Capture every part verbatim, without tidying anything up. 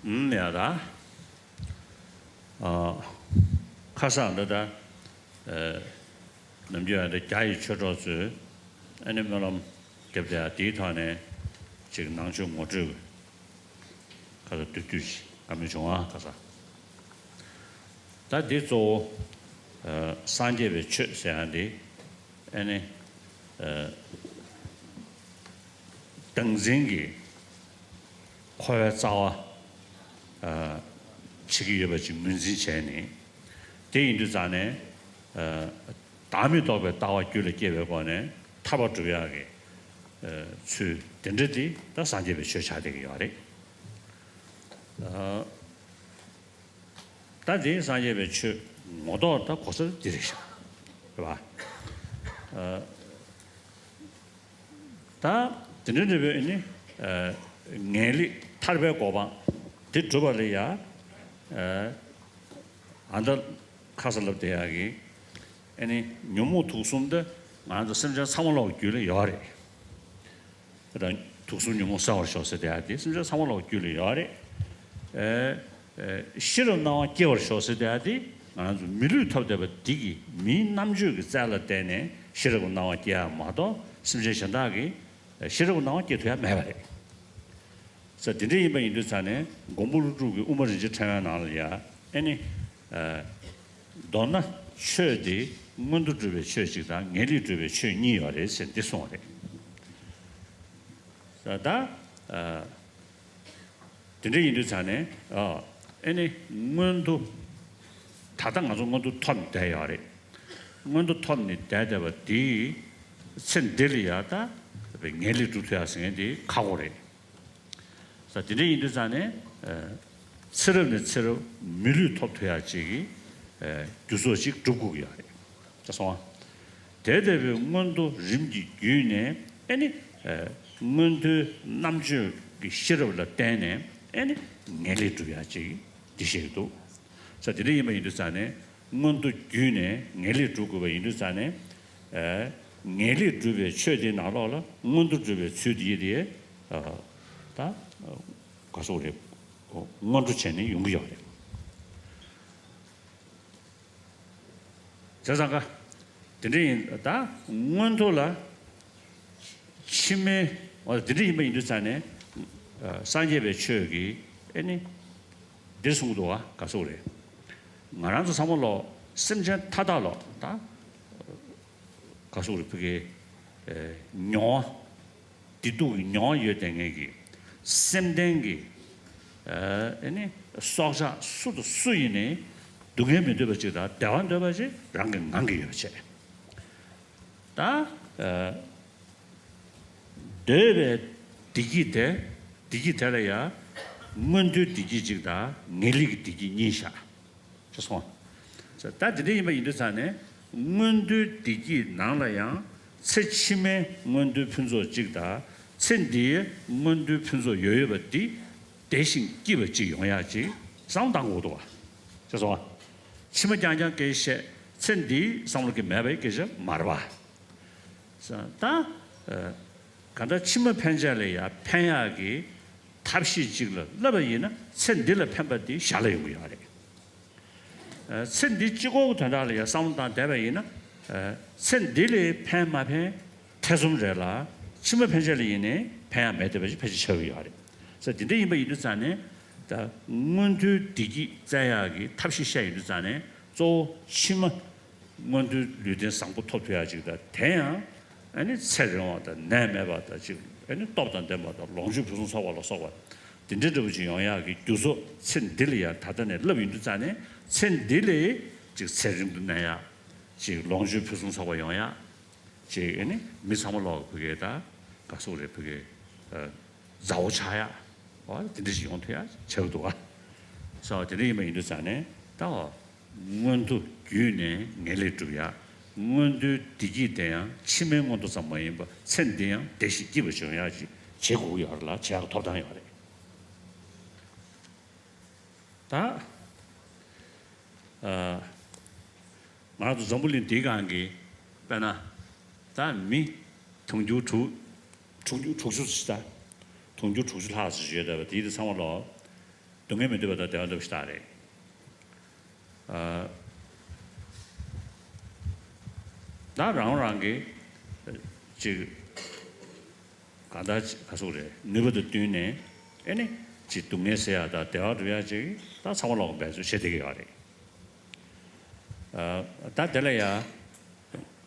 ཨུམ། ཡ་ད། ཨ། ཁ་སང་འདི་ད། ཨ། ནམ་རྒྱུན་ཡང་འདི་རྒྱ་ཡི་ཆོས་གྲོགས་ཚོས་ཨ་ནི་སྨོན་ལམ་རྒྱབ་བསྡད་ཡ་དེའི་ཐོག་ནས་ཅིག་ནང་ཆོས་ངོ་སྤྲོད་ཁ་སང་བསྡུས་བསྡུས་ཤིག་བཀའ་མོལ་བྱུང་ཨ། ཁ་སང་ད་འདི་གཙོ་བོ། ཨ། སངས་རྒྱས་པའི་ཆོས་ཟེར་ཡ་འདི་ཨ་ནི། ཨ། བདག་འཛིན་གྱི་འཁོར་བའི་རྩ་བ། ཨ། བྱེད་ཀྱི་ཡོད་པ་ཅིག་ངོས་འཛིན་བྱས་ནས། དེ་ཡིན་དུས་ཙང་ནས། ཨ། བདག་མེད་རྟོགས་པའི་ལྟ་བ་རྒྱུད་ལ་སྐྱེས་པའི་སྒོ་ནས་ཐར་པ་སྒྲུབ་ཡག་གི། ཨ། ཚུལ་དེ་འདྲ་དེ་ད་སངས་རྒྱས་པའི་ཆོས་ཆགས་བསྡད་ཀྱི་ཡོད་རེད། ཨ། ད་དེ་སངས་རྒྱས་པའི་ཆོས་ངོ་ཐོག་ད་གོ་ས་འདི་རེད་ཤག་རེད་པ། ཨ། ད་དེ་འདྲ་འདྲ་བའི་ནི། ཨ། ངེས་ལེགས་ཐར་པའི་གོ་འཕང་དེ་སྒྲུབ་པ་ལ་ཡ། ཨ། ཨ། ད་ཁ་སང་ལབ་བསྡད་ཡག་གི། ཨ་ནི་ཉོན་མོངས་དུག་གསུམ་དེ་ང་ཚོ་སེམས་ཅན་ཚང་མ་ལོག་རྒྱུད་ལ་ཡོད་རེད། དེ་དང་དུག་གསུམ་ཉོན་མོངས་སེལ་བར་ཤོག་ཟེར་བསྡད་ཡ་དེ་སེམས་ཅན་ཚང་མ་ལོག་རྒྱུད་ལ་ཡོད་རེད། ཨ། ཨ། ཤེས་རབ་སྣང་བ་སྐྱེ་བར་ཤོག་ཟེར་བསྡད་ཡ་དེ་ང་ཚོ་མི་ལུས་ཐོབ་བསྡད་པ་འདི་གི་མིའི་རྣམ་དཔྱོད་ཀྱི་རྩལ་ལ་བརྟེན་ནས་ཤེས་རབ་ཀྱི་སྣང་བ་སྐྱེ་ཡ་མ་གཏོགས་སེམས་ཅན་གཞན་དག་གིས་ཤེས་རབ་ཀྱི་སྣང་བ་སྐྱེ་ཐུབ་ཡ་མེད་པ་རེད། ས་དེ་འདྲ་ཡིན་པ་ཡིན་དུས་ཙང་ནས་མགོན་པོ་ཀླུ་སྒྲུབ་ཀྱི་དབུ་མ་རིན་ཆེན་ཕྲེང་བའི་ནང་ལ་ཡ། ཨ་ནི། ཨ། མདོར་ན་ཆོས་དེ་མངོན་དུ་གྲུབ་པའི་ཆོས་གཅིག་དང་ངེས་ལེགས་གྲུབ་པའི་ཆོས་གཉིས་ཡོད་རེད་ཟེར་འདི་གསུངས་པ་རེད། ས་ད། ཨ། དེ་འདྲ་ཡིན་དུས་ཙང་ནས། ཨ། ཨ་ནི་མངོན་མཐོ། ད་ལྟ་ང་ཚོ་མངོན་མཐོ་ཐོབ་ནས་བསྡད་ཡོད་རེད། མངོན་མཐོ་ཐོབ་ནས་བསྡད་བསྡད་པ་འདིའི་ཚེ་འདི་ལ་ཡ་ད་ངེས་ལེགས་གྲུབ་ཐུབ་ཡ་ཟེར་མཁན་དེ་ཁག་པོ་རེད། ས་དེ་འདྲ་ཡིན་དུས་ཙང་ནས། ཨ། ཚེ་རབས་ནས་ཚེ་རབས་མི་ལུས་ཐོབ་ཐུབ་ཡ་ཅིག་གི། ཨ། རྒྱུ་ཚོགས་ཅིག་སྒྲུབ་དགོས་ཀྱི་ཡོད་རེད། ད་སོང་བ། དེ་ལྟ་བུའི་མངོན་མཐོ་རིམ་གྱིས་བརྒྱུད་ནས་ཨ་ནི། ཨ། མངོན་མཐོའི་རྣམ་དཔྱོད་ཀྱི་ཤེས་རབ་ལ་བརྟེན་ནས་ཨ་ནི་ངེས་ལེགས་གྲུབ་ཡ་ཅིག་འདི་བཤད་ཀྱི་འདུག། ས་དེ་འདྲ་ཡིན་པ་ཡིན་དུས་ཙང་ནས་མངོན་མཐོ་བརྒྱུད་ནས་ངེས་ལེགས་སྒྲུབ་དགོས་པ་ཡིན་དུས་ཙང་ནས། ཨ། ངེས་ལེགས་སྒྲུབ་པའི་ཆོས་དེའི་ནང་ལོགས་ལ་མངོན་མཐོ་སྒྲུབ་པའི་ཚུལ་དེ་ཡི་དེ། ཨ། ད་ག་སོགས་རེད། སྔོན་འགྲོ་བྱས་ནས་ཡོང་གི་ཡོད་རེད། བྱས་ཙང་ཀ། དེ་འདྲ་ཡིན་ད་མངོན་མཐོ་ལ། ཕྱི་མའི། འོ་དེ་འདྲ་ཡིན་པ་ཡིན་དུས་ཙང་ནས། ཨ། སངས་རྒྱས་པའི་ཆོས་ཀྱི་ཨ་ནི། འདིར་གསུངས་འདུག་བ། ག་སོགས་རེད། ང་རང་ཚོ་ཚང་མ་ལོག་སེམས་ཅན་མཐའ་དག་ལོག་ད། ག་སོགས་རེད། ཕ་གི། ཨ། མྱོང་བ། བདེ་སྡུག་གི་མྱོང་བ་ཡོད་བསྡད་མཁན་གྱི་སེམས་ལྡན་གྱི། ཨ། ཨ་ནི་སྲོག་ཆགས་སུ་དང་སུ་ཡིན་ནའི་སྡུག་བསྔལ་མི་འདོད་པ་ཅིག་དང་བདེ་བ་འདོད་པ་ཅིག་རང་གི་ངང་གིས་ཡོད་པ་བྱས། ད། ཨ། འདོད་པའི་བདེ་སྐྱིད་དེ། བདེ་སྐྱིད་དེ་ལ་ཡང་མངོན་མཐོའི་བདེ་སྐྱིད་ཅིག་དང་ངེས་ལེགས་ཀྱི་བདེ་སྐྱིད་གཉིས་བཞག། ཅེས་གསུངས། ད་དེ་འདྲ་ཡིན་པ་ཡིན་དུས་ཙང་ནས་མངོན་མཐོའི་བདེ་སྐྱིད་ནང་ལ་ཡང་ཚེ་ཕྱི་མའི་མངོན་མཐོའི་ཕུན་ཚོགས་གཅིག་དང་ཚེ་འདིའི་མངོན་མཐོའི་ཕུན་ཚོགས་ཡོད་ཡོད་པ་འདི་བདེ་ཞིང་སྐྱིད་པ་ཅིག་ཡོང་ཡག་ཅིག་བསམ་བློ་གཏང་དགོས་འདུག་བ། ཅེས་གསུངས། ཕྱི་མ་རྐྱང་རྐྱང་སྐད་ཆ་བཤད། ཚེ་འདིའི་བསམ་བློ་གི་མེད་པའི་སྐད་ཆ་མ་རེད་བ། བྱས་ཙང་ད། ཨ། གང་ལྟར་ཕྱི་མ་ཕན་ཆད་ལ་ཡང་ཕན་ཡག་གི་ཐབས་ཤེས་ཅིག་ལ་བསླབ་པ་ཡིན་ན་ཚེ་འདི་ལ་ཕན་པ་དེ་ཞར་ལ་ཡོང་གི་ཡོད་རེད། ཨ། ཚེ་འདི་གཅིག་པོ་གི་དོན་དག་ལ་ཡང་བསམ་བློ་བཏང་བསྡད་པ་ཡིན་ན། ཨ། ཚེ་འདི་ལ་ཕན་མ་ཕན་ཐེ་ཚོམ་རེད་ལ། ཕྱི་མ་ཕན་ཆད་ལ་ཡིན་ནའི་ཕན་ཡག་མེད་བསྡད་པ་ཞིག་ཕལ་ཆེར་ཆགས་ཀྱི་ཡོད་རེད། ས་དེ་འདྲ་ཡིན་པ་ཡིན་དུས་ཙང་ནས་ད་མངོན་མཐོའི་བདེ་སྐྱིད་བཙལ་ཡག་གི་ཐབས་ཤེས་བཤད་ཡོང་དུས་ཙང་ནས་གཙོ་བོ་ཕྱི་མ། མངོན་མཐོའི་ལུས་རྟེན་བཟང་པོ་ཐོབ་ཐུབ་ཡག་ཅིག་དང་། དེ་ཡང་ཨ་ནི་ཚེ་རིང་བ་དང་ནད་མེད་པ་དང་ཅིག་ཨ་ནི་སྟོབས་དང་ལྡན་པ་དང་ལོངས་སྤྱོད་ཕུན་སུམ་ཚོགས་པ་ལ་སོགས་པ་དེ་འདྲ་འདྲ་པོ་ཅིག་ཡོང་ཡག་གི་རྒྱུ་ཚོགས་ཚེ་འདི་ལ་ཡང་ད་ལྟ་ནས་བསླབ་ཡོང་དུས་ཙང་ནས་ཚེ་འདི་ལ་ཅིག་ཚེ་རིང་དུ་གནས་ཡག་ཅིག་ལོངས་སྤྱོད་ཕུན་སུམ་ཚོགས་པ་ཡོང་ཡག་ཅིག་ཨ་ནི་མི་ཚང་མ་ལོག་ཕ་གི་ད་ག་སོགས་རེད། ཕ་གི། ཨ། མཛའ་བོ་ཆགས་ཡག་འོ་དེ་འདྲ་ཞིག་ཡོང་ཐུབ་ཡག་ཆགས་ཀྱི་འདུག་བ། ས་དེ་འདྲ་ཡིན་པ་ཡིན་དུས་ཙང་ནས་ད་འོ། མངོན་མཐོ་བརྒྱུད་ནས་ངེས་ལེགས་སྒྲུབ་ཡག་མངོན་མཐོའི་བདེ་སྐྱིད་དེ་ཡང་ཕྱི་མའི་མངོན་མཐོ་ཙམ་མ་ཡིན་པར་ཚེ་འདི་ཡང་བདེ་ཞིང་སྐྱིད་པ་ཞིག་ཡོང་ཡག་ཅིག་བྱེད་དགོས་ཀྱི་ཡོད་རེད་ལ། བྱེད་ཡག་གི་ཐོབ་ཐང་ཡོད་རེད། ད། ཨ། ང་རང་ཚོ་འཛམ་བུ་གླིང་འདིའི་སྒང་གི་དཔེར་ན་ད་མི་དུང་ཕྱུར་དྲུག་དྲུག་ཅུ་དྲུག་ཅུ་ཙམ། དུང་ཕྱུར་དྲུག་ཅུ་ལྷག་ཙམ་ཡོད་བསྡད་པ་དེ་ཚང་མ་ལོག་སྡུག་བསྔལ་མི་འདོད་པ་དང་བདེ་བ་འདོད་པ་ཞིག་རེད། ཨ། ད་རང་རང་གི་ཅིག་གང་ལྟར་ཅིག་ག་ཟེར་དགོས་རེད། ནུས་པ་དང་བསྟུན་ནས་ཨེ་ནི་ཅིག་སྡུག་བསྔལ་སེལ་ཡག་དང་བདེ་བ་སྒྲུབ་ཡག་ཅིག་ད་ཚང་མ་ལོག་འབད་རྩོལ་བྱེད་བསྡད་ཀྱི་ཡོད་རེད། ཨ། ད་དེ་ལ་ཡ་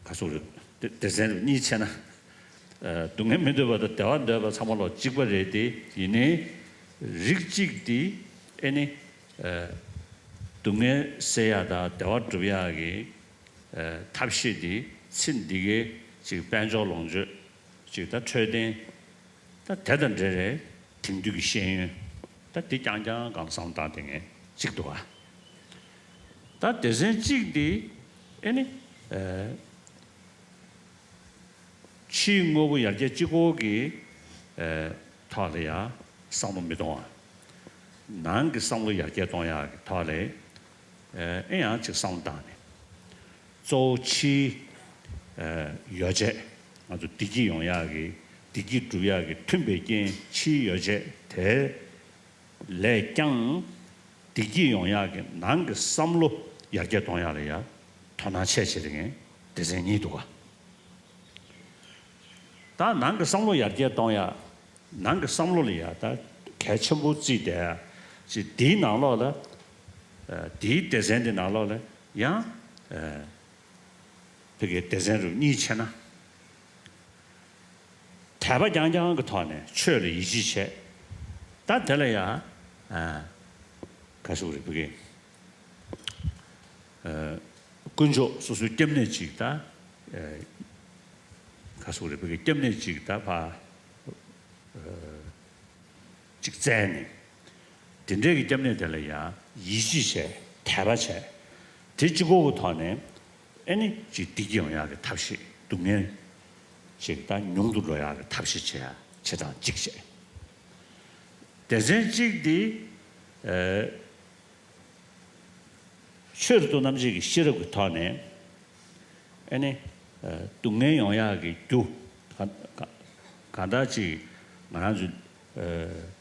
ག་ཟེར་དགོས་རེད། སྡེ་སྡེ་ཚན་གཉིས་ཕྱེ་ན། ཨ། སྡུག་བསྔལ་མི་འདོད་པ་དང་བདེ་བ་འདོད་པ་ཚང་མ་ལོག་གཅིག་པ་རེད་དེ། ཡིན་ནའི་རིགས་གཅིག་དེ་ཨེ་ནི། ཨ། སྡུག་བསྔལ་སེལ་ཡག་དང་བདེ་བ་སྒྲུབ་ཡག་གི། ཨ། ཐབས་ཤེས་དེ་ཚེ་འདི་གའི་ཅིག་དཔལ་འབྱོར་ལོངས་སྤྱོད་ཅིག་ད་འཕྲོད་བསྟེན། ད་དེ་དང་འབྲེལ་བའི་དེང་དུས་ཀྱི་ཤེས་ཡོན། ད་འདི་རྐྱང་རྐྱང་སྒང་བསམ་བློ་བཏང་བསྡད་མཁན་གཅིག་འདུག་ག་ད་སྡེ་ཚན་གཅིག་འདི་ཨེ་ནི། ཨ། ཕྱིའི་དངོས་པོ་ཡར་རྒྱས་གཅིག་པོ་གི། ཨ། ཐོག་ལ་ཡང་བསམ་བློ་མི་གཏོང་བ། ནང་གི་བསམ་བློ་ཡར་རྒྱས་གཏོང་ཡག་གི་ཐོག་ལ། ཨ། ཨེ་ཡང་ཅིག་བསམ་བློ་བཏང་ནས། གཙོ་བོ་ཕྱིའི། ཨ། ཡོ་བྱད། ང་ཚོ་བདེ་སྐྱིད་ཡོང་ཡག་གི། བདེ་སྐྱིད་སྒྲུབ་ཡག་གི་མཐུན་པའི་རྐྱེན་ཕྱིའི་ཡོ་བྱད་དེ་ལས་ཀྱང་བདེ་སྐྱིད་ཡོང་ཡག་གི་ནང་གི་བསམ་བློ་ཡར་རྒྱས་གཏོང་ཡག་ལ་ཡ་དོ་སྣང་ཆེ་བྱེད་མཁན་སྡེ་ཚན་གཉིས་འདུག་ག་ད་ནང་གི་བསམ་བློ་ཡར་རྒྱས་གཏོང་ཡག་ནང་གི་བསམ་བློ་ལ་ཡ་ད་གལ་ཆེན་པོ་བརྩིས་ཏེ། ཅིག་དེའི་ནང་ལོགས་ལ། ཨ། དེའི་སྡེ་ཚན་དེ་ནང་ལོགས་ལ་ཡང་། ཨ། ཕ་གིའི་སྡེ་ཚན་རུ་གཉིས་ཕྱེ་ན། དད་པ་རྐྱང་རྐྱང་གི་ཐོག་ནས་ཆོས་ལ་ཡིད་ཆེས་བྱས། ད་དེ་ལ་ཡང་། ཨ། ག་ཟེར་དགོས་རེད། ཕ་གི། ཨ། དཀོན་མཆོག་སོ་སོའི་སྐྱབས་གནས་ཅིག་ད། ཨ། ག་ཟེར་དགོས་རེད། ཕ་གི་སྐྱབས་གནས་ཅིག་ད་ཕར། ཨ། ཅིག་བཙལ་ནས། དེ་འདྲའི་གི་སྐྱབས་གནས་དེ་ལ་ཡང་ཡིད་ཆེས་བྱས། དད་པ་བྱས། དེ་གཅིག་པོ་གི་ཐོག་ནས་ཨེ་ནི་ཅིག་བདེ་སྐྱིད་ཡོང་ཡག་གི་ཐབས་ཤེས། སྡུག་བསྔལ་ཅིག་ད་ཉུང་དུ་འགྲོ་ཡག་གི་ཐབས་ཤེས་བྱེད་ཡག་བྱེད་སྟངས་གཅིག་བྱས། སྡེ་ཚན་གཅིག་དེ། ཨ། ཆོས་རབ་ཏུ་རྣམ་འབྱེད་ཀྱི་ཤེས་རབ་ཀྱི་ཐོག་ནས་ཨེ་ནི། ཨ། སྡུག་བསྔལ་ཡོང་ཡག་གི་རྒྱུ། ག་ག་གང་ལྟར་ཅིག་ང་རང་ཚོ། ཨ།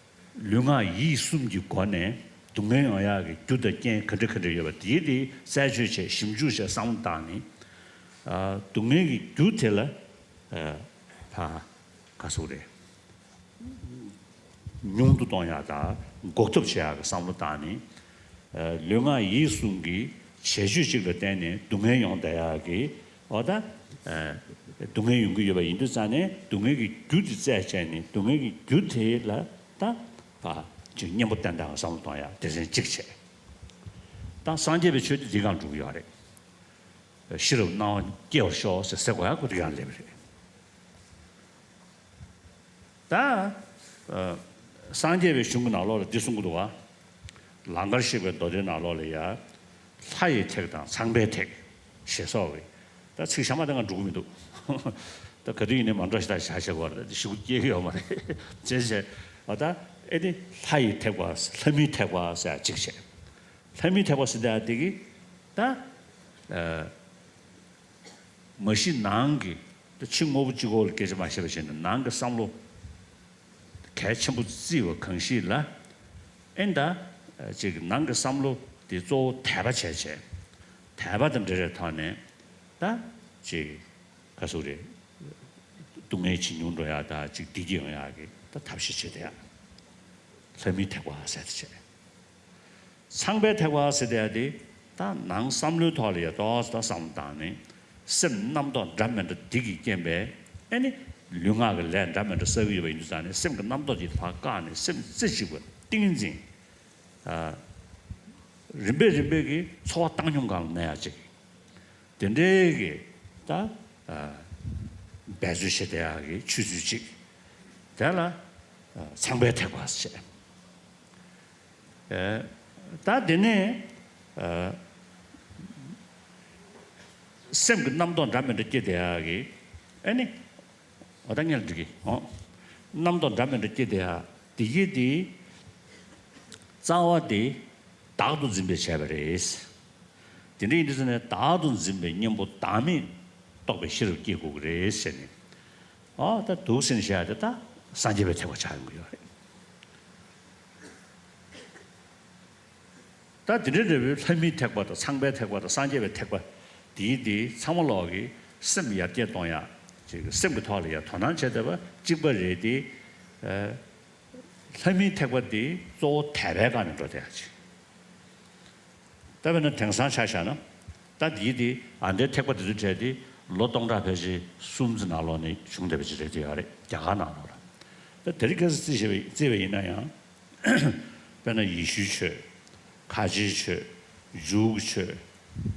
ལུས་ངག་ཡིད་གསུམ་གྱི་སྒོ་ནས་སྡུག་བསྔལ་ཡོང་ཡག་གི་རྒྱུ་དང་རྐྱེན་ག་འདྲ་ག་འདྲ་ཡོད་པ་དེ་དེ་རྩད་གཅོད་བྱས། ཞིབ་འཇུག་བྱས། བསམ་བློ་བཏང་ནས། ཨ། སྡུག་བསྔལ་གྱི་རྒྱུ་དེ་ལ། ཨ། ཕར་ག་ཟེར་དགོས་རེད། ཉུང་དུ་གཏོང་ཡག་དང་འགོག་ཐབས་བྱེད་ཡག་གི་བསམ་བློ་བཏང་ནས། ཨ། ལུས་ངག་ཡིད་གསུམ་གྱི་བྱེད་སྤྱོད་ཅིག་ལ་བརྟེན་ནས་སྡུག་བསྔལ་ཡོང་བསྡད་ཡག་གི། འོ་ད། ཨ། སྡུག་བསྔལ་ཡོང་གི་ཡོད་པ་ཡིན་དུས་ཙང་ནས་སྡུག་བསྔལ་གྱི་རྒྱུ་དེ་རྩད་བཅད་ནས་སྡུག་བསྔལ་གྱི་རྒྱུ་དེ་ལ་ད་ཕར་ཅིག་གཉེན་པོ་བསྟེན་བསྡད་ཡག་བསམ་བློ་གཏོང་ཡག་སྡེ་ཚན་གཅིག་བྱས། ད་སངས་རྒྱས་པའི་ཆོས་དེ་འདི་སྒང་འགྲོ་གི་ཡོད་རེད། ཤེས་རབ་སྣང་བ་སྐྱེ་བར་ཤོག་ཟེར་ཟེར་དགོས་ཡག་ཁོ་དེ་སྒང་སླེབས་རེད། ད། ཨ། སངས་རྒྱས་པའི་གཞུང་གི་ནང་ལོགས་ལ་འདི་གསུང་གི་འདུག་ག་ལང་ཀར་གཤེགས་པའི་མདོ་སྡེའི་ནང་ལོགས་ལ་ཡ། ལྷ་ཡི་ཐེག་དང་ཚངས་པའི་ཐེག་ཞེས་སོགས་ཀྱི། ད་ཚིག་གཤམ་མ་དེ་ང་འགྲོ་གི་མི་འདུག་ད་ག་དུས་ཡིན་ནའི་མ་འགྲོ་ཞེ་དྲག་བྱ་བྱེད་དགོས་རེད། ཞུ་སྐྱེལ་གྱི་ཡོད་མ་རེད། བྱས་བྱས། འོ་ད་ཨེ་དེ་ལྷ་ཡི་ཐེག་པ། ལྷ་མིའི་ཐེག་པ་ཟེར་ཡག་གཅིག་བྱས། ལྷ་མིའི་ཐེག་པ་ཟེར་ཡག་དེ་གི་ད། ཨ། མ་གཞི་ནང་གི་ད་ཕྱི་དངོས་པོ་གཅིག་པོ་ལ་སྐད་ཆ་མ་བཤད་པ་བྱས་ནས་ནང་གི་བསམ་བློ་གལ་ཆེན་པོ་བརྩིས་པ་གང་ཞིག་ལ། ཨེ་ད་ཅིག་ནང་གི་བསམ་བློ་དེ་གཙོ་བོ་དད་པ་བྱས་བྱས། དད་པ་དང་འབྲེལ་བའི་ཐོག་ནས་ད་ཅིག་ག་ཟེར་དགོས་རེད། སྡུག་བསྔལ་ཇེ་ཉུང་འགྲོ་ཡག་དང་ཅིག་བདེ་སྐྱིད་ཡོང་ཡག་གི་ད་ཐབས་ཤེས་བྱེད་བསྡད་ཡག་ལྷ་མིའི་ཐེག་པ་ཟེར་དེ་བྱས། ཚངས་པའི་ཐེག་པ་ཟེར་དེ་ཡ་དེ། ད་ནང་བསམ་བློའི་ཐོག་ལ་ཡ་ཏོག་ཙམ་བསམ་བློ་བཏང་ནས། སེམས་རྣམ་རྟོག་འདྲ་མི་འདྲ་འདི་གིས་རྐྱེན་པས་ཨེ་ནི། ལུས་ངག་གི་ལས་འདྲ་མི་འདྲ་བསགས་ཀྱི་ཡོད་པ་ཡིན་དུས་ཙང་ནས་སེམས་ཀྱི་རྣམ་རྟོག་དེ་ཕར་བཀག་ནས་སེམས་རྩེ་གཅིག་པ་ཏིང་ངེ་འཛིན། ཨ། རིམ་པས་རིམ་པས་ཀྱིས་ཚོར་བ་བཏང་སྙོམས་སྒང་ལ་གནས་ཡག་ཅིག་དེ་འདྲའི་གི་ད། ཨ། འབད་རྩོལ་བྱེད་བསྡད་ཡག་གི་ཆོས་ཚུལ་ཅིག་དེ་ལ། ཨ། ཚངས་པའི་ཐེག་པ་ཟེར། ཨ། ད་དེ་ནས། ཨ། སེམས་ཀྱི་རྣམ་རྟོག་འདྲ་མི་འདྲ་སྐྱེ་བསྡད་ཡག་གི། ཨ་ནི། འོ་ད་ངས་ལ་འགྲིག་གི། འོ། རྣམ་རྟོག་འདྲ་མི་འདྲ་སྐྱེ་བསྡད་ཡག་དེ་གི་དེ། རྩ་བ་དེ་བདག་ཏུ་འཛིན་པས་བྱས་པ་རེད། དེ་འདྲ་ཡིན་དུས་ཙང་ནས་བདག་ཏུ་འཛིན་པའི་གཉེན་པོ་བདག་མེད་རྟོགས་པའི་ཤེས་རབ་སྐྱེ་དགོས་ཀྱི་རེད་ཟེར་ནས། ཨོ་ད་འདུག་ཟེར་ནས་བཤད་ཡག་དེ་ད་སངས་རྒྱས་པའི་ཐེག་པ་ཆགས་ཡོང་གི་ཡོད་རེད། ད་དེ་འདྲ་འདྲ་བའི་ལྷ་མིའི་ཐེག་པ་དང་ཚངས་པའི་ཐེག་པ་དང་སངས་རྒྱས་པའི་ཐེག་པ་དེའི་དེ་ཚང་མ་ལོག་གི་སེམས་ཡར་རྒྱས་གཏོང་ཡག་ཅིག་སེམས་ཀྱི་ཐོག་ལ་ཡ་དོ་སྣང་བྱེད་བསྡད་པ་གཅིག་པ་རེད་དེ། ལྷ་མིའི་ཐེག་པ་དེ་གཙོ་བོ་དད་པའི་སྒང་ནས་འགྲོ་བསྡད་ཡག་ཅིག་ད་དཔེར་ན་དེང་སང་ཆ་བཞག་ན། ད་འདིའི་དེ་ཨ་འདྲའི་ཐེག་པ་དེ་ཚོའི་གྲས་དེ་ལོ་སྟོང་ཕྲག་ཕལ་ཆེར་གསུམ་ཙམ་ནང་ལོགས་ནས་བྱུང་བསྡད་པ་ཅིག་རེད་དེ་ཡོད་རེད། རྒྱ་གར་ནང་ལོགས་ལ། ད་དེ་རིང་ཁ་སང་རྩིས་བྱས་པ་རྩིས་པ་ཡིན་ན་ཡང་། དཔེར་ན་ཡེ་ཤུའི་ཆོས། ཁ་ཆེའི་ཆོས། ཇུའུ་གི་ཆོས།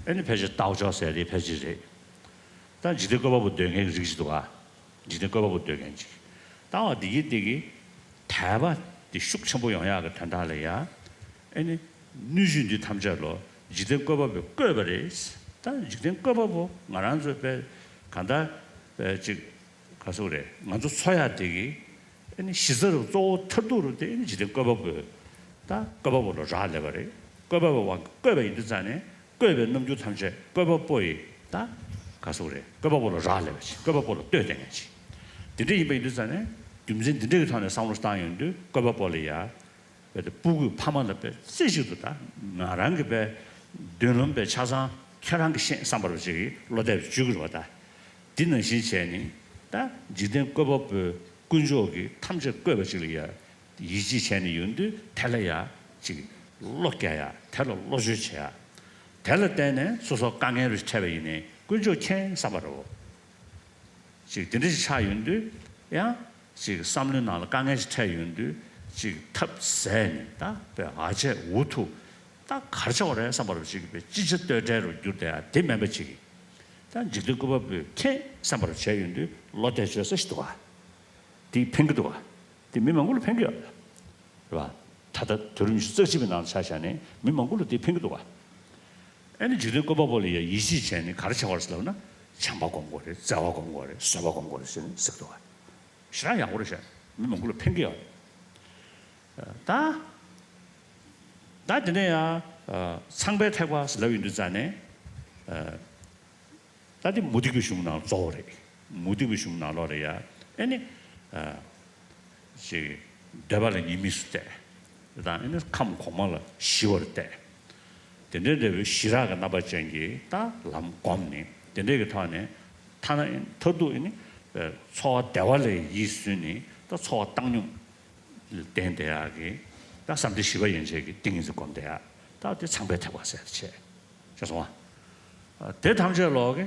ཨ་ནི་ཕལ་ཆེར་ཏའོ་ཅའོ་ཟེར་དེ་ཕལ་ཆེར་རེད། ད་འཇིག་རྟེན་བཀོད་པ་པོ་འདོད་མཁན་གྱི་རིགས་ཅིག་འདུག་ག་འཇིག་རྟེན་བཀོད་པ་པོ་འདོད་མཁན་ཅིག་ད་བ་འདི་གི་འདི་གི་དད་པ་འདི་ཤུགས་ཆེན་པོ་ཡོང་ཡག་གི་དོན་དག་ལ་ཡ། ཨ་ནི་སྣོད་བཅུད་འདི་ཐམས་ཅད་ལོ་འཇིག་རྟེན་བཀོད་པ་པོས་བཀོད་པ་རེད། ད་འཇིག་རྟེན་བཀོད་པ་པོ་ང་རང་ཚོའི་དཔེ་གང་ལྟར་དཔེ་ཅིག་ག་ཟེར་རེད། ང་ཚོ་འཚོ་ཡག་འདི་གི་ཨ་ནི་གཞི་རྩ་རུ་གཙོ་བོ་མཐར་ཐུག་རུ་དེ་ཨ་ནི་འཇིག་རྟེན་བཀོད་པ་པོས་ད་བཀོད་པ་པོ་ལ་རག་ལས་པ་རེད། བཀོད་པ་པོས་བཀོད་པ་ཡིན་དུས་ཙང་ནས་བཀོད་པའི་རྣམ་འགྱུར་ཐམས་ཅད་བཀོད་པ་པོ་ཡི་ད་ག་ཟེར་རེད། བཀོད་པ་པོ་ལ་རག་ལས་པ་ཅིག་བཀོད་པ་པོ་ལ་ལྟོས་བསྡད་མཁན་ཅིག་དེ་འདྲ་ཡིན་པ་ཡིན་དུས་ཙང་ནས་རྒྱུ་མཚན་འདི་འདྲ་གི་ཐོག་ནས་བསམ་བློ་བཏང་ཡོང་དུས་བཀོད་པ་པོ་ལ་ཡ། བས་ཏེ་སྤུ་གུས་ཕ་མ་ལ་བས་རྩེ་གཅིག་ཏུ་ད་ང་རང་གི་བས་མདུན་ལམ་བས་ཆ་ཚང་ཁྱེད་རང་གིས་ཤེས་བསམ་པར་བ་ཅིག་གིས་བློ་གཏད་བཅུག་གི་རེད་བ། ད་འདི་ནང་བཞིན་བྱས་ནས་ད་འཇིག་རྟེན་བཀོད་པ་པོའི་དཀོན་མཆོག་གིས་ཐམས་ཅད་བཀོད་པ་ཅིག་ལ་ཡ་ཡིད་ཆེས་བྱས་ནས་ཡོང་དུས་དེ་ལ་ཡ་ཅིག་བློ་རྒྱག་ཡ། དེ་ལ་བློ་བཅོལ་བྱེད་ཡ། དེ་ལ་བརྟེན་ནས་སོ་སོ་དཀའ་ངལ་རུ་འཕྲད་པ་ཡིན་ནའི་དཀོན་མཆོག་མཁྱེན་བསམ་པར་བ། ཅིག་དེ་འདྲ་ཞིག་ཆགས་ཡོང་དུས་ཡང་ཅིག་བསམ་བློའི་ནང་ལ་དཀའ་ངལ་ཞིག་འཕྲད་ཡོང་དུས་ཅིག་ཐབས་ཟད་ནས་ད་བས་ཨ་ཅེ་འུ་ཐུག་ད་ག་རེ་བྱ་བ་རེད་བསམ་པ་རུ་ཅིག་བས་ཅི་བྱ་གཏོལ་བྲལ་རུ་གྱུར་བསྡད་ཡ་དེ་མིན་པ་ཅིག་ད་འཇིག་རྟེན་བཀོད་པ་པོས་མཁྱེན་བསམ་པ་རུ་བྱས་ཡོང་དུས་བློ་གཏད་བཅོལ་ས་ཞིག་འདུག་ག་དེ་ཕན་གི་འདུག་ག་དེ་མི་མང་པོ་ལ་ཕན་གི་ཡོད་རེད་བ། ད་ལྟ་དུས་རབས་ཉི་ཤུ་རྩ་གཅིག་པའི་ནང་ལ་ཆ་བཞག་ནས་མི་མང་པོ་ལ་དེ་ཕན་གི་འདུག་ག་ཨ་ནི་འཇིག་རྟེན་བཀོད་པ་པོ་ལ་ཡ་ཡིད་ཆེས་བྱས་ནས་ག་རེ་བྱ་བ་རེད་ཟེར་ལབ་ན་བྱམས་པ་སྒོམ་དགོས་རེད། བརྩེ་བ་སྒོམ་དགོས་རེད། བཟོད་པ་སྒོམ་དགོས་རེད་ཟེར་ནས་ཟེར་གི་འདུག་ག་ཞེ་དྲག་ཡག་པོ་རེད་ཤག་མི་མང་པོ་ལ་ཕན་གི་ཡོད་རེད། ད་ད་དེ་ནས་ཡང་ཚངས་པའི་ཐེག་པ་ཟེར་ལབ་ཡོང་དུས་ཙང་ནས། ད་དེ་མུ་སྟེགས་པའི་གཞུང་ནང་གཙོ་བོ་རེད། མུ་སྟེགས་པའི་གཞུང་ནང་ལོགས་ལ་ཡ་ཨེ་ནི། ཅིག་འདོད་པ་ལ་ཉེས་དམིགས་སུ་བལྟས། དེ་དང་ཨེ་ནི་ཁམས་གོང་མ་ལ་ཞི་བར་བལྟས། དེ་འདྲའི་འདྲ་བའི་ཞི་རགས་ཀྱི་རྣམ་པ་ཅན་གྱི་ད་ལམ་བསྒོམས་ནས་དེ་འདྲའི་གི་ཐོག་ནས་ཐ་ན་ཨེ་མཐར་ཐུག་ཨེ་ནི། འཚོ་བ་བདེ་བ་ལ་ཡིད་བསུན་ནས་ད་འཚོ་བ་བཏང་སྙོམས་ལ་བརྟེན་བསྡད་ཡག་གི་ད་བསམ་གཏན་བཞི་པ་ཡན་ཆད་ཀྱི་ཏིང་ངེ་འཛིན་བསྒོམས་བསྡད་ཡག་ད་དེ་ཚངས་པའི་ཐེག་པ་ཟེར་བྱས། ཤེས་སོང་ང་། དེ་ཐམས་ཅད་ལོག་གི་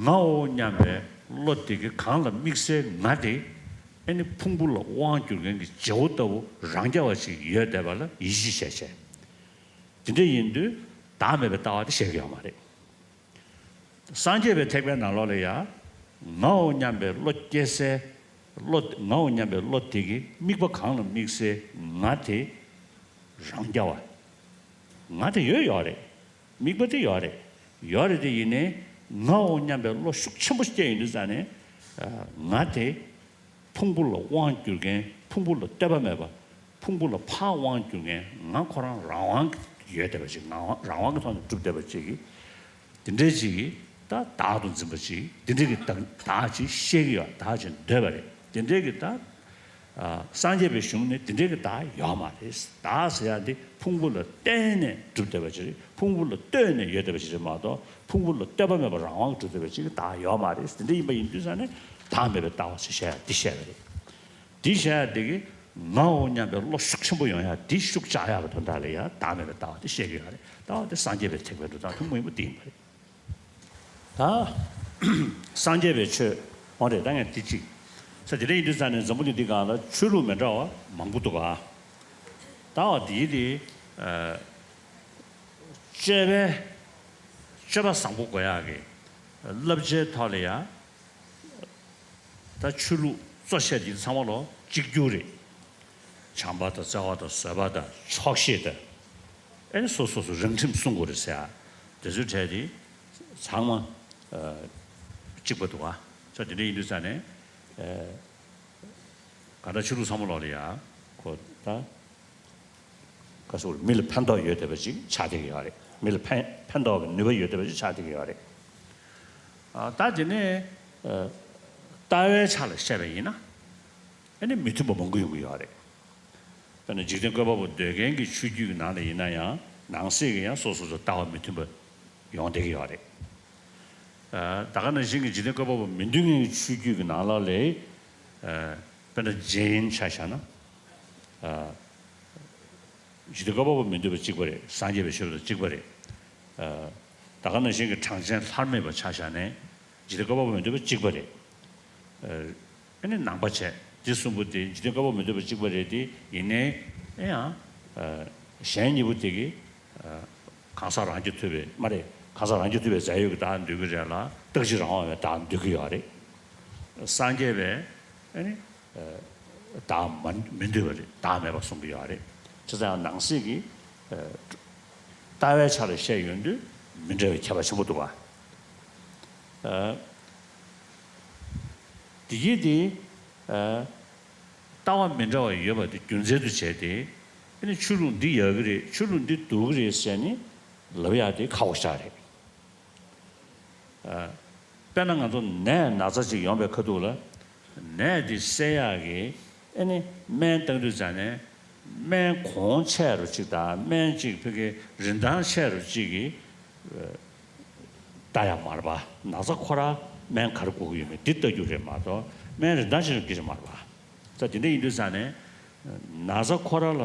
ངའོ་སྙམ་པའི་བློ་དེ་གི་སྒང་ལ་དམིགས་བསལ་ང་དེ་ཨེ་ནི་ཕུང་པོ་ལ་དབང་བསྒྱུར་མཁན་གྱི་བྱེད་པོ་ལྟ་བུ་རང་རྐྱ་བ་ཅིག་ཡོད་བསྡད་པ་ལ་ཡིད་ཆེས་བྱས་བྱས། དེ་འདྲ་ཡིན་དུས་བདག་མེད་པའི་ལྟ་བ་དེ་བཤད་ཀྱི་ཡོད་མ་རེད། སངས་རྒྱས་པའི་ཐེག་པའི་ནང་ལོགས་ལ་ཡང་ངའོ་སྙམ་པའི་བློ་སྐྱེ་སའི་བློ་ངའོ་སྙམ་པའི་བློ་དེ་གི་དམིགས་པ་གང་ལ་དམིགས་སའི་ང་དེ་རང་རྐྱ་བ། ང་དེ་ཡོད་ཡོད་རེད། དམིགས་པ་དེ་ཡོད་རེད། ཡོད་རེད་དེ་ཡིན་ནའི་ངའོ་སྙམ་པའི་བློ་ཤུགས་ཆེན་པོ་སྐྱེ་ཡོང་དུས་ཙང་ནས་ང་དེ་ཕུང་པོ་ལ་དབང་བསྒྱུར་མཁན་ཕུང་པོ་ལ་ལྟོས་པ་མེད་པ་ཕུང་པོ་ལ་ཕར་དབང་བསྒྱུར་མཁན་ང་ཁོ་རང་རང་དབང་གི་ཡོད་བསྡད་པ་ཅིག་ང་རང་དབང་གི་ཐོག་ནས་གྲུབ་བསྡད་པ་ཅིག་གིས། དེ་འདྲའི་ཅིག་གིས་ད་བདག་ཏུ་འཛིན་པ་ཅིག་དེ་འདྲའི་གི་བདག་བདག་ཅིག་ཤེས་ཀྱི་ཡོད། བདག་ཅིག་འདོད་པ་རེད། དེ་འདྲའི་གི་ད་སངས་རྒྱས་པའི་གཞུང་ནས་དེ་འདྲའི་གི་བདག་ཡོད་མ་རེད། བདག་ཟེར་ཡག་འདི་ཕུང་པོ་ལ་བརྟེན་ནས་གྲུབ་བསྡད་པ་ཅིག་རེད། ཕུང་པོ་ལ་ལྟོས་ནས་ཡོད་བསྡད་པ་ཅིག་རེད་མ་གཏོགས་ཕུང་པོ་ལ་ལྟོས་པ་མེད་པར་རང་དབང་གིས་གྲུབ་བསྡད་པ་ཅིག་གི་བདག་ཡོད་མ་རེད། དེ་འདྲ་ཡིན་པ་ཡིན་དུས་ཙང་ནས་བདག་མེད་པའི་ལྟ་བ་ཞིག་བཤད་ཡག་འདི་བཤད་པ་རེད། འདི་བཤད་ཡག་འདི་གི་ངའོ་སྙམ་པའི་བློ་ཤུགས་ཆེན་པོ་ཡོང་ཡག་འདི་ཤུགས་བཅག་ཡག་གི་དོན་དག་ལ་ཡང་བདག་མེད་པའི་ལྟ་བ་འདི་བཤད་ཀྱི་ཡོད་རེད། ལྟ་བ་འདི་སངས་རྒྱས་པའི་ཐེག་པའི་འགྲོ་སྟངས་ཐུན་མོང་མ་ཡིན་པ་འདི་ཡིན་པ་རེད། ད་སངས་རྒྱས་པའི་ཆོས་འོ་རེད། ད་ངས་འདི་གཅིག་ས་དེ་འདྲ་ཡིན་དུས་ཙང་ནས་འཛམ་བུ་གླིང་འདི་སྒང་ལ་ཆོས་ལུགས་མི་འདྲ་བ་མང་པོ་འདུག་ག་ད་འོ་དེའི་དེ་སྤྱོད་པའི་སྤྱོད་པ་བཟང་པོ་དགོས་ཡག་གི་བསླབ་བྱའི་ཐོག་ལ་ཡང་ད་ཆོས་ལུགས་གཙོ་ཆེ་འདི་ཚང་མ་ལོ་གཅིག་གྱུར་རེད། བྱམས་པ་དང་བརྩེ་བ་དང་བཟོད་པ་དང་ཆོག་ཤེས་དང་། ཨེ་ནི་སོ་སོ་སོ་རང་ཁྲིམས་སྲུང་དགོས་རེད་ཟེར་ཡ། དེ་ཚོའི་གྲས་དེ་ཚང་མ་གཅིག་པ་འདུག་ག་ས་དེ་འདྲ་ཡིན་དུས་ཙང་ནས་གང་ལྟར་ཆོས་ལུགས་ཚང་མ་ལོག་ལ་ཡ་ཁོ་ད་ག་ཟེར་མི་ལ་ཕན་ཐོགས་ཡོད་བསྡད་པ་ཅིག་ཆགས་བསྡད་ཀྱི་ཡོད་རེད། མི་ལ་ཕན་ཕན་ཐོགས་ཀྱི་ནུས་པ་ཡོད་བསྡད་པ་ཅིག་ཆགས་བསྡད་ཀྱི་ཡོད་རེད། ད་དེ་ནས་ལྟ་བའི་ཆ་ལ་བཤད་པ་ཡིན་ན། ཨ་ནི་མི་མཐུན་པ་མང་པོ་ཡོང་གི་ཡོད་རེད། དཔེར་ན་འཇིག་རྟེན་བཀོད་པ་པོ་འདོད་མཁན་གྱི་ཆོས་བརྒྱུད་ཀྱི་ནང་ལ་ཡིན་ན་ཡང་ ནང་གསེས་ཀྱི་ཡང་སོ་སོ་སོ་ལྟ་བ་མི་མཐུན་པ་ཡོང་བསྡད་ཀྱི་ཡོད་རེད། ཨ། ད་ག་ནང་བཞིན་གྱི་འཇིག་རྟེན་བཀོད་པ་པོ་མི་འདུལ་མཁན་གྱི་ཆོས་བརྒྱུད་ཀྱི་ནང་ལོགས་ལ། ཨ། དཔེར་ན་ཇེན་ཆ་བཞག་ན། ཨ། འཇིག་རྟེན་བཀོད་པ་པོ་མི་འདུལ་བ་གཅིག་པ་རེད། སངས་རྒྱས་པའི་ཆོས་དང་གཅིག་པ་རེད། ཨ། ད་ག་ནང་བཞིན་གྱི་གྲངས་ཅན་ལྷར་མེད་པ་ཆ་བཞག་ནས་འཇིག་རྟེན་བཀོད་པ་པོ་མི་འདུལ་བ་གཅིག་པ་རེད། ཨ། ཨ་ནི་ནང་པ་བྱས། འདི་གསུམ་པོ་དེ་འཇིག་རྟེན་བཀོད་པ་མི་འདུལ་བ་གཅིག་པ་རེད་དེ། ཡིན་ནའི་ཨེ་ཡང་། ཨ། གཞན་གཉིས་པོ་དེ་གིས། ཨ། གང་ཟག་རང་རྒྱུད་ཐོས་པའི་མ་རེད། གང་ཟག་རང་རྒྱུད་ཐོས་པའི་རྫས་ཡོད་ཀྱི་བདག་འདོད་ཀྱི་རེད་ལ། རྟག་གཅིག་རང་དབང་བའི་བདག་འདོད་ཀྱི་ཡོད་རེད། སངས་རྒྱས་པས་ཨ་ནི། ཨ། བདག་མ་མི་འདུལ་བ་རེད། བདག་མེད་པ་གསུང་གི་ཡོད་རེད། བྱས་ཙང་ནང་གསེས་ཀྱི། ཨ། ལྟ་བའི་ཆ་ལ་བཤད་ཡོང་དུས་མི་འདྲ་བའི་ཁྱད་པར་ཆེན་པོ་འདུག་བ། ཨ། དེ་གིས་དེ། ཨ། ལྟ་བ་མི་འདྲ་བ་ཡོད་པ་དེ་རྒྱུ་མཚན་དུ་བྱས་ཏེ། ཨ་ནི་ཆོས་ལུགས་འདི་ཡག་གི་རེད། ཆོས་ལུགས་འདི་སྡུག་གི་རེད་ཟེར་ནས་ལབ་ཡག་དེ་ཁག་པོ་ཞེ་དྲག་རེད། ཨ། དཔེར་ན་ང་ཚོ་ནད་ན་ཚ་ཅིག་ཡོང་པའི་ཁ་ཐུག་ལ། ནད་དེ་སེལ་ཡག་གི་ཨ་ནི་སྨན་བཏང་དུས་ཙང་ནས། སྨན་གོང་ཆེ་རུ་གཅིག་དང་། སྨན་གཅིག་ཕ་གི་རིན་ཐང་ཆེ་རུ་གཅིག་གིས་ལྟ་ཡག་མ་རེད་པ། ན་ཚ་ཁོ་རང་སྨན་ག་རེ་དགོས་ཀྱི་ཡོད་མེད་འདི་ལྟ་རྒྱུ་རེད་མ་གཏོགས། སྨན་རིན་ཐང་ཆེ་རུ་སྐད་ཆ་མ་རེད་པ། ད་དེ་འདྲ་ཡིན་དུས་ཙང་ནས། ན་ཚ་ཁོ་རང་ལ་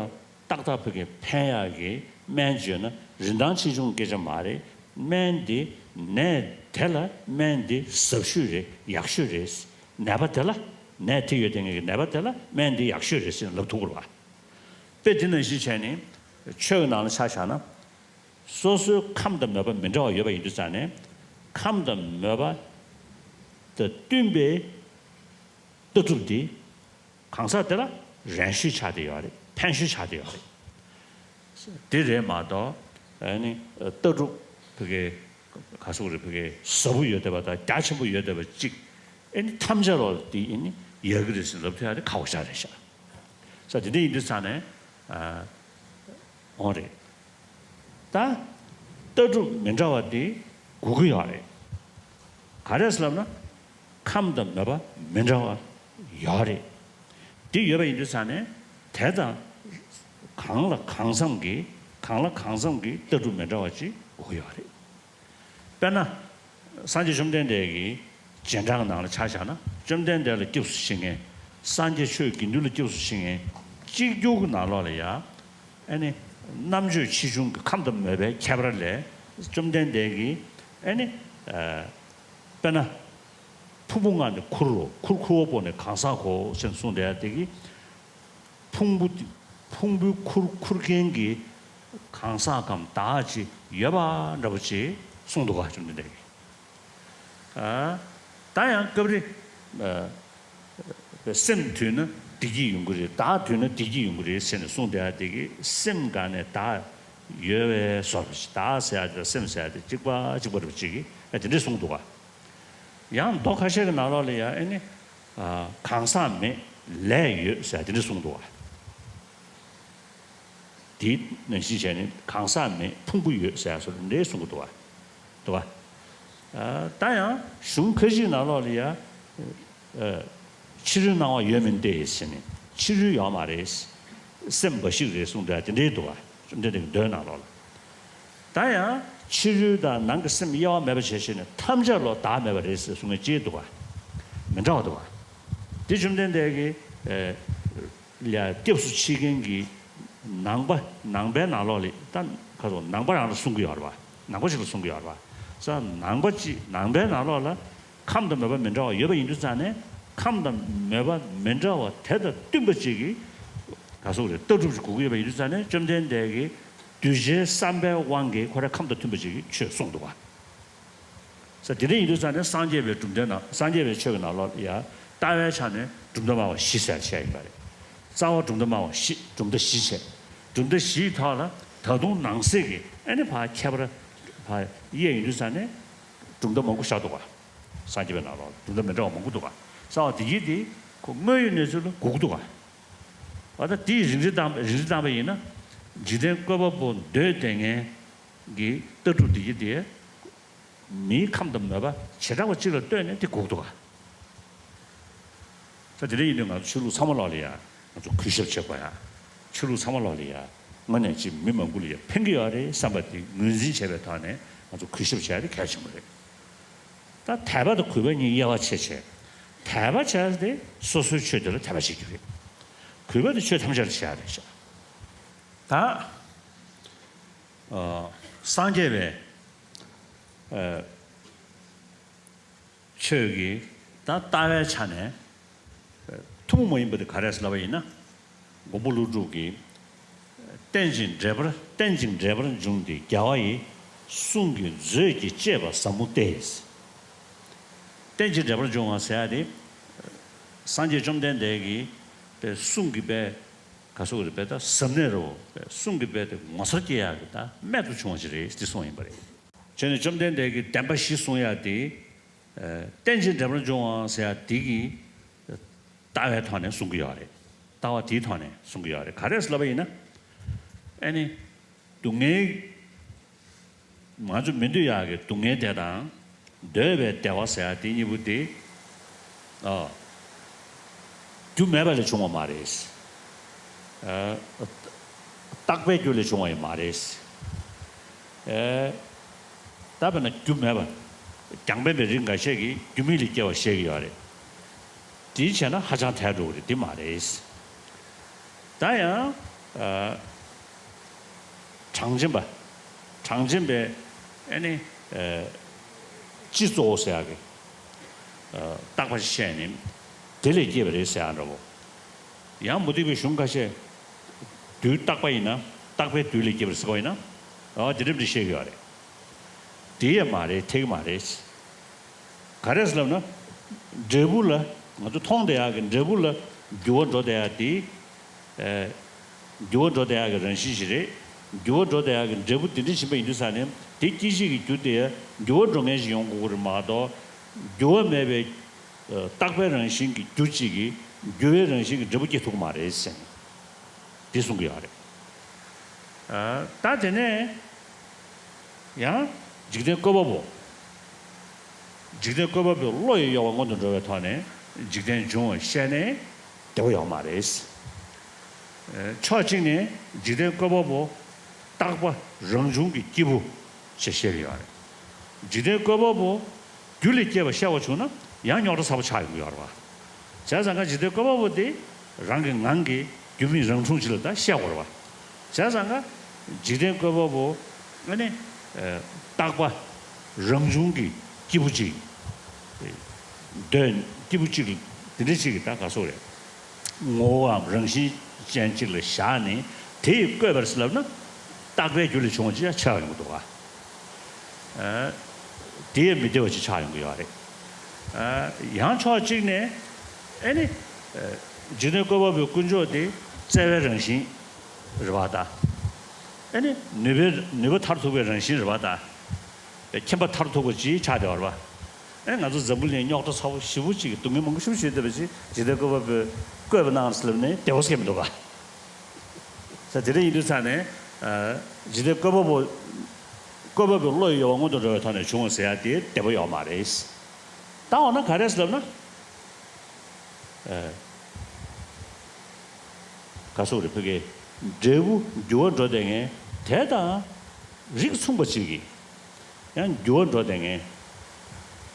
ཏག་ཏག་ཕ་གི་ཕན་ཡག་གི་སྨན་བརྗོད་ན་རིན་ཐང་ཆེ་ཆུང་སྐད་ཆ་མ་རེད། སྨན་འདི་ནད་དེ་ལ་སྨན་འདི་ཟབ་ཤོས་རེད། ཡག་ཤོས་རེད། ནད་པ་དེ་ལ། ནད་དེ་ཡོད་དེ་ངེད་ཀྱི་ནད་པ་དེ་ལ་སྨན་འདི་ཡག་ཤོས་རེད་ཟེར་ནས་ལབ་ཐུབ་དགོས་རེད་པ། དཔེ་འདི་ནང་བཞིན་བྱས་ནས་ཆོས་ཀྱི་ནང་ལ་ཆ་བཞག་ན། སོ་སོའི་ཁམས་དང་མོས་པ་མི་འདྲ་བ་ཡོད་པ་ཡིན་དུས་ཙང་ནས། ཁམས་དང་མོས་པ་དང་བསྟུན་པའི་ལྟ་གྲུབ་འདི་གང་ཟག་དེ་ལ་རན་ཤོས་ཆགས་བསྡད་ཡོད་རེད། ཕན་ཤོས་ཆགས་བསྡད་ཡོད་རེད། དེ་རེད་མ་གཏོགས། ཨ་ནི་ལྟ་གྲུབ་ཕ་གི་ག་ཟེར་དགོས་རེད། ཕ་གི་ཟབ་པོ་ཡོད་བསྡད་པ་དང་རྒྱ་ཆེན་པོ་ཡོད་བསྡད་པ་གཅིག་ཨ་ནི་ཐམས་ཅད་ལ་དེ་ཨ་ནི་ཡག་གི་རེད་ཟེར་ལབ་ཐུབ་ཡག་དེ་ཁག་པོ་ཞེ་དྲག་རེད་ཤག་ས་དེ་འདྲ་ཡིན་དུས་ཙང་ནས། ཨ། འོང་རེད། ད་ལྟ་གྲུབ་མི་འདྲ་བ་དེ་དགོས་ཀྱི་ཡོད་རེད། ག་རེ་ཟེར་ལབ་ན། ཁམས་དང་མོས་པ་མི་འདྲ་བ་ཡོད་རེད། དེ་ཡོད་པ་ཡིན་དུས་ཙང་ནས་དེ་དང་གང་ལ་གང་འཚམ་གྱི། གང་ལ་གང་འཚམ་གྱི་ལྟ་གྲུབ་མི་འདྲ་བ་ཅིག་དགོས་ཀྱི་ཡོད་རེད། དཔེར་ན། སངས་རྒྱས་བཅོམ་ལྡན་འདས་ཀྱི་རྗེས་འབྲང་གི་ནང་ལ་ཆ་བཞག་ན། བཅོམ་ལྡན་འདས་ལ་སྐྱབས་སུ་མཆི་མཁན། སངས་རྒྱས་ཆོས་དགེ་འདུན་ལ་སྐྱབས་སུ་མཆི་མཁན་གཅིག་གྱུར་གྱི་ནང་ལོགས་ལ་ཡ། ཨ་ནི་རྣམ་དཔྱོད་ཆེ་ཆུང་གི་ཁམས་དང་མོས་པའི་ཁྱད་པར་ལས། བཅོམ་ལྡན་འདས་ཀྱིས་ཨ་ནི། ཨ། དཔེར་ན། ཕུང་པོ་ལྔ་ནི་ཁུར་རོ། ཁུར་ཁུར་བ་པོ་ནི་གང་ཟག་གོ་ཟེར་གསུངས་བསྡད་ཡ་དེ་གིས། ཕུང་པོ་དེ། ཕུང་པོའི་ཁུར་ཁུར་མཁན་གྱི་གང་ཟག་གམ་བདག་ཅིག་ཡོད་པ་འདྲ་པོ་ཅིག་གསུངས་འདུག་ག་བཅོམ་ལྡན་འདས་ཀྱིས། ཨ། ད་ཡང་སྐབས་རེ། ཨ། སེམས་དུལ་ན་བདེ་སྐྱིད་ཡོང་གི་རེད། བདག་དུལ་ན་བདེ་སྐྱིད་ཡོང་གི་རེད་ཟེར་ནས་གསུངས་བསྡད་ཡ་དེ་གིས། སེམས་སྒང་ནས་བདག་ཡོད་པའི་བཟོ་འདྲ་ཅིག་བདག་ཟེར་ཡ་དེ་དང་སེམས་ཟེར་ཡ་དེ་གཅིག་པ་གཅིག་པ་འདྲ་པོ་ཅིག་གིས་ཨ་དེ་འདྲས་གསུངས་འདུག་ག་ཡང་མདོ་ཁ་ཤས་ཀྱི་ནང་ལོགས་ལ་ཡང་ཨ་ནི། ཨ། གང་ཟག་མེད་ལས་ཡོད་ཟེར་དེ་འདྲ་གསུངས་འདུག་བ། དེ་ནང་བཞིན་བྱས་ནས་གང་ཟག་མེད་ཕུང་པོ་ཡོད་ཟེར་སོགས་འདྲ་གསུང་གི་འདུག་བ། འདུག་བ། ཨ། ད་ཡང་གཞུང་ཁ་ཅིག་ནང་ལོགས་ལ་ཡང་། ཨ། ཕྱི་རོལ་སྣང་བ་ཡོད་མིན་ཏེ་ཟེར་ནས། ཕྱི་རོལ་ཡོད་མ་རེད། སེམས་འབའ་ཞིག་རེད་གསུངས་འདྲ་དེ་འདྲའི་འདུག་བ། བཅོམ་ལྡན་འདས་ཀྱི་མདོའི་ནང་ལོགས་ལ། ད་ཡང་ཕྱི་རོལ་དང་ནང་གི་སེམས་དབྱེ་བ་མེད་པ་བྱས་བྱས་ནས་ཐམས་ཅད་ལ་བདག་མེད་པ་རེད་ཟེར་གསུང་མཁན་ཅིག་འདུག་ག་མི་འདྲ་བ་འདུག་ག་དེ་བཅོམ་ལྡན་འདས་ཀྱིས། ཨ། ལ་སྐྱབས་སུ་མཆི་མཁན་གྱི་ནང་པ། ནང་པའི་ནང་ལོགས་ལ། ད་ག་རེ་ཟེར། ནང་པ་རང་ལ་གསུང་གི་ཡོད་རེད་པ། ནང་པ་ཞིག་ལ་གསུང་གི་ཡོད་རེད་པ། ས་ནང་པ་ཅིག་ནང་པའི་ནང་ལོགས་ལ་ཁམས་དང་མོས་པ་མི་འདྲ་བ་ཡོད་པ་ཡིན་དུས་ཙང་ནས། ཁམས་དང་མོས་པ་མི་འདྲ་བ་དེ་དང་བསྟུན་པ་ཅིག་གི། ག་རེ་ཟེར་དགོས་རེད། ལྟ་གྲུབ་ཅིག་དགོས་ཀྱི་ཡོད་པ་ཡིན་དུས་ཙང་ནས། བཅོམ་ལྡན་འདས་ཀྱིས་གདུལ་བྱའི་བསམ་པའི་དབང་གིས་ཁོ་རའི་ཁམས་དང་མཐུན་པ་ཅིག་གི་ཆོས་གསུངས་འདུག་ག་ས་དེ་འདྲ་ཡིན་དུས་ཙང་ནས་སངས་རྒྱས་པའི་གྲུབ་མཐའི་ནང་། སངས་རྒྱས་པའི་ཆོས་ཀྱི་ནང་ལོགས་ལ་ཡ། ལྟ་བའི་ཆ་ནས་གྲུབ་མཐའ་སྨྲ་བ་བཞི་ཟེར་བཤད་ཡོད་པ་རེད། རྩ་བ་གྲུབ་མཐའ་སྨྲ་བ་བཞི། གྲུབ་མཐའ་བཞི་བྱས། གྲུབ་མཐའ་བཞིའི་ཐོག་ལ་ད་དུང་ནང་གསེས་ཀྱི་ཨ་ནི་ཕར་ཁྱད་པར་ཕར་དབྱེ་ཡོང་དུས་ཙང་ནས་གྲུབ་མཐའ་མང་པོ་བཞག་འདུག་ག་སངས་རྒྱས་པའི་ནང་ལོགས་ལ་གྲུབ་མཐའ་མི་འདྲ་བ་མང་པོ་འདུག་ག་ས་འོ་དེ་གྱིས་དེ་ཁོ་དངོས་ཡོད་གནས་ཚུལ་ལ་དགོས་ཀྱི་འདུག་ག་འོ་ད་དེའི་རིགས་འགྲེ་བཏང་། རིགས་འགྲེ་བཏང་པ་ཡིན་ན། འཇིག་རྟེན་བཀོད་པ་པོ་འདོད་དེ་ངན་གྱི་ལྟ་གྲུབ་དེ་གྱིས་དེ། མིའི་ཁམས་དང་མོས་པ་བྱེ་བྲག་པ་གཅིག་ལ་ལྟོས་ནས་དེ་དགོས་འདུག་ག་ས་དེ་འདྲ་ཡིན་དུས་ང་ཚོ་ཆོས་ལུགས་ཚང་མ་ལོག་ལ་ཡ། ང་ཚོ་གུས་ཞབས་བྱེད་དགོས་ཡ། ཆོས་ལུགས་ཚང་མ་ལོག་ལ་ཡ། དངོས་གནས་ཅིག་མི་མང་པོ་ལ་ཡང་ཕན་གྱི་ཡོད་རེད་བསམ་པ་དེ་ངོས་འཛིན་བྱས་པའི་ཐོག་ནས་ང་ཚོ་གུས་ཞབས་བྱས་ཏེ་གལ་ཆེན་པོ་རེད། ད་དད་པ་དང་གུས་པ་གཉིས་དབྱེ་བ་ཕྱེ་བྱས། དད་པ་བྱས་ཏེ་སོ་སོའི་ཆོས་དེ་ལ་དད་པ་བྱེད་རྒྱུ་རེད། གུས་པ་དེ་ཆོས་ཐམས་ཅད་ལ་བྱེད་ཡ་རེད་ཤག་ད་ཨ་སངས་རྒྱས་པའི་ཨ་ཆོས་ཀྱི་ད་ལྟ་བའི་ཆ་ནས་ཐུན་མོང་མ་ཡིན་པ་དེ་ག་རེ་ཟེར་ལབ་པ་ཡིན་ན། མགོན་པོ་ཀླུ་སྒྲུབ་ཀྱིས། རྟེན་ཅིང་འབྲེལ་པར་རྟེན་ཅིང་འབྲེལ་པར་འབྱུང་སྟེ་རྒྱལ་བ་ཡི། གསུང་གི་མཛོད་ཀྱིས་བཅད་པ་ཟབ་མོ་སྟེ། རྟེན་ཅིང་འབྲེལ་པར་འབྱུང་བ་ཟེར་ཡ་དེ། སངས་རྒྱས་བཅོམ་ལྡན་འདས་ཀྱི་པའི་གསུང་གི་པའི་ག་སོགས་རེད་པའི་ད་ཟབ་གནད་རོ། པའི་གསུང་གི་པའི་དེ་ངོ་མཚར་སྐྱེ་ཡག་གི་ད་རྨད་དུ་བྱུང་བ་ཞིག་རེད་ཟེར་གསུངས་ཡིན་པ་རེད། བྱས་ནས་བཅོམ་ལྡན་འདས་ཀྱིས་བདེན་པ་བཞི་གསུང་ཡག་དེ། རྟེན་ཅིང་འབྲེལ་པར་འབྱུང་བ་ཟེར་ཡག་དེ་གི་ལྟ་བའི་ཐོག་ནས་གསུང་གི་ཡོད་རེད། ལྟ་བ་དེའི་ཐོག་ནས་གསུང་གི་ཡོད་རེད། ག་རེ་ཟེར་ལབ་པ་ཡིན་ན། ཨ་ནི། སྡུག་བསྔལ། ང་ཚོ་མི་འདོད་ཡག་གི་སྡུག་བསྔལ་དེ་དང་། འདོད་པའི་བདེ་བ་ཟེར་ཡག་དེ་གཉིས་པོ་དེ། ཨ། རྒྱུ་མེད་པ་ལས་བྱུང་བ་མ་རེད། ཨ། རྟག་པའི་རྒྱུ་ལས་བྱུང་བ་ཡང་མ་རེད། ཨེ། ད་དཔེར་ན་རྒྱུ་མེད་པ། རྒྱང་འཕེན་པའི་རིགས་འགའ་ཤས་ཀྱིས་རྒྱུ་མེད་ལས་སྐྱེ་བ་བཤད་ཀྱི་ཡོད་རེད། དེ་བྱས་ན་ཧ་ཅང་ཐལ་འགྲོ་གི་རེད། དེ་མ་རེད། ད་ཡང་། ཨ། གྲངས་ཅན་པ། གྲངས་ཅན་པའི་ཨ་ནི། ཨ། སྤྱི་གཙོ་བོ་ཟེར་ཡག་གི། ཨ། རྟག་པ་ཞིག་བཤད་ནས་དེ་ལས་སྐྱེས་པ་རེད་ཟེར་ཡག་འདྲ་བོ། ཡང་མུ་སྟེགས་པའི་གཞུང་ཁ་ཤས། དུས་རྟག་པ་ཡིན་ན་རྟག་པའི་དུས་ལས་སྐྱེས་པ་རེད་ཟེར་བ་ཡིན་ན། ཨ། དེ་འདྲ་འདྲ་བཤད་ཀྱི་ཡོད་རེད། དེ་ཡང་མ་རེད། དེ་གི་མ་རེད། ག་རེ་ཟེར་ལབ་ན། འབྲས་བུ་ལ། ང་ཚོ་མཐོང་བསྡད་ཡག་གི་འབྲས་བུ་ལ་འགྱུར་བ་འགྲོ་བསྡད་ཡག་དེ། ཨེ། འགྱུར་བ་འགྲོ་བསྡད་ཡག་གི་རང་བཞིན་ཞིག་རེད། འགྱུར་བ་འགྲོ་བསྡད་ཡག་གི་འབྲས་བུ་དེ་འདྲ་ཕྱིན་པ་ཡིན་དུས་ཙང་ནས་དེ་སྐྱེད་བྱེད་ཀྱི་རྒྱུ་དེ་འགྱུར་བ་འགྲོ་མཁན་ཞིག་ཡོང་དགོས་ཀྱི་རེད་མ་གཏོགས། འགྱུར་བ་མེད་པའི་རྟག་པའི་རང་བཞིན་གྱི་རྒྱུ་གཅིག་གིས་འགྱུར་བའི་རང་བཞིན་གྱི་འབྲས་བུ་སྐྱེ་ཐུབ་ཀྱི་མ་རེད་ཟེར་ནས་དེ་གསུང་གི་ཡོད་རེད། ཨ། ད་དེ་ནས། ཡང་། འཇིག་རྟེན་བཀོད་པ་པོ། འཇིག་རྟེན་བཀོད་པ་པོའི་བློ་ཡི་གཡོ་བ་སྔོན་དུ་འགྲོ་བའི་ཐོག་ནས་འཇིག་རྟེན་འབྱུང་བ་བཤད་ནས་བདེ་བོ་ཡོད་མ་རེད། ཕྱོགས་གཅིག་ནས་འཇིག་རྟེན་བཀོད་པ་པོ་རྟག་པ་རང་བྱུང་གི་སྐྱེས་བུ་ཞེས་བཤད་ཀྱི་ཡོད་རེད། འཇིག་རྟེན་བཀོད་པ་པོ་རྒྱུ་ལས་སྐྱེས་པ་བཤད་པ་བྱུང་ན་ཡང་རྙོག་དྲ་ཚ་པོ་ཆགས་ཡོང་གི་ཡོད་རེད་བ། བྱས་ཙང་ཀ་འཇིག་རྟེན་བཀོད་པ་པོ་དེ་རང་གི་ངང་གིས་རྒྱུ་མེད་རང་བྱུང་ཅིག་ལ་ད་བཤད་དགོས་རེད་བ། བྱས་ཙང་ཀ་འཇིག་རྟེན་བཀོད་པ་པོ་ཨ་ནི་རྟག་པ་རང་བྱུང་གི་སྐྱེས་བུ་གཅིག་འདོད་སྐྱེས་བུ་གཅིག་དེ་འདྲ་གཅིག་གི་ད་ག་སོགས་རེད། ངོ་བོའམ་རང་བཞིན་ཅན་གཅིག་ལ་བཞག་ནས་དེ་ཡི་བཀོད་པ་རེད་ཟེར་ལབ་ན་རྟག་པའི་རྒྱུ་ལས་བྱུང་བ་ཅིག་ཡང་ཆགས་ཡོང་གི་འདུག་ག་ཨ། དེ་ཡང་མི་བདེ་བ་ཅིག་ཆགས་ཡོང་གི་ཡོད་རེད། ཨ། ཡང་ཕྱོགས་གཅིག་ནས་ཨ་ནི་ཨ། འཇིག་རྟེན་བཀོད་པ་པོའི་དཀོན་མཆོག་དེ་བརྩེ་བའི་རང་བཞིན་རེད་བ་ད། ཨ་ནི་ནུས་པའི་ནུས་པ་མཐར་ཐུག་པའི་རང་བཞིན་རེད་བ་ད། མཁྱེན་པ་མཐར་ཐུག་པ་ཅིག་ཆགས་བསྡད་པ་རེད་བ། ཨ། ང་ཚོ་འཛམ་བུ་གླིང་རྙོག་དྲ་ཚ་པོ་ཞེ་པོ་ཅིག་སྡུག་བསྔལ་མང་པོ་ཞེ་པོ་ཞིག་བསྡད་པ་ཅིག་འཇིག་རྟེན་བཀོད་པ་པོས་བཀོད་པ་གནང་ཟེར་ལབ་ནས་བདེ་བོ་སྐྱེ་མི་འདུག་ག་ས་དེ་འདྲ་ཡིན་དུས་ཙང་ནས། ཨ། འཇིག་རྟེན་བཀོད་པ་པོ། བཀོད་པ་པོའི་བློ་ཡི་གཡོ་བ་སྔོན་དུ་འགྲོ་བའི་ཐོག་ནས་བྱུང་བ་ཟེར་ཡ་དེ་བདེ་པོ་ཡོད་མ་རེད། ད་འོ་ན་ག་རེ་ཟེར་ལབ་ན། ཨ། ག་སོགས་རེད་ཕ་གི། འབྲས་བུ་འགྱུར་བ་འགྲོ་བསྡད་མཁན་དེ་དང་རིགས་མཚུངས་པ་ཅིག་གིས། ཡང་འགྱུར་བ་འགྲོ་བསྡད་མཁན།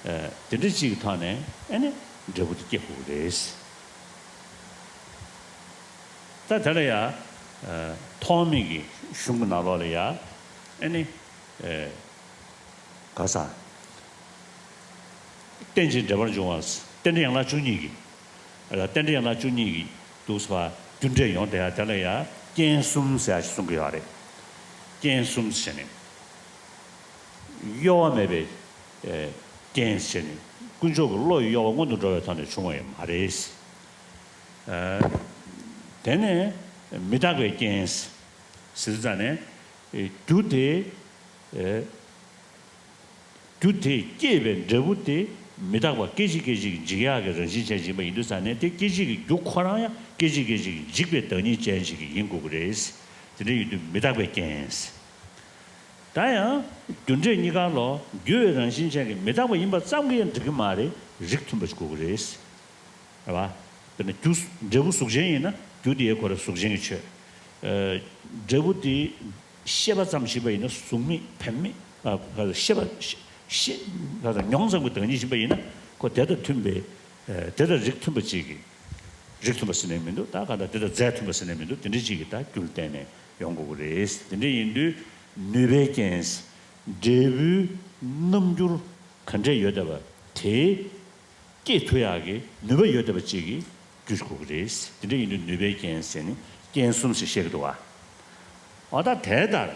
ཨ། དེ་འདྲ་ཅིག་གི་ཐོག་ནས་ཨ་ནི་འབྲས་བུ་དེ་སྐྱེ་དགོས་ཀྱི་རེད། ད་དེ་ལ་ཡ། ཨ། ཐོགས་མེད་ཀྱི་གཞུང་གི་ནང་ལོགས་ལ་ཡ། ཨ་ནི། ཨ། ག་ས། རྟེན་ཅིང་འབྲེལ་པར་འབྱུང་བ། རྟེན་འབྲེལ་ཡན་ལག་བཅུ་གཉིས་ཀྱི། རྟེན་འབྲེལ་ཡན་ལག་བཅུ་གཉིས་ཀྱི་འདུག་སེ་བ་རྒྱུ་འབྲས་ཡོངས་དེ་ཡང་དེ་ལ་ཡང་རྐྱེན་གསུམ་ཟེར་ཡག་ཞིག་གསུང་གི་ཡོད་རེད། རྐྱེན་གསུམ་ཟེར་ནས། གཡོ་བ་མེད་པའི་རྐྱེན་ཟེར་ནས་དཀོན་མཆོག་གི་བློ་ཡི་གཡོ་བ་སྔོན་དུ་འགྲོ་བའི་ཐོག་ནས་བྱུང་བ་ཡང་མ་རེད། དེ་ནས་མི་རྟག་པའི་རྐྱེན་ཟེར་ཙང་ནས་རྒྱུ་དེ། རྒྱུ་དེས་བསྐྱེད་པའི་འབྲས་བུ་དེ་མི་རྟག་པ་སྐད་ཅིག་སྐད་ཅིག་འཇིག་ཡག་གི་རང་བཞིན་ཅན་ཞིག་ཡིན་པ་ཡིན་དུས་ཙང་ནས་དེ་སྐད་ཅིག་གི་རྒྱུ་ཁོ་རང་ཡང་སྐད་ཅིག་སྐད་ཅིག་འཇིག་པའི་བདག་ཉིད་ཅན་ཞིག་ཡིན་དགོས་ཀྱི་རེད། དེ་འདྲ་ཡིན་དུས་མི་རྟག་པའི་རྐྱེན། ད་ཡང་རྒྱུ་འབྲས་གཉིས་ཀ་ལོ་འགྱུར་བའི་རང་བཞིན་ཅན་གྱི་མི་རྟག་པ་ཡིན་པ་ཙམ་གྱིས་ཡང་འགྲིག་གི་མ་རེད། རིགས་མཐུན་པ་ཞིག་དགོས་ཀྱི་རེད། རེད་བ། དཔེར་ན་རྒྱུ། འབྲས་བུ་གཟུགས་ཅན་ཡིན་ན་རྒྱུ་དེ་ཡང་ཁོ་རང་གཟུགས་ཅན་གྱི་ཆོས། འབྲས་བུ་དེ་ཤེས་པ་ཙམ་ཞིག་པ་ཡིན་ན་གཟུགས་མེད་བདེན་མེད། ཤེས་པ་ཤེས་མྱོང་ཙམ་གྱི་བདག་ཉིད་ཞིག་པ་ཡིན་ན་ཁོ་དེ་དང་མཐུན་པའི། དེ་དང་རིགས་མཐུན་པ་ཅིག་གིས། རིགས་མཐུན་པ་ཟེར་ནས་མི་འདུག་ད་ག་ད་དེ་དང་རྫས་མཐུན་པ་ཟེར་ནས་མི་འདུག་དེ་འདྲ་ཅིག་གིས་ད་རྒྱུ་ལ་བརྟེན་ནས་ཡོང་དགོས་ཀྱི་རེད། དེ་འདྲ་ཡིན་དུས་ནུས་པའི་རྐྱེན། འབྲས་བུའི་རྣམ་འགྱུར་ག་འདྲས་ཡོད་བསྡད་པ་དེ། སྐྱེད་ཐུབ་ཡག་གི་ནུས་པ་ཡོད་བསྡད་པ་ཅིག་གིས་འགྱུར་དགོས་ཀྱི་རེད། དེ་འདྲ་ཡིན་དུས་ནུས་པའི་རྐྱེན་ཟེར་ནས་རྐྱེན་གསུམ་ཞིག་བཤད་ཀྱི་འདུག་བ། འོ་ད་དེ་ལྟར།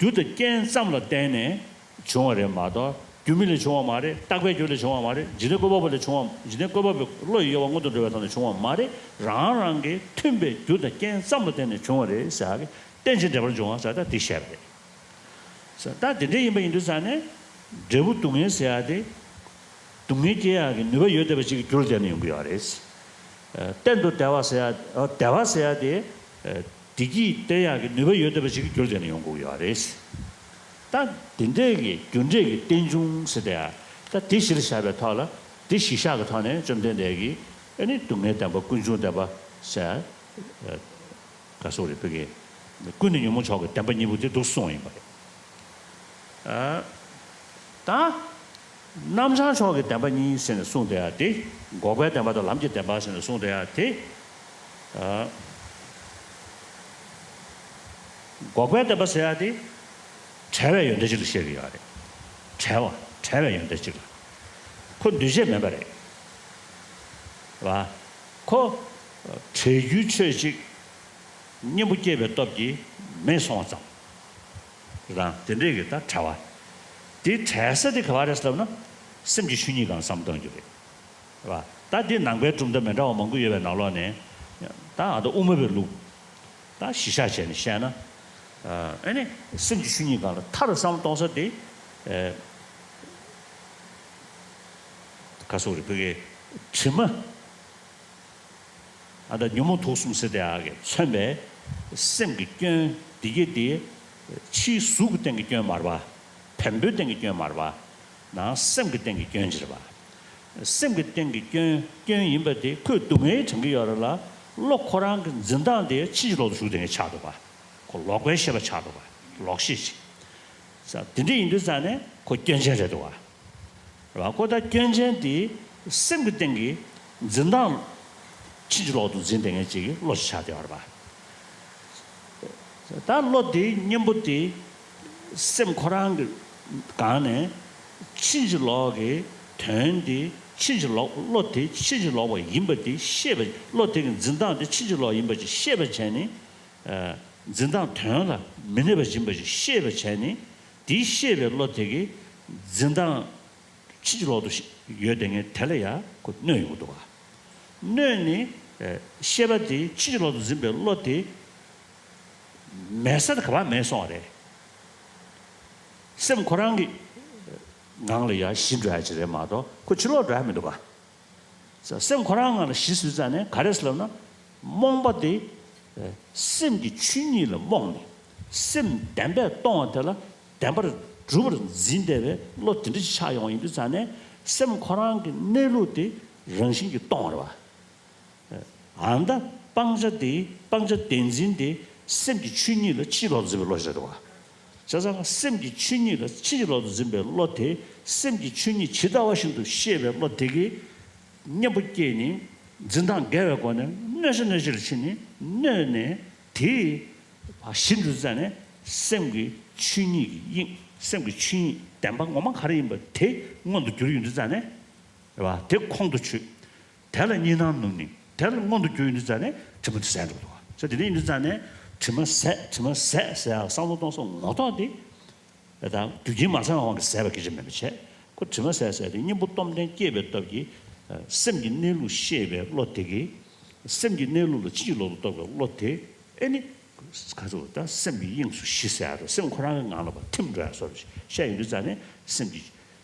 རྒྱུ་དང་རྐྱེན་ཙམ་ལ་བརྟེན་ནས་བྱུང་བ་རེད་མ་གཏོགས་རྒྱུ་མེད་ལས་བྱུང་བ་མ་རེད། རྟག་པའི་རྒྱུ་ལས་བྱུང་བ་མ་རེད། འཇིག་རྟེན་བཀོད་པ་པོ་ལས་བྱུང་བ། འཇིག་རྟེན་བཀོད་པ་པོའི་བློ་ཡི་དབྱེ་བ་མངོན་དུ་འགྲོ་བའི་ཐོག་ནས་བྱུང་བ་མ་རེད། རང་རང་གི་མཐུན་པའི་རྒྱུ་དང་རྐྱེན་ཙམ་ལ་བརྟེན་ནས་བྱུང་བ་རེད་ཟེར་ཡག་གི་རྟེན་ཅིང་འབྲེལ་པར་འབྱུང་བ་ཟེར་ད་འདི་བཤད་པ་རེད། ད་དེ་འདྲ་ཡིན་པ་ཡིན་དུས་ཙང་ནས་འབྲས་བུ་སྡུག་བསྔལ་ཟེར་ཡག་དེ། སྡུག་བསྔལ་སྐྱེ་ཡག་གི་ནུས་པ་ཡོད་བསྡད་པ་ཅིག་གི་རྒྱུ་ལ་བརྟེན་ནས་ཡོང་གི་ཡོད་རེད། གཏན་དུ་བདེ་བ་ཟེར་ཡག་བདེ་བ་ཟེར་ཡག་དེ། བདེ་སྐྱིད་སྟེར་ཡག་གི་ནུས་པ་ཡོད་བསྡད་པ་ཅིག་གི་རྒྱུ་ལ་བརྟེན་ནས་ཡོང་དགོས་ཀྱི་ཡོད་རེད། ད་དེ་འདྲས་ཀྱི་རྒྱུ་འབྲས་ཀྱི་རྟེན་འབྱུང་ཟེར་དེ་ཡ། ད་དེ་གཞིར་བཞག་པའི་ཐོག་ལ་དེ་གཞིར་བཞག་གི་ཐོག་ནས་བཅོམ་ལྡན་འདས་ཀྱིས་ཨ་ནི་སྡུག་བསྔལ་བདེན་པ་ཀུན་འབྱུང་བདེན་པ་ཟེར། ག་སོགས་རེད་བོད་སྐད། ཀུན་ནས་ཉོན་མོངས་ཕྱོགས་ཀྱི་བདེན་པ་གཉིས་པོ་དེ་འདུག་གསུངས་ཡིན་པ་རེད། ད། རྣམ་བྱང་ཕྱོགས་ཀྱི་བདེན་པ་གཉིས་ཟེར་ནས་གསུངས་བསྡད་ཡ་དེ། འགོག་པའི་བདེན་པ་དང་ལམ་གྱི་བདེན་པ་ཟེར་ནས་གསུངས་བསྡད་ཡ་དེ། འགོག་པའི་བདེན་པ་ཟེར་ཡ་དེ། བྲལ་བའི་ཡོན་ཏན་ཅིག་ལ་བཤད་ཀྱི་ཡོད་རེད། བྲལ་བ་བྲལ་བའི་ཡོན་ཏན་ཅིག་ལ། ཁོ་འདུས་བྱས་མིན་པ་རེད། རེད་བ། ཁོ། བྲལ་རྒྱུའི་ཆོས་ཅིག་གཉེན་པོ་སྐྱེས་པའི་སྟོབས་ཀྱིས་མེད་སོང་བ་ཙམ། རང་དེ་འདྲས་ཀྱི་ད་བྲལ་བ། དེ་བྲལ་ས་དེ་ག་བ་རེད་ཟེར་ལབ་ན། སེམས་ཀྱི་ཆོས་ཉིད་སྒང་བསམ་བཏང་རྒྱུ་རེད། རེད་བ། ད་དེ་ནང་པའི་གྲུབ་མཐའ་མི་འདྲ་བ་མང་པོ་ཡོད་པའི་ནང་ལོགས་ནས། ད་ཨ་ད་དབུ་མ་པའི་ལུགས། ད་གཞི་བཞག་བྱས་ནས་བཤད་ན། ཨ་ནི་སེམས་ཀྱི་ཆོས་ཉིད་སྒང་ལ་མཐར་བསམ་གཏོང་ས་དེ། ག་སོགས་རེད་བོད་སྐད། དྲི་མ། ཨ་ད་ཉོན་མོངས་དུག་གསུམ་ཟེར་དེ་ཨ་གི་མཚོན་པའི་སེམས་ཀྱི་སྐྱོན་འདི་གྱད་དེ། ཕྱིའི་གཟུགས་ཀྱི་སྟེང་གི་སྐྱོན་མ་རེད་པ། བེམ་པོའི་སྟེང་གི་སྐྱོན་མ་རེད་པ། ནང་སེམས་ཀྱི་སྟེང་གི་སྐྱོན་ཅིག་རེད་པ། སེམས་ཀྱི་སྟེང་གི་སྐྱོན་སྐྱོན་ཡིན་པ་དེ་ཁོས་སྡུག་བསྔལ་དྲངས་ཀྱི་ཡོད་རེད་ལ། བློ་ཁོ་རང་གི་འཛིན་སྟངས་དེ་ཕྱིན་ཅི་ལོག་ཏུ་ཞུགས་བསྡད་མཁན་ཆགས་འདུག་པ། ཁོ་ལོག་པའི་ཤེས་པ་ཆགས་འདུག་པ། ལོག་ཤེས་ཅིག་ས་དེ་འདྲ་ཡིན་དུས་ཙང་ནས་ཁོ་སྐྱོན་ཅན་རེད་འདུག་པ། རེད་བ། ཁོ་ད་སྐྱོན་ཅན་དེ་སེམས་ཀྱི་སྟེང་གི་འཛིན་སྟངས་ཕྱིན་ཅི་ལོག་ཏུ་འཛིན་བསྡད་མཁན་ཅིག་གི་བློ་ཞིག་ཆགས་བསྡད་པ་རེད་པ། ད་བློ་དེའི་གཉེན་པོ་དེ་སེམས་ཁོ་རང་གི་སྒང་ནས་ཕྱིན་ཅི་ལོག་གི་དོན་དེ་ཕྱིན་ཅི་ལོག་བློ་དེ་ཕྱིན་ཅི་ལོག་པ་ཡིན་པ་དེ་ཤེས་པ། བློ་དེ་གི་འཛིན་སྟངས་དེ་ཕྱིན་ཅི་ལོག་ཡིན་པ་ཅིག་ཤེས་པ་བྱས་ནས། འཛིན་སྟངས་དོན་ལ་མི་གནས་པ་ཡིན་པ་ཞིག་ཤེས་པ་བྱས་ནས། དེའི་ཤེས་པའི་བློ་དེ་གིས་འཛིན་སྟངས་ཕྱིན་ཅི་ལོག་ཏུ་ཡོད་བསྡད་མཁན་དེ་ལ་ཡང་ཁོ་གནོད་ཡོང་གི་འདུག་ག་གནོད་ནས་ཤེས་པ་དེ་ཕྱིན་ཅི་ལོག་ཏུ་འཛིན་པའི་བློ་དེ་མེད་ས་དེ་ག་པར་མེད་སོང་བ་རེད། སེམས་ཁོ་རང་གི་ངང་ལ་ཡང་ཞི་འགྲོ་ཡ་ཅིག་རེད་མ་གཏོགས་ཁོ་ཕྱིར་ལོག་འགྲོ་ཡ་མི་འདུག་ག་སེམས་ཁོ་རང་ངང་ལ་ཞི་ཟེར་ཙང་ནས་ག་རེ་ཟེར་ལབ་ན། རྨོངས་པ་དེ། སེམས་ཀྱི་ཆོས་ཉིད་ལ་རྨོངས་ནས། སེམས་བདེན་པས་སྟོང་བ་དེ་ལ་བདེན་པར་གྲུབ་པར་འཛིན་བསྡད་པའི་བློ་དེ་འདྲ་ཞིག་ཆགས་ཡོང་ཡིན་དུས་ཙང་ནས། སེམས་ཁོ་རང་གི་གནས་ལུགས་དེ་རང་བཞིན་གྱིས་སྟོང་བ་རེད་བ། ཨ་ནི་ད་སྤང་བྱ་དེ་སྤང་བྱ་བདེན་འཛིན་དེ་སེམས་ཀྱི་ཆོས་ཉིད་ལ་ཕྱིན་ཅི་ལོག་ཏུ་འཛིན་པའི་བློ་ཞིག་རེད་བ། བྱས་ཙང་སེམས་ཀྱི་ཆོས་ཉིད་ལ་ཕྱིན་ཅི་ལོག་ཏུ་འཛིན་པའི་བློ་དེ་སེམས་ཀྱི་ཆོས་ཉིད་ཇི་ལྟ་བ་བཞིན་དུ་ཤེས་པའི་བློ་དེ་གིས་གཉེན་པོ་སྐྱེས་ནས་འཛིན་སྟངས་འགལ་བའི་སྒོ་ནས་གནོད་བྱ་གནོད་བྱེད་ལ་ཕྱིན་ནས་གནོད་ནས་དེ་ཞི་འགྲོ་དུས་ཙང་ནས་སེམས་ཀྱི་ཆོས་ཉིད་ཀྱི་དབྱིངས། སེམས་ཀྱི་ཆོས་ཉིད་བདེན་པ་ངོ་མ་ག་རེ་ཡིན་པ་དེ་མངོན་དུ་གྱུར་ཡོང་དུས་ཙང་ནས། རེད་བ། དེ་ཁོང་དུ་ཆུད། དེ་ལ་གཉིས་སྣང་ནུབ་ནས་དེ་ལ་མངོན་དུ་གྱུར་ཡོང་དུས་ཙང་ནས་དྲི་མ་དེ་ཟད་འགྲོ་འདུག་བ། ས་དེ་འདྲ་ཡིན་དུས་ཙང་ནས་དྲི་མ་ཟད་དྲི་མ་ཟད་ཟེར་ཡག་བསམ་བློ་གཏོང་ས་ངོ་ཐོག་དེ། ད་རྒྱུ་རྐྱེན་མ་ཚང་བའི་དབང་གིས་ཟད་པ་སྐད་ཆ་མིན་པ་བྱས། ཁོ་དྲི་མ་ཟད་ཟེར་དེ་གཉེན་པོ་སྟོབས་ལྡན་སྐྱེས་པའི་སྟོབས་ཀྱིས། སེམས་ཀྱི་གནས་ལུགས་ཤེས་པའི་བློ་དེ་གིས། སེམས་ཀྱི་གནས་ལུགས་ལ་ཕྱིན་ཅི་ལོག་ཏུ་རྟོག་པའི་བློ་དེ། ཨེ་ནི། ག་ཚོད་ད་སེམས་ཀྱི་དབྱིངས་སུ་ཞི་ཟེར་ཡག་དང་སེམས་ཁོ་རང་གི་ངང་ལ་ཕར་ཐིམ་འགྲོ་ཡག་བཟོ་འདྲ་བཤད་ཡོང་དུས་ཙང་ནས་སེམས་ཀྱི་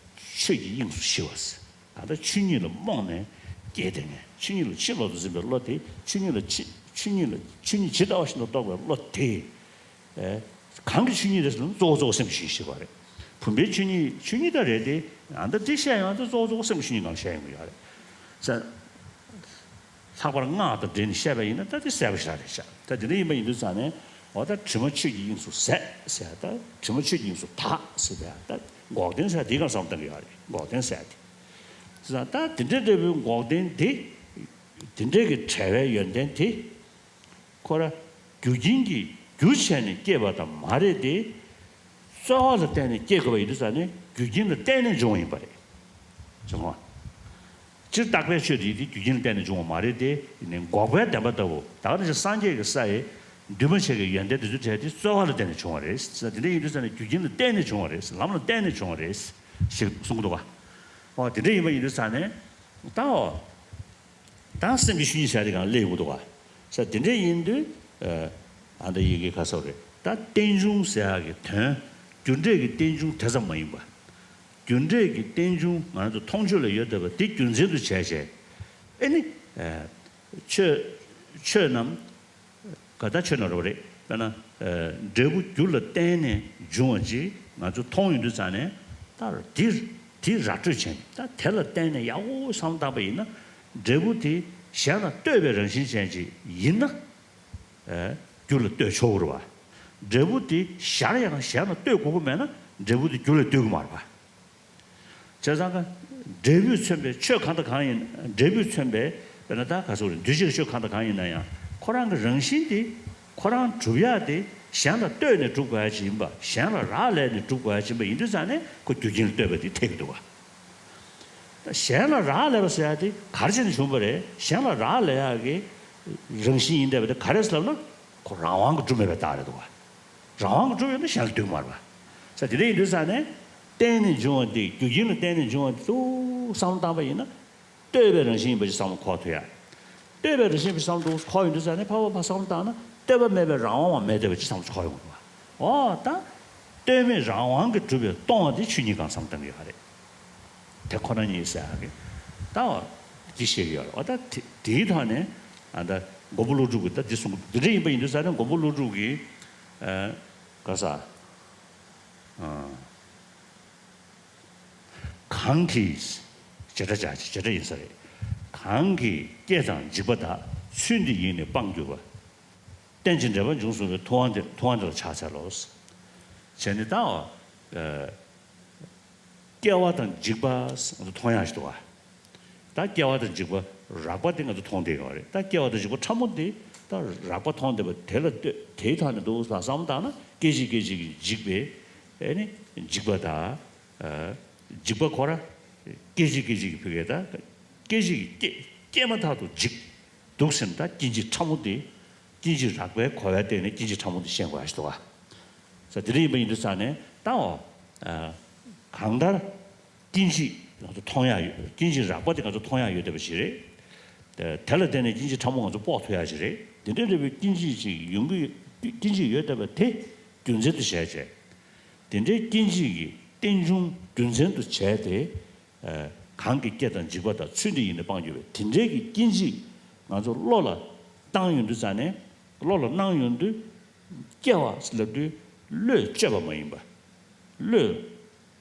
ཆོས་ཀྱི་དབྱིངས་སུ་ཞི་བ་ཟེར། ད་ལྟ་ཆོས་ཉིད་ལ་རྨོངས་ནས་སྐྱེས་བསྡད་མཁན། ཆོས་ཉིད་ལ་ཕྱིན་ཅི་ལོག་ཏུ་འཛིན་པའི་བློ་དེ། ཆོས་ཉིད་ལ་ཕྱིན་ཆོས་ཉིད་ལ་ཆོས་ཉིད་ཇི་ལྟ་བ་བཞིན་དུ་རྟོགས་པའི་བློ་དེ། ཨེ། གང་གི་ཆོས་ཉིད་རེད་ཟེར་ན་གཙོ་བོ་གཙོ་བོ་སེམས་ཀྱི་ཆོས་ཉིད་ཞིག་རེད། བུམ་པའི་ཆོས་ཉིད་ཆོས་ཉིད་ད་རེད་དེ། ཨ་ད་དེ་བཤད་ཡོང་དུས་གཙོ་བོ་གཙོ་བོ་སེམས་ཀྱི་ཆོས་ཉིད་སྒང་བཤད་ཡོང་གི་ཡོད་རེད། ས། ལྷག་པར་སྔགས་དང་འབྲེལ་ནས་བཤད་པ་ཡིན་ན་ད་དེ་གསལ་པོ་ཞེ་དྲག་རེད་ཤག་ད་དེ་འདྲ་ཡིན་པ་ཡིན་དུས་ཙང་ནས་འོ་ད་དྲི་མ་ཆོས་ཀྱི་དབྱིངས་སུ་ཟད་ཟེར་ད་དྲི་མ་ཆོས་ཀྱི་དབྱིངས་སུ་དག་ཟེར་ད་ད་འགོག་བདེན་ཟེར་དེའི་སྒང་བསམ་བཏང་གི་ཡོད་རེད། འགོག་བདེན་ཟེར་དེ། ད་དེ་འདྲ་འདྲ་བོའི་འགོག་བདེན་དེ། དེ་འདྲ་གི་བྲལ་བའི་ཡོན་ཏན་དེ། ཁོ་ར་རྒྱུ་རྐྱེན་གྱིས་རྒྱུ་བྱས་ནས་སྐྱེས་པ་དང་མ་རེད་དེ། རྩོལ་བ་ལ་བརྟེན་ནས་སྐྱེ་དགོས་པ་ཡིན་དུས་ཙང་ནས་རྒྱུ་རྐྱེན་ལ་བརྟེན་ནས་འབྱུང་བ་ཡིན་པ་རེད། བྱུང་བ། སྤྱིར་བཏགས་པའི་ཆོས་དེ་དེ་རྒྱུ་རྐྱེན་ལ་བརྟེན་ནས་འབྱུང་བ་མ་རེད་དེ། ཡིན་ནའི་འགོག་པའི་བདེན་པ་ལྟ་བུ་ད་ག་ནང་བཞིན་སངས་རྒྱས་ཀྱི་ས་ཡི་འདུས་མ་བྱས་ཀྱི་ཡོན་ཏན་དེ་ཚོ་བྲལ་ཏེ་རྩོལ་བ་ལ་བརྟེན་ནས་བྱུང་བ་རེད། དེ་འདྲ་ཡིན་དུས་ཙང་ནས་རྒྱུ་རྐྱེན་ལ་བརྟེན་ནས་བྱུང་བ་རེད། ལམ་ལ་བརྟེན་ནས་བྱུང་བ་རེད། ཞེས་གསུང་གི་འདུག་ག་འོ་དེ་འདྲ་ཡིན་པ་ཡིན་དུས་ཙང་ནས་ད་འོ། ད་སེམས་ཀྱི་ཆོས་ཉིད་བྱ་དེ་གང་སླེབས་ཡོང་གི་འདུག་ག་ས་དེ་འདྲ་ཡིན་དུས། ཨ་ད་ཡི་གེ་ཁ་སོགས་རེད། ད་རྟེན་འབྱུང་ཟེར་ཡག་གི་དོན། རྒྱུ་འབྲས་ཀྱི་རྟེན་འབྱུང་དེ་ཙམ་མ་ཡིན་པ། རྒྱུ་འབྲས་ཀྱི་རྟེན་འབྱུང་ང་ཚོ་མཐོང་ཆོས་ལ་ཡོད་བསྡད་པ་དེ་རྒྱུ་མཚན་དུ་བྱས་བྱས། ཨེ་ནི། ཆོས་ཆོས་རྣམས། ག་ད་ཆོས་རྣམས་རེད་པ་རེད། དཔེར་ན། འབྲས་བུ་རྒྱུ་ལ་བརྟེན་ནས་འབྱུང་བ་ཅིག་ང་ཚོ་མཐོང་ཡོང་དུས་ཙང་ནས། ད་དེ་དེ་ར་སྤྲོད་བྱས་ནས་ད་དེ་ལ་བརྟེན་ནས་ཡག་པོ་བསམ་བཏང་པ་ཡིན་ན། འབྲས་བུ་དེ་གཞན་ལ་ལྟོས་པའི་རང་བཞིན་ཅན་ཅིག་ཡིན་ན། རྒྱུ་ལ་ལྟོས་ཆོག་གི་རེད་པ། འབྲས་བུ་དེ་གཞན་ཡང་གཞན་ལ་ལྟོས་དགོས་ཀྱི་མེད་ན་འབྲས་བུ་དེ་རྒྱུ་ལ་ལྟོས་ཀྱི་མ་རེད་པ། བྱས་ཙང་ཀ། འབྲས་བུས་མཚོན་པའི་ཆོས་གང་དང་གང་ཡིན། འབྲས་བུས་མཚོན་པའི་དཔེར་ན་ད་ག་སོགས་འདུས་བྱས་ཆོས་གང་དང་གང་ཡིན་ན་ཡང་ཁོ་རང་གི་རང་བཞིན་དེ་ཁོ་རང་གྲུབ་ཡག་དེ་གཞན་ལ་ལྟོས་ནས་གྲུབ་དགོས་ཡག་ཅིག་ཡིན་པ། གཞན་ལ་རག་ལས་ནས་གྲུབ་དགོས་ཡག་ཅིག་ཡིན་པ་ཡིན་དུས་ཙང་ནས་ཁོ་རྒྱུ་རྐྱེན་ལ་ལྟོས་པ་དེ་འཐད་ཀྱི་འདུག་ག་གཞན་ལ་རག་ལས་པ་ཟེར་ཡག་དེ་ག་རེ་བྱས་ནས་བྱུང་བ་རེད། གཞན་ལ་རག་ལས་ཡག་གི་རང་བཞིན་ཡིན་བསྡད་པ་དེ་ག་རེ་ཟེར་ལབ་ན། ཁོ་རང་དབང་གིས་གྲུབ་མེད་པའི་རྟགས་རེད་འདུག་ག་རང་དབང་གིས་གྲུབ་ཡོད་ན་གཞན་ལ་ལྟོས་ཀྱི་མ་རེད་པ། ས་དེ་འདྲ་ཡིན་དུས་ཙང་ནས། བརྟེན་ནས་འབྱུང་བ་འདི་རྒྱུ་རྐྱེན་ལ་བརྟེན་ནས་འབྱུང་བ་འདི་ཚོ་བསམ་བློ་བཏང་པ་ཡིན་ན། ལྟོས་པའི་རང་བཞིན་ཡིན་པ་ཞིག་བསམ་བློ་འཁོར་ཐུབ་ཡ། ལྟོས་པའི་རང་བཞིན་ཡིན་པ་བསམ་བློ་འཁོར་ཡོང་དུས་ཙང་ནས་ཕར་བ་ཕར་བསམ་བློ་བཏང་ན་ལྟོས་པ་མེད་པའི་རང་དབང་བ་མེད་བསྡད་པ་ཅིག་བསམ་བློ་འཁོར་ཡོང་གི་འདུག་ག་འོ་ད། ལྟོས་མེད་རང་དབང་གིས་གྲུབ་པའི་སྟོང་བ་དེ་ཆོས་ཉིད་གང་བསམ་བཏང་གི་ཡོད་རེད། དེ་ཁོ་ན་ཉིད་ཟེར་ཡག་གི། ད་འོ། འདི་བཤད་ཀྱི་ཡོད་རེད། འོ་ད་དེ་དེའི་ཐོག་ནས། ཨ་ད། མགོན་པོ་ཀླུ་སྒྲུབ་ཀྱིས་ད་འདི་གསུངས། འདི་འདྲ་ཡིན་པ་ཡིན་དུས་ཙང་ནས་མགོན་པོ་ཀླུ་སྒྲུབ་ཀྱིས། ཨ། ག་ས། ཨ། གང་གིས། བྱེད་སྒྲ་སྦྱར་བྱེད་སྒྲ་ཡིན་ས་རེད། གང་གིས་སྐྱེ་དང་འཇིག་པ་དག །ཚུལ་འདི་ཡིས་ནི་སྤང་གྱུར་པ། རྟེན་ཅིང་འབྲེལ་པར་འབྱུང་གསུངས་པའི་ཐུབ་དབང་དེ་ཐུབ་དབང་དེ་ལ་ཕྱག་འཚལ་ལོ། བྱས་ནས་ད། ཨ། སྐྱེ་བ་དང་འཇིག་པ་ང་ཚོ་མཐོང་ཡག་ཞིག་འདུག་ག་ད་སྐྱེ་བ་དང་འཇིག་པ་རགས་པ་དེ་ང་ཚོ་མཐོང་བསྡད་ཡོད་རེད། ད་སྐྱེ་བ་དང་འཇིག་པ་ཕྲ་མོ་དེ་ད་རགས་པ་མཐོང་བསྡད་པ་དེ་ལ་ལྟོས་དེའི་ཐོག་ནས་འདུག་ལ་བསམ་བཏང་ན་སྐད་ཅིག་སྐད་ཅིག་གིས་འཇིག་པའི་ཨེ་ནི་འཇིག་པ་དང་། ཨ། འཇིག་པ་ཁོ་ར་སྐད་ཅིག་སྐད་ཅིག་གིས་ཕི་གེ་ད་སྐད་ཅིག་གིས་སྐྱེ་སྐྱེས་མ་ཐག་ཏུ་འཇིག་འདུག་ཟེར་ན་ད་སྐྱེ་མཆེད་ཕྲ་མོ་དེ་སྐྱེ་མཆེད་རགས་པའི་གོ་བའི་སྟེང་ནས་སྐྱེ་མཆེད་ཕྲ་མོ་དེ་ཤེས་དགོས་ཡག་ཞིག་འདུག་ག་ས་དེ་འདྲ་ཡིན་པ་ཡིན་དུས་ཙང་ནས་ད་འོ། ཨ། གང་ལྟར། སྐྱེ་མཆེད་ང་ཚོ་མཐོང་ཡག་ཡོད། སྐྱེ་མཆེད་རགས་པ་དེ་ང་ཚོ་མཐོང་ཡག་ཡོད་བསྡད་པ་ཞིག་རེད། དེ་དེ་ལ་བརྟེན་ནས་སྐྱེ་མཆེད་ཕྲ་མོ་ང་ཚོ་དཔོག་ཐུབ་ཡག་ཞིག་རེད། དེ་འདྲའི་འདྲ་བའི་སྐྱེ་མཆེད་ཅིག་ཡོང་གི་ཡོད། སྐྱེ་མཆེད་ཡོད་བསྡད་པ་དེ་རྒྱུ་མཚན་དུ་བྱས་བྱས། དེ་འདྲའི་སྐྱེ་མཆེད་ཀྱི་རྟེན་འབྱུང་རྒྱུ་མཚན་དུ་བྱས་ཏེ། ཨ། གང་གིས་སྐྱེ་དང་འཇིག་པ་དག །ཚུལ་འདི་ཡིས་ནི་སྤང་གྱུར་པ། དེ་འདྲའི་གི་སྐྱེ་མཆེད་ང་ཚོ་བློ་ལ་བཏང་ཡོང་དུས་ཙང་ནས་བློ་ལ་སྣང་ཡོང་དུས། སྐྱེ་བ་ལབ་དུས་བློས་བཅོས་པ་མ་ཡིན་པ། བློས་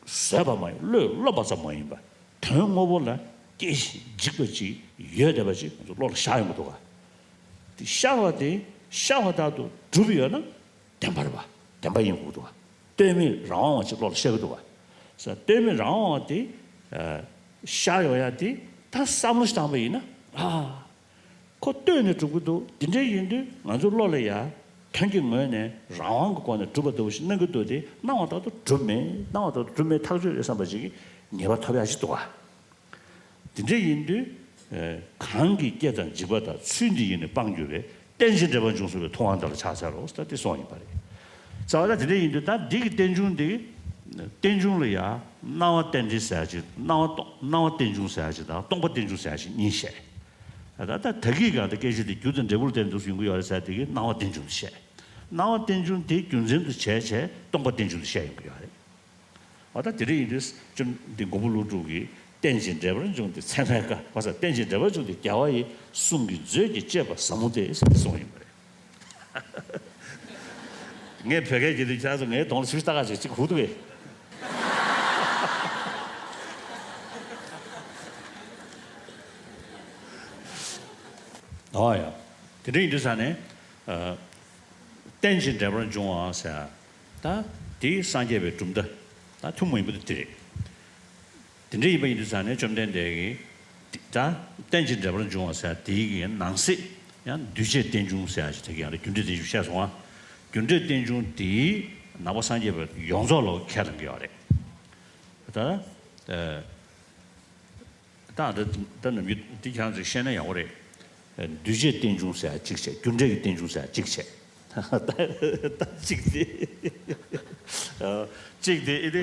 བཟོས་པ་མ་ཡིན། བློས་བསླབས་པ་ཙམ་མ་ཡིན་པ། དོན་དངོས་པོ་ལ་སྐྱེ་ཞིང་འཇིག་པ་ཅིག་ཡོད་བསྡད་པ་ཅིག་ང་ཚོ་བློ་ལ་ཤར་ཡོང་གི་འདུག་ག་དེ་ཤར་བ་དེ་ཤར་བ་ལྟར་དུ་གྲུབ་ཡོད་ན་བདེན་པ་རེད་པ། བདེན་པ་ཡིན་དགོས་འདུག་ག་ལྟོས་མེད་རང་དབང་བ་ཅིག་བློ་ལ་ཤར་གི་འདུག་ག་ས་ལྟོས་མེད་རང་དབང་བ་དེ། ཨ། ཤར་ཡོང་ཡ་དེ་ད་བསམ་བློ་ཞིག་བཏང་པ་ཡིན་ན། ཨ། ཁོ་ལྟོས་ནས་གྲུབ་ཀྱི་འདུག་དེ་འདྲ་ཡིན་དུས་ང་ཚོ་བློ་ལ་ཡ་དོན་གྱི་ངོས་ནས་རང་དབང་གི་སྒོ་ནས་གྲུབ་པ་འདྲ་བོ་ཞིག་སྣང་གི་འདུག་དེ་སྣང་བ་ལྟར་དུ་གྲུབ་མེད། སྣང་བ་ལྟར་དུ་གྲུབ་མེད་ཐག་ཆོད་རེད་བསམ་པ་ཞིག་གི་ངེས་པ་ཐོབ་ཡག་ཞིག་འདུག་ག་དེ་འདྲ་ཡིན་དུས། ཨ། གང་གིས་སྐྱེ་དང་འཇིག་པ་དག །ཚུལ་འདི་ཡིས་ནི་སྤང་གྱུར་པའི། རྟེན་ཅིང་འབྲེལ་པར་འབྱུང་གསུངས་པའི་ཐུབ་དབང་དེ་ལ་ཕྱག་འཚལ་ལོ། ད་དེ་གསུངས་ཡིན་པ་རེད། རྩ་བ་ད་དེ་འདྲ་ཡིན་དུས་ད་འདི་གི་རྟེན་འབྱུང་འདི། རྟེན་འབྱུང་ལ་ཡ་སྣང་བ་རྟེན་འབྲེལ་ཟེར་ཡག་ཅིག་སྣང་བ་སྟོང་སྣང་བ་རྟེན་འབྱུང་ཟེར་ཡག་ཅིག་དང་སྟོང་པ་རྟེན་འབྱུང་ཟེར་ཡག་ཅིག་གཉིས་བཤད། ད་ད་ད་གིན་གྱི་ད་སྐད་ཆ་དེ་རྒྱུ་དང་འབྲས་བུ་ལ་བརྟེན་འདུག་ཡོང་གི་ཡོད་རེད་ཟེར་དེ་གི་སྣང་བ་རྟེན་འབྱུང་དུ་བཤད། སྣང་བ་རྟེན་འབྱུང་དེ་རྒྱུ་མཚན་དུ་བྱས་བྱས་སྟོང་པ་རྟེན་འབྱུང་དུ་བཤད་ཡོང་གི་ཡོད་རེད། འོ་ད་དེ་འདྲ་ཡིན་དུས་བཅོམ་ལྡན་མགོན་པོ་ཀླུ་སྒྲུབ་ཀྱིས་རྟེན་ཅིང་འབྲེལ་པར་འབྱུང་སྟེ་ཚད་མའི་བཀའ། གོ་ས་རྟེན་ཅིང་འབྲེལ་པར་འབྱུང་སྟེ་རྒྱལ་བ་ཡི་གསུང་གི་མཛོད་ཀྱི་བཅས་པ་ཟབ་མོ་སྟེ་ཟེར་ཏེ་གསུངས་ཡིན་པ་རེད། ངས་བོད་སྐད་བརྗེད་དུས་ཁྱེད་ཚོ་ངའི་གདོང་ལ་ཆུ་ཤུ་ལྟ་ག་ཅིག་ཅིག་ཧུ་འདུག་གས། ཨོ་ཡ། དེ་འདྲ་ཡིན་དུས་ཙང་ནས། ཨ། རྟེན་ཅིང་འབྲེལ་པར་འབྱུང་བ་ཟེར། ད་དེ་སངས་རྒྱས་པའི་གྲུབ་མཐའ། ད་ཐུན་མོང་མ་ཡིན་པ་དེ་དེ་རེད། དེ་འདྲ་ཡིན་པ་ཡིན་དུས་ཙང་ནས་བཅོམ་ལྡན་འདས་ཀྱིས། ད་རྟེན་ཅིང་འབྲེལ་པར་འབྱུང་བ་ཟེར་དེའི་གི་ནང་གསེས། ཡང་འདུས་བྱས་རྟེན་འབྱུང་ཟེར་ཡ་ཞིག་དེ་གི་ཡང་རྒྱུ་འབྲས་རྟེན་འབྱུང་བཤད་སོང་ང་། རྒྱུ་འབྲས་རྟེན་འབྱུང་དེའི་ནང་པ་སངས་རྒྱས་པ་ཡོངས་རྫོགས་ལ་ཁས་ལེན་གྱི་ཡོད་རེད། ད། ཨ། ད་ད་ད་ནམ་རྒྱུན་འདི་ཁྱེད་རང་ཚོས་ཤེས་ན་ཡག་པོ་རེད། འདུས་བྱས་རྟེན་འབྱུང་ཟེར་ཡ་གཅིག་བྱས། རྒྱུ་འབྲས་ཀྱི་རྟེན་འབྱུང་ཟེར་ཡ་གཅིག་བྱས། ད་གཅིག་དེ། གཅིག་དེ་ཨེ་དེ།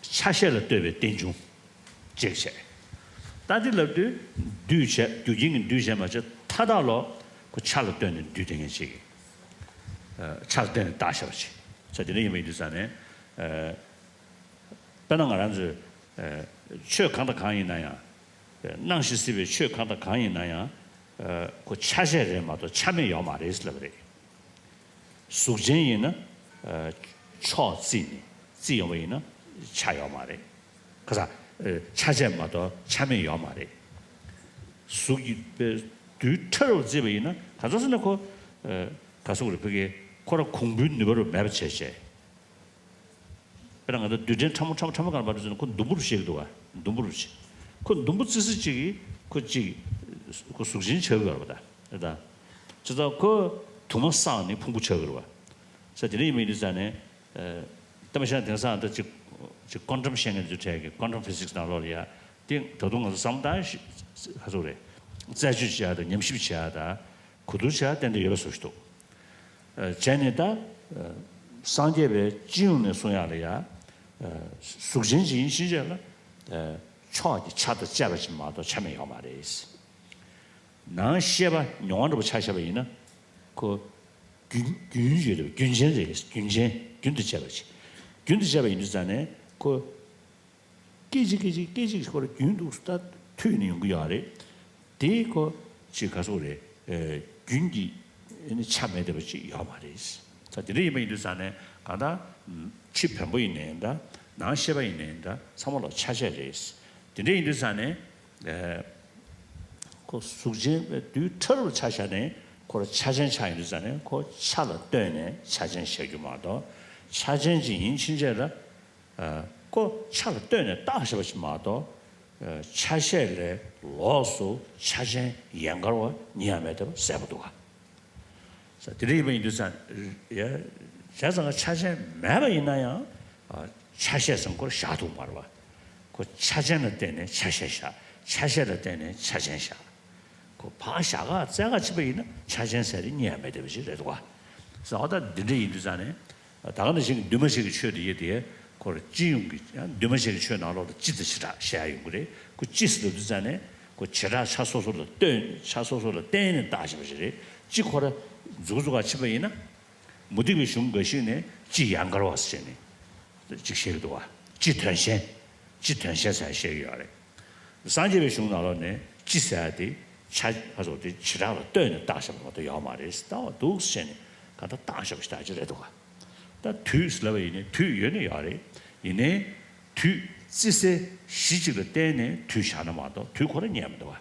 ཆ་ཤས་ལ་ལྟོས་པའི་རྟེན་འབྱུང་གཅིག་བྱས། ད་འདི་ལབ་དུས། འདུས་བྱས། རྒྱུ་རྐྱེན་གྱིས་འདུས་བྱས་མ་བྱས། མཐའ་དག་ལ་ཁོ་ཆ་ལ་ལྟོས་ནས་འདུས་དེ་ངེས་ཅིག་ཆ་ལ་ལྟོས་ནས་བཏགས་བཞག་པ་ཅིག་ས་དེ་འདྲ་ཡིན་པ་ཡིན་དུས་ཙང་ནས། དཔེར་ན་ང་རང་ཚོས། ཨ། ཆོས་གང་དང་གང་ཡིན་ན་ཡང་། སྣང་ཞིང་སྲིད་པའི་ཆོས་གང་དང་གང་ཡིན་ན་ཡང་། ཨ། ཁོ་ཆ་ཤས་རེད་མ་གཏོགས་ཆ་མེད་ཡོད་མ་རེད་ལབ་པ་རེད། གཟུགས་ཅན་ཡིན་ན། ཨ། ཕྱོགས་བརྩིས་ནས་བརྩིས་ཡོང་བ་ཡིན་ན་ཆ་ཡོད་མ་རེད། ཁ་སང་། ཨ། ཆ་བྱད་མ་གཏོགས་ཆ་མེད་ཡོད་མ་རེད། གཟུགས་ཀྱི་དཔེ་རྡུལ་ཕྲ་རབ་བརྩིས་པ་ཡིན་ན་ག་ཚོད་ཟེར་ན་ཁོ། ཨ། ག་ཟེར་དགོས་རེད། ཕ་གི་ཁོ་རང་གོང་བུའི་ནུས་པ་རུ་མེད་པ་བྱས་བྱས། དཔེར་ན་ང་ཚོ་རྡུལ་ཕྲན་ཕྲ་མོ་ཕྲ་མོ་ཕྲ་མོ་གང་བར་དུ་ཟེར་ན་ཁོ་ཟླུམ་པོ་རུ་བཤད་ཀྱི་འདུག་ག་ཟླུམ་པོ་རུ་བཤད། ཁོ་ཟླུམ་པོ་བརྩི་ས་གཅིག་གིས་ཁོ་གཅིག་ཁོ་གཟུགས་ཅན་ཆགས་ཀྱི་ཡོད་རེད་པ། ད་ད་བྱས་ཙང་ཁོ་དུ་མ་བསགས་ནས་ཕུང་པོ་ཆགས་ཀྱི་རེད་པ། ས་དེ་འདྲ་ཡིན་པ་ཡིན་དུས་ཙང་ནས། ཨ། ད་མ་གཞི་ན་དེང་སང་ད་ཅིག་ཅིག་ཀོན་ཊམ་བཤད་མཁན་ཚོའི་གྲས་ཀྱི་ཀོན་ཊམ་ཕི་སིག་སི་ནང་ལོགས་ལ་ཡ། དེ་ད་དུང་ང་ཚོ་བསམ་བློ་བཏང་ཤི་ག་ཚོད་རེད། རྩད་གཅོད་བྱེད་ཡ་དང་ཉམས་ཞིབ་བྱེད་ཡ་དང་གོ་བསྡུར་བྱེད་ཡ་ཏན་ཏན་ཡོད་པ་བཟོ་ཞིག་འདུག་ཨ། བྱས་ནས་ད། ཨ། སངས་རྒྱས་པས་སྤྱི་ཡོངས་ནས་གསུང་ཡག་ལ་ཡ། ཨ། གཟུགས་ཅན་ཅིག་ཡིན་ཕྱིན་ཆད་ལ། ཨ། ཕྱོགས་ཀྱི་ཆ་དང་བཅས་པ་ཅིག་མ་གཏོགས་ཆ་མེད་ཡོད་མ་རེད། ནང་ཤེས་པ་མྱོང་བ་འདྲ་པོ་ཆ་བཞག་པ་ཡིན་ན། ཁོ་རྒྱུན་རྒྱུན་ཡོད་རེད། རྒྱུན་ཅན་རེད། རྒྱུན་ཅན། རྒྱུན་དུ་བཅས་པ་ཅིག་རྒྱུན་དུ་བཅས་པ་ཡིན་དུས་ཙང་ནས་ཁོ། སྐད་ཅིག་སྐད་ཅིག་སྐད་ཅིག་ཁོ་རང་རྒྱུན་དུ་ད་མཐུད་ནས་ཡོང་གི་ཡོད་རེད། དེ་ཁོ་ཅིག་ག་ཟེར་དགོས་རེད། ཨེ། རྒྱུན་གྱི་ཨེ་ནི་ཆ་མེད་བསྡད་པ་ཅིག་ཡོད་མ་རེད། ད་དེ་འདྲ་ཡིན་པ་ཡིན་དུས་ཙང་ནས་གང་ལྟར་ཕྱི་བེམ་པོ་ཡིན་ནའི་འདྲ། ནང་ཤེས་པ་ཡིན་ནའི་འདྲ། ཚང་མ་ལ་ཆ་ཤས་རེད། དེ་འདྲ་ཡིན་དུས་ཙང་ནས། ཨེ། ཁོ་གཟུགས་ཅན་རྡུལ་ཕྲ་རབ་ཆ་བཞག་ནས་ཁོ་ལ་ཆ་ཅན་ཆགས་ཡོང་དུས་ཙང་ནས་ཁོ་ཆ་ལ་ལྟོས་ནས་ཆ་ཅན་བཞག་རྒྱུ་མ་གཏོགས་ཆ་ཅན་ཅིག་ཡིན་ཕྱིན་ཆད་ལ། ཨ། ཁོ་ཆ་ལ་ལྟོས་ནས་བཏགས་བཞག་པ་ཞིག་མ་གཏོགས། ཨ། ཆ་ཤས་ལས་ལོགས་སུ་ཆ་ཅན་ཡན་གར་བ་རྙེད་ཡ་མེད་བསྡད་པ་གསལ་པོ་འདུག་ག་ས་དེ་འདྲ་ཡིན་པ་ཡིན་དུས་ཙང་ཡ། བྱས་ཙང་ཆ་ཅན་མེད་པ་ཡིན་ན་ཡང་། ཨ། ཆ་ཤས་སམ་ཁོ་བཞག་ཐུབ་མ་རེད་པ། ཁོ་ཆ་ཅན་ལ་བརྟེན་ནས་ཆ་ཤས་བཞག་ཆ་ཤས་ལ་བརྟེན་ནས་ཆ་ཅན་བཞག་ཁོ་ཕར་བཞག་ག་བཙལ་ག་ཕྱིན་པ་ཡིན་ན་ཆ་ཅན་ཟེར་དེ་རྙེད་ཡ་མེད་བསྡད་པ་ཞིག་རེད་འདུག་ག་ས་འོ་ད་འདི་འདྲ་ཡིན་དུས་ཙང་ནས། ད་ག་ནང་བཞིན་གྱི་འདུས་མ་བྱས་ཀྱི་ཆོས་དེ་ཡོད་དེ། ཁོ་རང་སྤྱི་ཡོངས་ཀྱི་ཡང་འདུས་མ་བྱས་ཀྱི་ཆོས་ནང་ལོགས་ལ་སྤྱི་དང་བྱེ་བྲག་བཤད་ཡ་ཡོང་གི་རེད། ཁོ་སྤྱི་ཟེར་དུས་ཙང་ནས་ཁོ་བྱེ་བྲག་ཆ་སོ་སོ་ལ་ལྟོས། ཆ་སོ་སོ་ལ་བརྟེན་ནས་བཏགས་བཞག་པ་ཞིག་རེད། སྤྱི་ཁོ་རང་འཛུགས་འཛུགས་ག་ཕྱིན་པ་ཡིན་ན། མུ་སྟེགས་པའི་གཞུང་འགའ་ཞིག་ནས་སྤྱི་ཡན་གར་བ་ཟེར་ནས་ཅིག་བཤད་ཀྱི་འདུག་ག་སྤྱི་དོན་གཞན། སྤྱི་དོན་གཞན་ཟེར་བཤད་ཀྱི་ཡོད་རེད། སངས་རྒྱས་པའི་གཞུང་ནང་ལོགས་ནས་སྤྱི་ཟེར་ཡ་དེ་ཆ་ཁ་སོགས་དེ་བྱེ་བྲག་ལ་ལྟོས་ནས་བཏགས་བཞག་པ་མ་གཏོགས་ཡོད་མ་རེད། ལྟ་བ་འདུག་ཟེར་ནས་ག་ད་བཏགས་བཞག་པ་ཞིག་ད་ཅི་རེད་འདུག་ག་ད་དུས་ལབ་པ་ཡིན་ནའི་དུས་ཡོད་ནི་ཡོད་རེད། ཡིན་ནའི་དུས་བརྩི་སའི་གཞི་གཅིག་ལ་བརྟེན་ནས་དུས་བཞག་ན་མ་གཏོགས་དུས་ཁོ་རང་རྙེད་མི་འདུག་ག་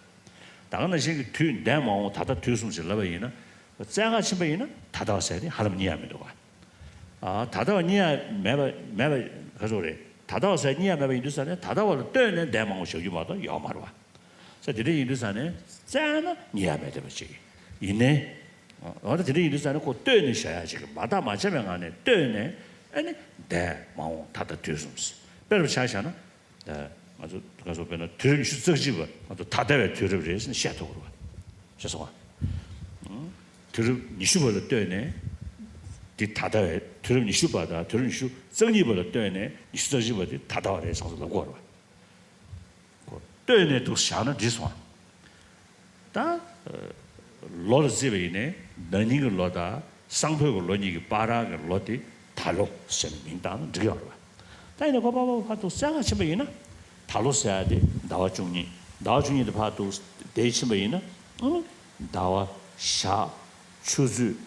ད་ག་ནང་བཞིན་གྱི་དུས་འདས་མ་འོངས་ད་ལྟ་དུས་གསུམ་ཞེས་ལབ་པ་ཡིན་ན། བཙལ་ག་ཕྱིན་པ་ཡིན་ན་ད་ལྟ་བ་ཟེར་དེ་ཧ་ལམ་རྙེད་ཡ་མི་འདུག་ག་ཨ། ད་ལྟ་བ་རྙེད་ཡ་མེད་པ་མེད་པ་ག་ཚོད་རེད། ད་ལྟ་བ་ཟེར་རྙེད་ཡ་མེད་པ་ཡིན་དུས་ཙང་ནས་ད་ལྟ་བ་ལ་ལྟོས་ནས་འདས་མ་འོངས་བཞག་རྒྱུ་མ་གཏོགས་ཡོད་མ་རེད་པ། ས་དེ་འདྲ་ཡིན་དུས་ཙང་ནས་བཙལ་ན་རྙེད་ཡ་མེད་བསྡད་པ་ཅིག་ཡིན་ནའི། འོ་ད་དེ་འདྲ་ཡིན་དུས་ཙང་ནས་ཁོ་ལྟོས་ནས་བཞག་ཡ་ཅིག་མ་བརྟགས་མ་དཔྱད་པའི་ངང་ནས་ལྟོས་ནས་ཨ་ནི་འདས་མ་འོངས་ད་ལྟ་དུས་གསུམ་ཟེར། དཔེར་ཆ་བཞག་ན། ང་ཚོ་ང་ཚོ་དཔེར་ན་དུས་རབས་ཉི་ཤུ་རྩ་གཅིག་པ་ང་ཚོ་ད་ལྟ་བའི་དུས་རབས་རེད་ཟེར་ནས་བཤད་ཐུབ་ཀྱི་རེད་པ། ཤེས་སོང་ང་། དུས་རབས་ཉི་ཤུ་པ་ལ་ལྟོས་ནས་འདི་ད་ལྟ་བའི་དུས་རབས་ཉི་ཤུ་པ་དང་དུས་རབས་ཉི་ཤུ་རྩ་གཉིས་པ་ལ་ལྟོས་ནས་ཉི་ཤུ་རྩ་གཅིག་པ་འདི་ད་ལྟ་བ་རེད་ཟེར་ནས་ལབ་དགོས་རེད་པ། ཁོ་ལྟོས་ནས་འདུག་བཞག་ན་འགྲིག་སོང་ང་། ད་ལོ་ལ་བརྩིས་པ་ཡིན་ནའི་ན་ནིང་གི་ལོ་དང་སང་ཕོད་ཀྱི་ལོ་གཉིས་ཀྱི་བར་གྱི་ལོ་དེ་ད་ལོ་ཟེར་ནས་མིང་བཏགས་ན་འགྲིག་ཡོད་རེད་པ། ད་ཡིན་ནའི་ཁོ་ཕར་ཕར་ཕར་འདུག་བཙལ་ག་ཕྱིན་པ་ཡིན་ན། ད་ལོ་ཟེར་ཡ་དེ་ཟླ་བ་བཅུ་གཉིས། ཟླ་བ་བཅུ་གཉིས་དེ་ཕར་འདུག་བསྡད་ཕྱིན་པ་ཡིན་ན། ཨང་། ཟླ་བ། ཞག་ཆུ་ཚོད།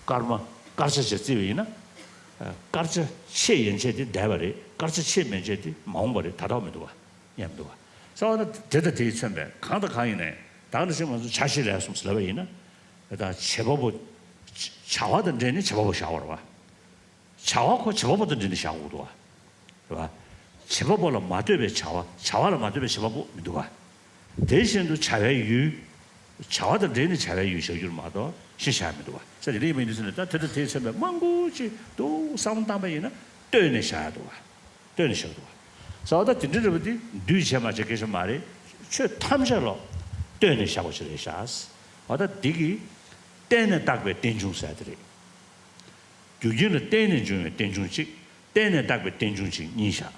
སྐར་མ། སྐར་ཆ་བྱས་བརྩིས་པ་ཡིན་ན། ཨ། སྐར་ཆ་ཕྱེད་ཡན་ཆད་དེ་འདས་པ་རེད། སྐར་ཆ་ཕྱེད་མན་ཆད་དེ་མ་འོངས་པ་རེད། ད་ལྟ་བ་མི་འདུག་ག་ཡང་མི་འདུག་ག་ས་འོ་ན་དེ་དང་དེས་མཚོན་པའི་གང་དང་གང་ཡིན་ནའི་ ད་ནི་ཞིག་ང་ཚོ་བྱ་བྱེད་ལས་གསུམ་ཟེར་ལབ་པ་ཡིན་ན། ད་བྱེད་པ་པོ། བྱ་བ་དང་འབྲེལ་ནས་བྱེད་པ་པོ་བཞག་པ་རེད་བ། བྱ་བ་ཁོ་བྱེད་པ་པོ་དང་འབྲེལ་ནས་བཞག་དགོས་འདུག་བ། རེད་བ། བྱེད་པ་པོ་ལ་མ་ལྟོས་པའི་བྱ་བ། བྱ་བ་ལ་མ་ལྟོས་པའི་བྱེད་པ་པོ་མི་འདུག་བ། དེ་བཞིན་དུ་བྱ་བའི་ཡུལ། བྱ་བ་དང་འབྲེལ་ནས་བྱ་བའི་ཡུལ་བཞག་རྒྱུ་མ་གཏོགས་གཞན་བཞག་མི་འདུག་བ། ས་དེ་འདྲ་ཡིན་པ་ཡིན་དུས་ཙམ་ནས་ད་དེ་དང་དེས་མཚོན་པའི་མང་པོ་ཅིག་འདུག་བསམ་བློ་བཏང་པ་ཡིན་ན་ལྟོས་ནས་བཞག་ཡ་འདུག་བ། ལྟོས་ནས་བཞག་འདུག་བ། ས་བ་ད་དེ་འདྲ་རེད་པ། དེ་འདུས་བྱས་མ་བྱས་སྐད་ཆ་མ་རེད། ཆོས་ཐམས་ཅད་ལ་ལྟོས་ནས་བཞག་པ་ཞིག་རེད་ཤག་བ་ད་འདི་གིས་བརྟེན་ནས་བཏགས་པའི་རྟེན་འབྱུང་ཟེར་དེ་རེད། རྒྱུ་རྐྱེན་ལ་བརྟེན་ནས་འབྱུང་བའི་རྟེན་འབྱུང་གཅིག་བརྟེན་ནས་བཏགས་པའི་རྟེན་འབྱུང་གཅིག་གཉིས་བཞག་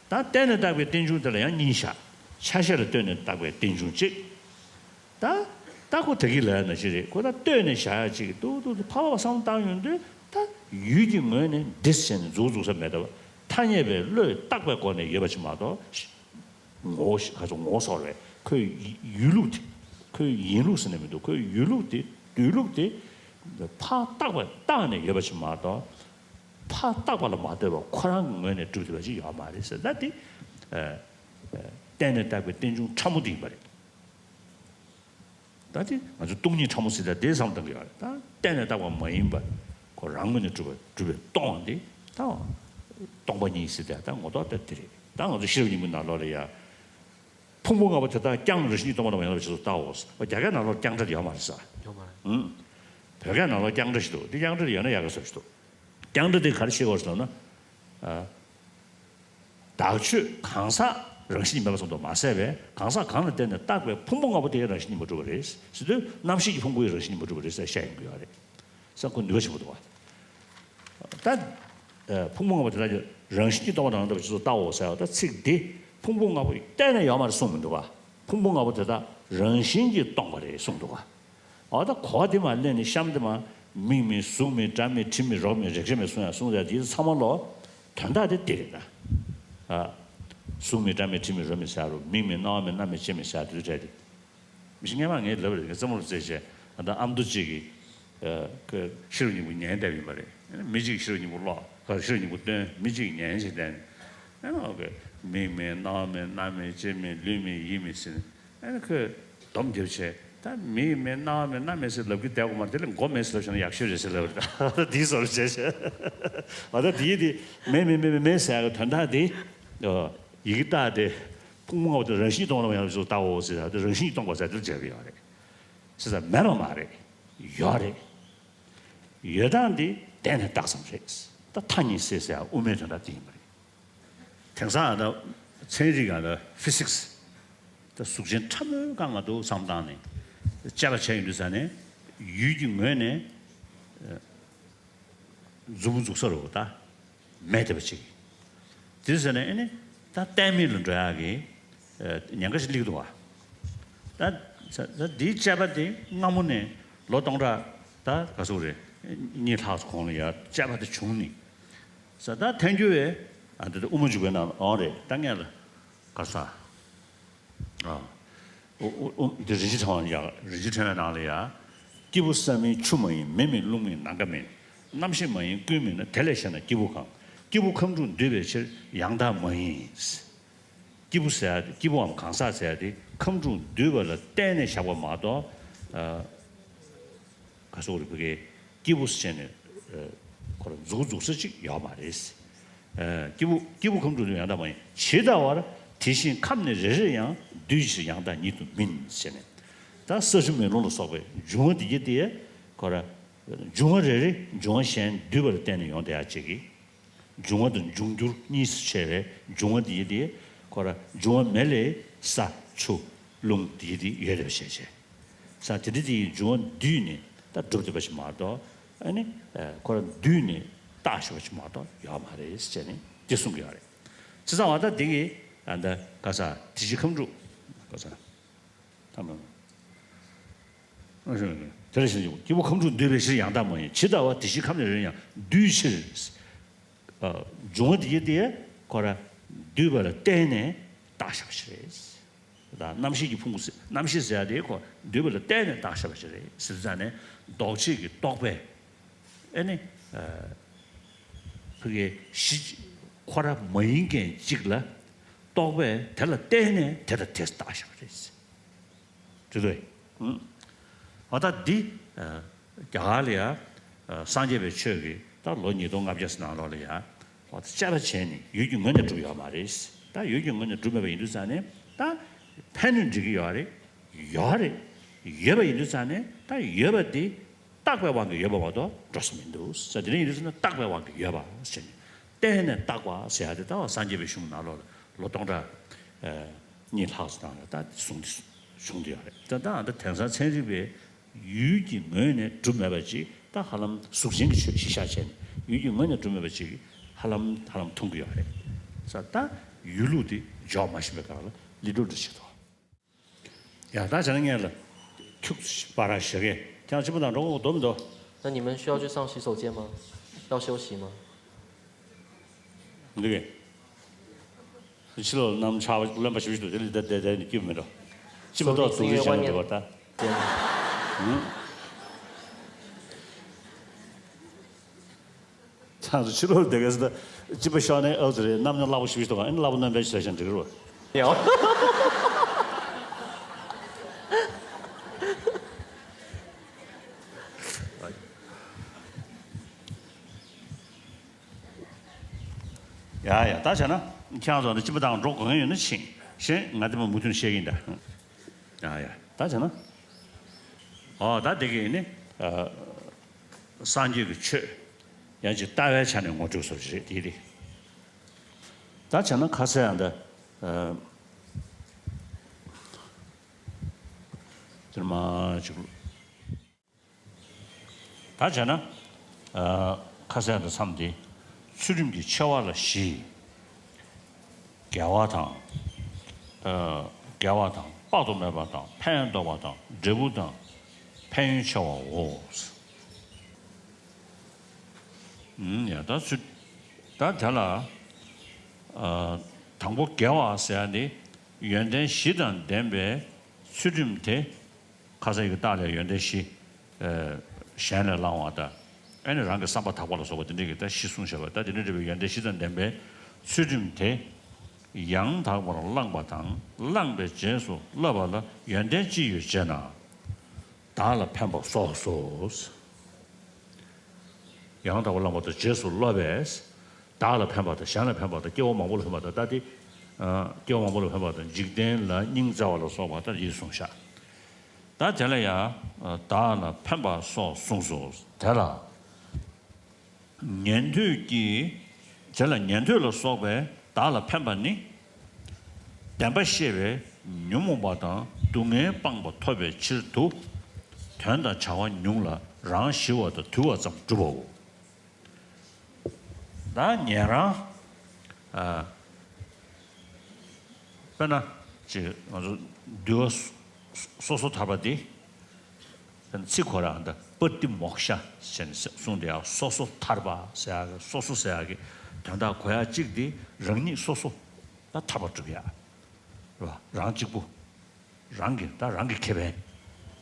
ད་བརྟེན་ནས་བཏགས་པའི་རྟེན་འབྱུང་དེ་ལ་ཡང་གཉིས་བཞག་ཆ་ཤས་ལ་ལྟོས་ནས་བཏགས་པའི་རྟེན་འབྱུང་གཅིག་ད་ད་ཁོ་ད་གི་ལ་ན་ཅི་རེད། ཁོ་ད་ལྟོས་ནས་བཞག་ཡ་གཅིག་གི་ཏུ་ཏུ་ཏུ་ཕ་བ་བསམ་བཏང་ཡོང་དུས་ད་ཡུལ་གྱི་ངོས་ནས་འདི་བྱས་ནས་མཛུག་མཛུག་ས་མེད་པ། ཐ་སྙད་པའི་བློས་བཏགས་པའི་སྒོ་ནས་ཡོད་པ་ཅིག་མ་གཏོགས། ངོ་བོ་ཞིག་ག་ཚོད་ངོ་བོ་སོགས་རེད། ཁོའི་ཡུལ་ལུགས་དེ། ཁོའི་ཡིན་ལུགས་ཟེར་ནས་མི་འདུག་ཁོའི་ཡུལ་ལུགས་དེ། སྡོད་ལུགས་དེ། ཕར་བཏགས་པ་བཏགས་ནས་ཡོད་པ་ཞིག་མ་གཏོགས། ཕར་བཏགས་པ་ལ་མ་ལྟོས་པར་ཁོ་རང་གི་ངོས་ནས་གྲུབ་བསྡད་པ་ཞིག་ཡོད་མ་རེད་ཟེར་ན་དེ། ཨ། ཨ། བརྟེན་ནས་བཏགས་པའི་རྟེན་འབྱུང་ཕྲ་མོ་དེ་ཡིན་པ་རེད། ད་དེ་ང་ཚོ་སྟོང་ཉིད་ཕྲ་མོ་ཟེར་ད་དེ་བསམ་བཏང་གི་ཡོད་རེད། ད་གཏན་ནས་བཏགས་པ་མ་ཡིན་པ། ཁོ་རང་ངོས་ནས་གྲུབ་པ་གྲུབ་པའི་སྟོང་བ་འདི་ད་སྟོང་པ་ཉིད་ཟེར་ད་ད་ངོ་ཐོག་ད་དེ་རེད། ད་ང་ཚོ་ཤེས་རབ་སྙིང་པོའི་ནང་ལོགས་ལ་ཡ། ཕུང་པོ་ལྔ་པོ་དེ་དག་ཀྱང་རང་བཞིན་གྱིས་སྟོང་པ་ལ་མ་ཡིན་པར་ཇི་ལྟར་བལྟའོ་ཟེར། རྒྱ་སྐད་ནང་ལོགས་ཀྱང་སྒྲ་དེ་ཡོད་མ་རེད་ས། ཡོད་མ་རེད། ཨུམ། བོད་སྐད་ནང་ལོགས་ཀྱང་སྒྲ་ཞིག་འདུག་དེ་ཀྱང་སྒྲ་དེ་ཡོད་ན་ཡག་ག་བཟོ་ཞིག་འདུག་ཀྱང་སྒྲ་དེ་ག་རེ་བཤད་དགོས་ཟེར་ན། ཨ། བདག་ཆོས་གང་ཟག་རང་བཞིན་གྱིས་མེད་པར་གསུངས་འདུག་མ་ཟད་པས་གང་ཟག་གང་ལ་བརྟེན་ནས་བཏགས་པའི་ཕུང་པོ་ལྔ་པོ་དེ་རང་བཞིན་གྱིས་མ་གྲུབ་པ་རེད་ཟེར་དུས། རྣམ་ཤེས་ཀྱི་ཕུང་པོ་ཡི་རང་བཞིན་གྱིས་མ་གྲུབ་པ་རེད་ཟེར་བཤད་ཡོང་གི་ཡོད་རེད། ས་ཁོ་ནུས་པ་ཆེན་པོ་འདུག་བ། ད། ཨ། ཕུང་པོ་ལྔ་པོ་དེ་དག་ཀྱང་རང་བཞིན་གྱིས་སྟོང་པ་དང་མ་ཡིན་པར་ཇི་ལྟར་བལྟའོ་ཟེར་བ་ད་ཚིག་འདི་ཕུང་པོ་ལྔ་པོ་གཏན་ནས་ཡོད་མ་རེད་གསུངས་མི་འདུག་བ། ཕུང་པོ་ལྔ་པོ་དེ་དག་རང་བཞིན་གྱིས་སྟོང་པ་རེད་གསུངས་འདུག་བ། འོ་ད་གོ་བ་འདི་མ་ལེན་ནས་གཤམ་དེ་མ། མིག་མིན་གཟུགས་མིན་སྒྲ་མིན་དྲི་མིན་རོ་མིན་རེག་བྱ་མིན་གསུང་ཡང་གསུང་ཡ་འདི་ཚང་མ་ལོ། དོན་དག་དེ་འདི་རེད་ད། ཨ། གཟུགས་མིན་སྒྲ་མིན་དྲི་མིན་རོ་མིན་ཟེར་རོ། མིག་མིན་རྣ་བ་མིན་སྣ་མིན་ལྕེ་མིན་ཟེར་དེ་ཚོ་འདྲ་དེ། མི་ཤེས་སྔན་མ་ངས་ལབ་རེད། ངས་རྩེད་མོ་ལ་རྩེད་བྱས་ཨ་ད་ཨ་མདོ་གཅིག་གིས། ཨ། ཁོས་ཤེས་རབ་སྙིང་པོ་ཉན་བསྡད་པ་ཡིན་པ་རེད། མི་གཅིག་གིས་ཤེས་རབ་སྙིང་པོ་ཀློག་ཁ་ཤེས་རབ་སྙིང་པོ་བཏོན། མི་གཅིག་གིས་ཉན་བྱས་བསྡད་ནས། ཨ་ནི་ཨོ་ཁེ། མིག་མིན་རྣ་བ་མིན་སྣ་མིན་ལྕེ་མིན་ལུས་མིན་ཡིད་མིན་ཟེར་ནས། ཨ་ནི་ཁོས་སྡོམ་རྒྱབ་བྱས། ད་མིག་མིན་རྣ་བ་མིན་སྣ་མིན་ཟེར་ལབ་ཀྱི་བསྡད་དགོས་མ་རེད། དེ་ལས་མགོ་མེད་ཟེར་ལབ་བྱུང་ན་ཡག་ཤོས་རེད་ཟེར་ལབ་རེད། ད་དེའི་བཟོ་འདྲ་བྱས་བྱས། ཨ་ད་དེའི་དེ་མེད་མེད་མེད་མེད་མེད་ཟེར་ཡག་གི་དོན་དག་དེ། ཨོ། ཡི་གེ་ལྟ་སྟེ། ཕུང་པོ་ལྔ་པོ་དེ་རང་བཞིན་གྱིས་སྟོང་པ་ལ་མ་ཡིན་པར་ཇི་ལྟར་བལྟའོ་ཟེར་ཡག་དེ་རང་བཞིན་གྱིས་སྟོང་པ་ཟེར་དེ་ལ་བྱས་པ་ཡོད་རེད། ཟེར་ད་མེད་པ་མ་རེད། ཡོད་རེད། ཡོད་སྟངས་འདི་གཏན་ནས་བཏགས་ཙམ་རེད། ད་མཐའ་གཉིས་སེལ་ཟེར་ཡག་དབུ་མའི་དོན་དག་འདི་ཡིན་པ་རེད། དེང་སང་ད་ཚན་རིག་ག་ད་ཕི་སིག་སི། ད་གཟུགས་ཅན་ཕྲ་མོའི་སྒང་ང་འདུག་བསམ་བཏང་ནས། དཔྱད་པ་བྱས་ཡོང་དུས་ཙ་ནས། ཡུལ་གྱི་ངོས་ནས། ཨ། མཛུབ་མོ་འཛུགས་ས་རུ་ད་མེད་བསྡད་པ་ཅིག་དེ་ཟེར་ནས་ཨ་ནི་ད་གཏན་མེད་ལ་འགྲོ་ཡག་གི། ཨ། ཉེན་ཁ་ཞིག་སླེབས་འདུག་བ། ད་ད་འདིའི་དཔྱད་པ་དེ་སྔ་མོ་ནས་ལོ་སྟོང་ཕྲག་ད་ག་ཚོད་རེད། གཉིས་ལྷག་ཙམ་གོང་ལ་ཡ་དཔྱད་པ་དེ་བྱུང་ནས། ས་ད་ཐལ་འགྱུར་བའི། ཨ། འདི་དབུ་མ་འཇུག་པའི་ནང་ལ་ཨང་རེད། ད་ངས་ལ་ག་ས། ཨ། ཨོ་ཨོ་ཨོ། འདི་རིན་ཆེན་ཕྲེང་བ་ཡ། རིན་ཆེན་ཕྲེང་བའི་ནང་ལ་ཡ། སྐྱེས་བུ་ས་མིན་ཆུ་མ་ཡིན། མེ་མིན་རླུང་མིན་ནམ་མཁའ་མིན། རྣམ་ཤེས་མ་ཡིན་ཀུན་མིན་ན། དེ་ལས་གཞན་ན་སྐྱེས་བུ་གང་། སྐྱེས་བུ་ཁམས་དྲུག་འདུས་པའི་ཕྱིར། ཡང་དག་མ་ཡིན། སྐྱེས་བུ་ཟེར་ཡ་དེ། སྐྱེས་བུའམ་གང་ཟག་ཟེར་ཡ་དེ་ཁམས་དྲུག་འདུས་པ་ལ་བརྟེན་ནས་བཞག་པ་མ་གཏོགས། ཨ། ག་སོགས་རིག་པའི་སྐྱེས་བུ་ཟེར་ནས་ཁོ་རང་མཛུབ་འཛུགས་ས་ཅིག་ཡོད་མ་རེད། ཨ། སྐྱེས་བུ་སྐྱེས་བུ་ཁམས་དྲུག་ཏུ་ཡང་དག་མ་ཡིན། ཇི་ལྟ་བར་དེ་བཞིན་ཁམས་ནི་རེ་རེར་ཡང་། འདུས་ཕྱིར་ཡང་དག་ཉིད་དུ་མིན་ཟེར་ནས། ད་ས་ཆུ་མེ་རླུང་ལ་སོགས་པའི་འབྱུང་བ་འདི་གྱད་དེ་ཁོ་རང་འབྱུང་བ་རེ་རེ་འབྱུང་བ་གཞན་འདུས་པ་ལ་བརྟེན་ནས་ཡོང་བསྡད་ཡ་ཅིག་གི། འབྱུང་བ་དང་འབྱུང་འགྱུར་གཉིས་སུ་ཕྱེ་བའི་འབྱུང་བ་འདི་དེ་ཁོ་རང་འབྱུང་བ་མེད་ལས་ས་ཆུ་རླུང་འདི་དེ་ཡོད་རེད་པ་ཞེས་བྱས། ས་དེ་འདྲ་དེ་ཡི་འབྱུང་བ་འདུས་ནས་ད་གྲུབ་བསྡད་པ་ཞིག་མ་གཏོགས། ཨ་ནི་ཁོ་རང་འདུས་ནས་བཏགས་བཞག་པ་ཞིག་མ་གཏོགས་ཡོད་མ་རེད་ཟེར་ནས་དེ་གསུང་གི་ཡོད་རེད། བྱས་ཙང་བ་ད་འདི་གི་ཨ་ད་ག་ས་དེ་བཞིན་ཁམས་དྲུག་ག་ས། ཐ་མ། དེ་ལ་ཞེན་ཅིང་སྐྱེས་བུ་ཁམས་དྲུག་འདུས་པའི་ཕྱིར་ཡང་དག་མ་ཡིན། ཇི་ལྟ་བ་དེ་བཞིན་ཁམས་ནི་རེ་ཡང་འདུས་ཕྱིར། ཨ། འབྱུང་བ་དེ་ཡི་དེ་ཁོ་ར་འདུས་པ་ལ་བརྟེན་ནས་བཏགས་བཞག་པ་ཞིག་རེད། ད་རྣམ་ཤེས་ཀྱི་ཕུང་པོ་ཟེར། རྣམ་ཤེས་ཟེར་ཡ་དེ་ཁོ་འདུས་པ་ལ་བརྟེན་ནས་བཏགས་བཞག་པ་ཞིག་རེད་ཟེར་ཙང་ནས་ལྡོག་ཕྱིར་གྱི་རྟོག་པས་ཨེ་ནི། ཨ། ཕ་གི་གཞི་ཁོ་ར་མ་ཡིན་མཁན་གཅིག་ལ་རྟོག་པས་དེ་ལ་བརྟེན་ནས་དེ་དང་དེ་བཏགས་བཞག་པ་རེད། རེད་དོ། ཨ་ད་འདི་རྒྱ་གར་ལ་ཡ་སངས་རྒྱས་པའི་ཆོས་ཀྱི་ད་ལོ་ཉིས་སྟོང་ལྔ་བརྒྱ་ཙམ་ནང་ལོགས་ལ་ཡ་དཔྱད་པ་བྱས་ནས་ཡུལ་གྱི་ངོས་ནས་གྲུབ་ཡོད་མ་རེད། ད་ཡུལ་གྱི་ངོས་ནས་གྲུབ་མེད་པ་ཡིན་དུས་ཙང་ནས་ད་ཕན་ནུས་འགྲིག་གི་ཡོད་རེད། ཡོད་རེད། ཡོད་པ་ཡིན་དུས་ཙང་ནས་ད་ཡོད་པ་འདི་བཏགས་པའི་དབང་གིས་ཡོད་པ་མ་གཏོགས་འགྲོ་ས་མི་འདུག་ཟེར། དེ་འདྲ་ཡིན་དུས་ཙང་ནས་བཏགས་པའི་དབང་གིས་ཡོད་པ་ཟེར་ནས་བརྟེན་ནས་བཏགས་པ་ཟེར་ཡ་དེ་ད་སངས་རྒྱས་པའི་གཞུང་ནང་ལོགས་ལ་ལོ་སྟོང་ཕྲག་གཉིས་ལྷག་ཙམ་ནང་ལ་ད་གསུངས་ཏེ་བྱུང་བསྡད་ཡོད་རེད། ད་ད་ད་དེང་སང་ཚན་རིག་པས་ཡུལ་གྱི་ངོས་ནས་གྲུབ་མེད་པ་ཅིག་ད་ཧ་ལམ་གཟུགས་ཅན་གྱི་ཆོས་གཞི་བཞག་བྱས་ནས་ཡུལ་གྱི་ངོས་ནས་གྲུབ་མེད་པ་ཅིག་ཧ་ལམ་ཧ་ལམ་མཐོང་གི་ཡོད་རེད། ས་ད་ཡུལ་ལུགས་དེ་འཇོག་མ་ཤེས་པའི་སྒང་ལ་ལི་ཏོ་རི་ཞིག་འདུག་ཡ་ད་བྱས་ན་ངས་ལ་ཁྱུག་པ་ར་ཞེ་གེ་ཁྱེད་རང་སྤྱི་པ་དང་འགྲོ་གི་འདུག་མི་འདུག་ད་ནི་མན་ཤོ་ཅུ་སང་ཞི་སོ་ཅེ་མ་ཡག་ཤོ་ཞི་མ། འདི་གས། ཕྱི་ལོགས་གནམ་ཆར་པ་རློན་པ་ཞིབ་ཞིབ་འདུག་དེ་ལས་བསྡད་བསྡད་བསྡད་ནས་སྐྱིད་པོ་མེད་འགྲོ། སྤྱི་པ་ཏོག་སྡུག་རུས་བྱས་ནས་བསྡད་པ་ད། ད་ཚོ་ཕྱི་ལོགས་བསྡད་མཁན་ཟེར་ད་སྤྱི་པ་ཤོར་ནས་ཨ་ཙི་རེད། གནམ་ཡང་སླ་པོ་ཞིབ་ཞིབ་འདུག་ཨ་ནི་སླ་པོ་རྣམ་པའི་ཆ་ཞིག་འགྲིག་རོགས། ཡང་། ཡ་ཡ་ད་བྱས་ན་ཁྱེད་རང་ཚོ་འདི་སྤྱི་པ་དང་འགྲོ་དགོས་མཁན་ཡོད་ན་ཕྱིན་ཤེས། ང་དེ་མ་མུ་མཐུད་བཤད་ཀྱིན་ད། ཡ་ཡ་ད་བྱས་ན། ཨོ་ད་དེ་གས་ནི་སངས་རྒྱས་ཀྱི་ཆོས་ཡང་ཅིག་ལྟ་བའི་ཆ་ནས་ངོ་སྤྲོད་བཟོ་རྒྱུ་རེད་དེ་རེད། ད་བྱས་ན་ཁ་ཟས་ཡང་ད་དེར་མ་ཅིག་ད་བྱས་ན། ཨ། ཁ་ཟས་དང་མཚམས་ཏེ། ཚུལ་ཁྲིམས་ཀྱི་ཆེ་བ་ལ་བཞི། དགེ་བ་དང་། ཨ། དགེ་བ་དང་དཔག་ཏུ་མེད་པ་དང་ཕན་ཡོན་ལྡོག་པ་དང་འབྲས་བུ་དང་ཕན་ཡོན་ཆེ་བའོ། ཨུམ། ཡ་ད་ཚུལ། ད་དེ་ལ། ཨ། དང་པོ་དགེ་བ་ཟེར་ཡ་ནི་ཡོན་ཏན་བཞི་དང་ལྡན་པའི་ཚུལ་ཁྲིམས་དེ། ཁ་ཟས་ཀྱི་རྟགས་ལས་ཡོན་ཏན་བཞི། ཨ། གཞན་ལས་བླང་བ་དང་། ཨ་ནི་རང་གི་བསམ་པ་དག་པ་ལ་སོགས་པ་དེ་འདྲའི་གི་ད་བཞི་གསུངས་བཞག་པ། ད་དེ་འདྲའི་འབྲེལ་བའི་ཡོན་ཏན་བཞི་དང་ལྡན་པའི་ཚུལ་ཁྲིམས་དེ་ཡང་དག་པར་བླངས་པ་དང་བླངས་པའི་རྗེས་སུ་བསླབ་པ་ལ་ཡོན་ཏན་ཅི་ཡོད་ཅེ་ན། བདག་ལ་ཕན་པ་སོགས་སོ། ཡང་དག་པར་བླངས་པ་དང་རྗེས་སུ་བསླབ་པས། བདག་ལ་ཕན་པ་དང་གཞན་ལ་ཕན་པ་དང་སྐྱེ་བོ་མང་པོ་ལ་ཕན་པ་དང་ད་དེ། ཨ། སྐྱེ་བོ་མང་པོ་ལ་ཕན་པ་དང་འཇིག་རྟེན་ལ་སྙིང་བརྩེ་བ་ལ་སོགས་པ་ད་ཡིད་གསུངས་ཤག་ད་དེ་ལ་ཡང་བདག་ལ་ཕན་པ་སོགས་གསུངས་སོ། དེ་ལ་ཉན་ཐོས་ཀྱིས། དེ་ལ་ཉན་ཐོས་ལ་སོགས་པས་བདག་ལ་ཕན་པ་ནི། བདེན་པ་ཤེས་པའི་ཉོན་མོངས་པ་དང་སྡུག་བསྔལ་སྤངས་པ་ཐོབ་པའི་ཕྱིར་དུ། དོན་དང་བྱ་བ་ཉུང་ལ་རང་ཞི་བ་དང་དུལ་བ་ཙམ་སྒྲུབ་པའོ། ད་ཉན་རང་། ཨ། དཔེར་ན་ཅིག་ང་ཚོ་འདུལ་བ་སོ་སོ་ཐར་པ་འདི། དཔེར་ན་ཚིག་ཁོ་རང་ད་པ་ཏི་མོག་ཤ་ཟེར་ནས་གསུངས་དེ་ཡང་སོ་སོ་ཐར་པ་ཟེར་ཡག་གི་སོ་སོ་ཟེར་ཡག་གི་དོན་དག་གོ་ཡག་གཅིག་འདི་རང་ཉིད་སོ་སོ་ད་ཐར་པ་སྒྲུབ་ཡག་རེད་བ། རང་གཅིག་པུ། རང་གི་ད་རང་གི་ཁེ་ཕན་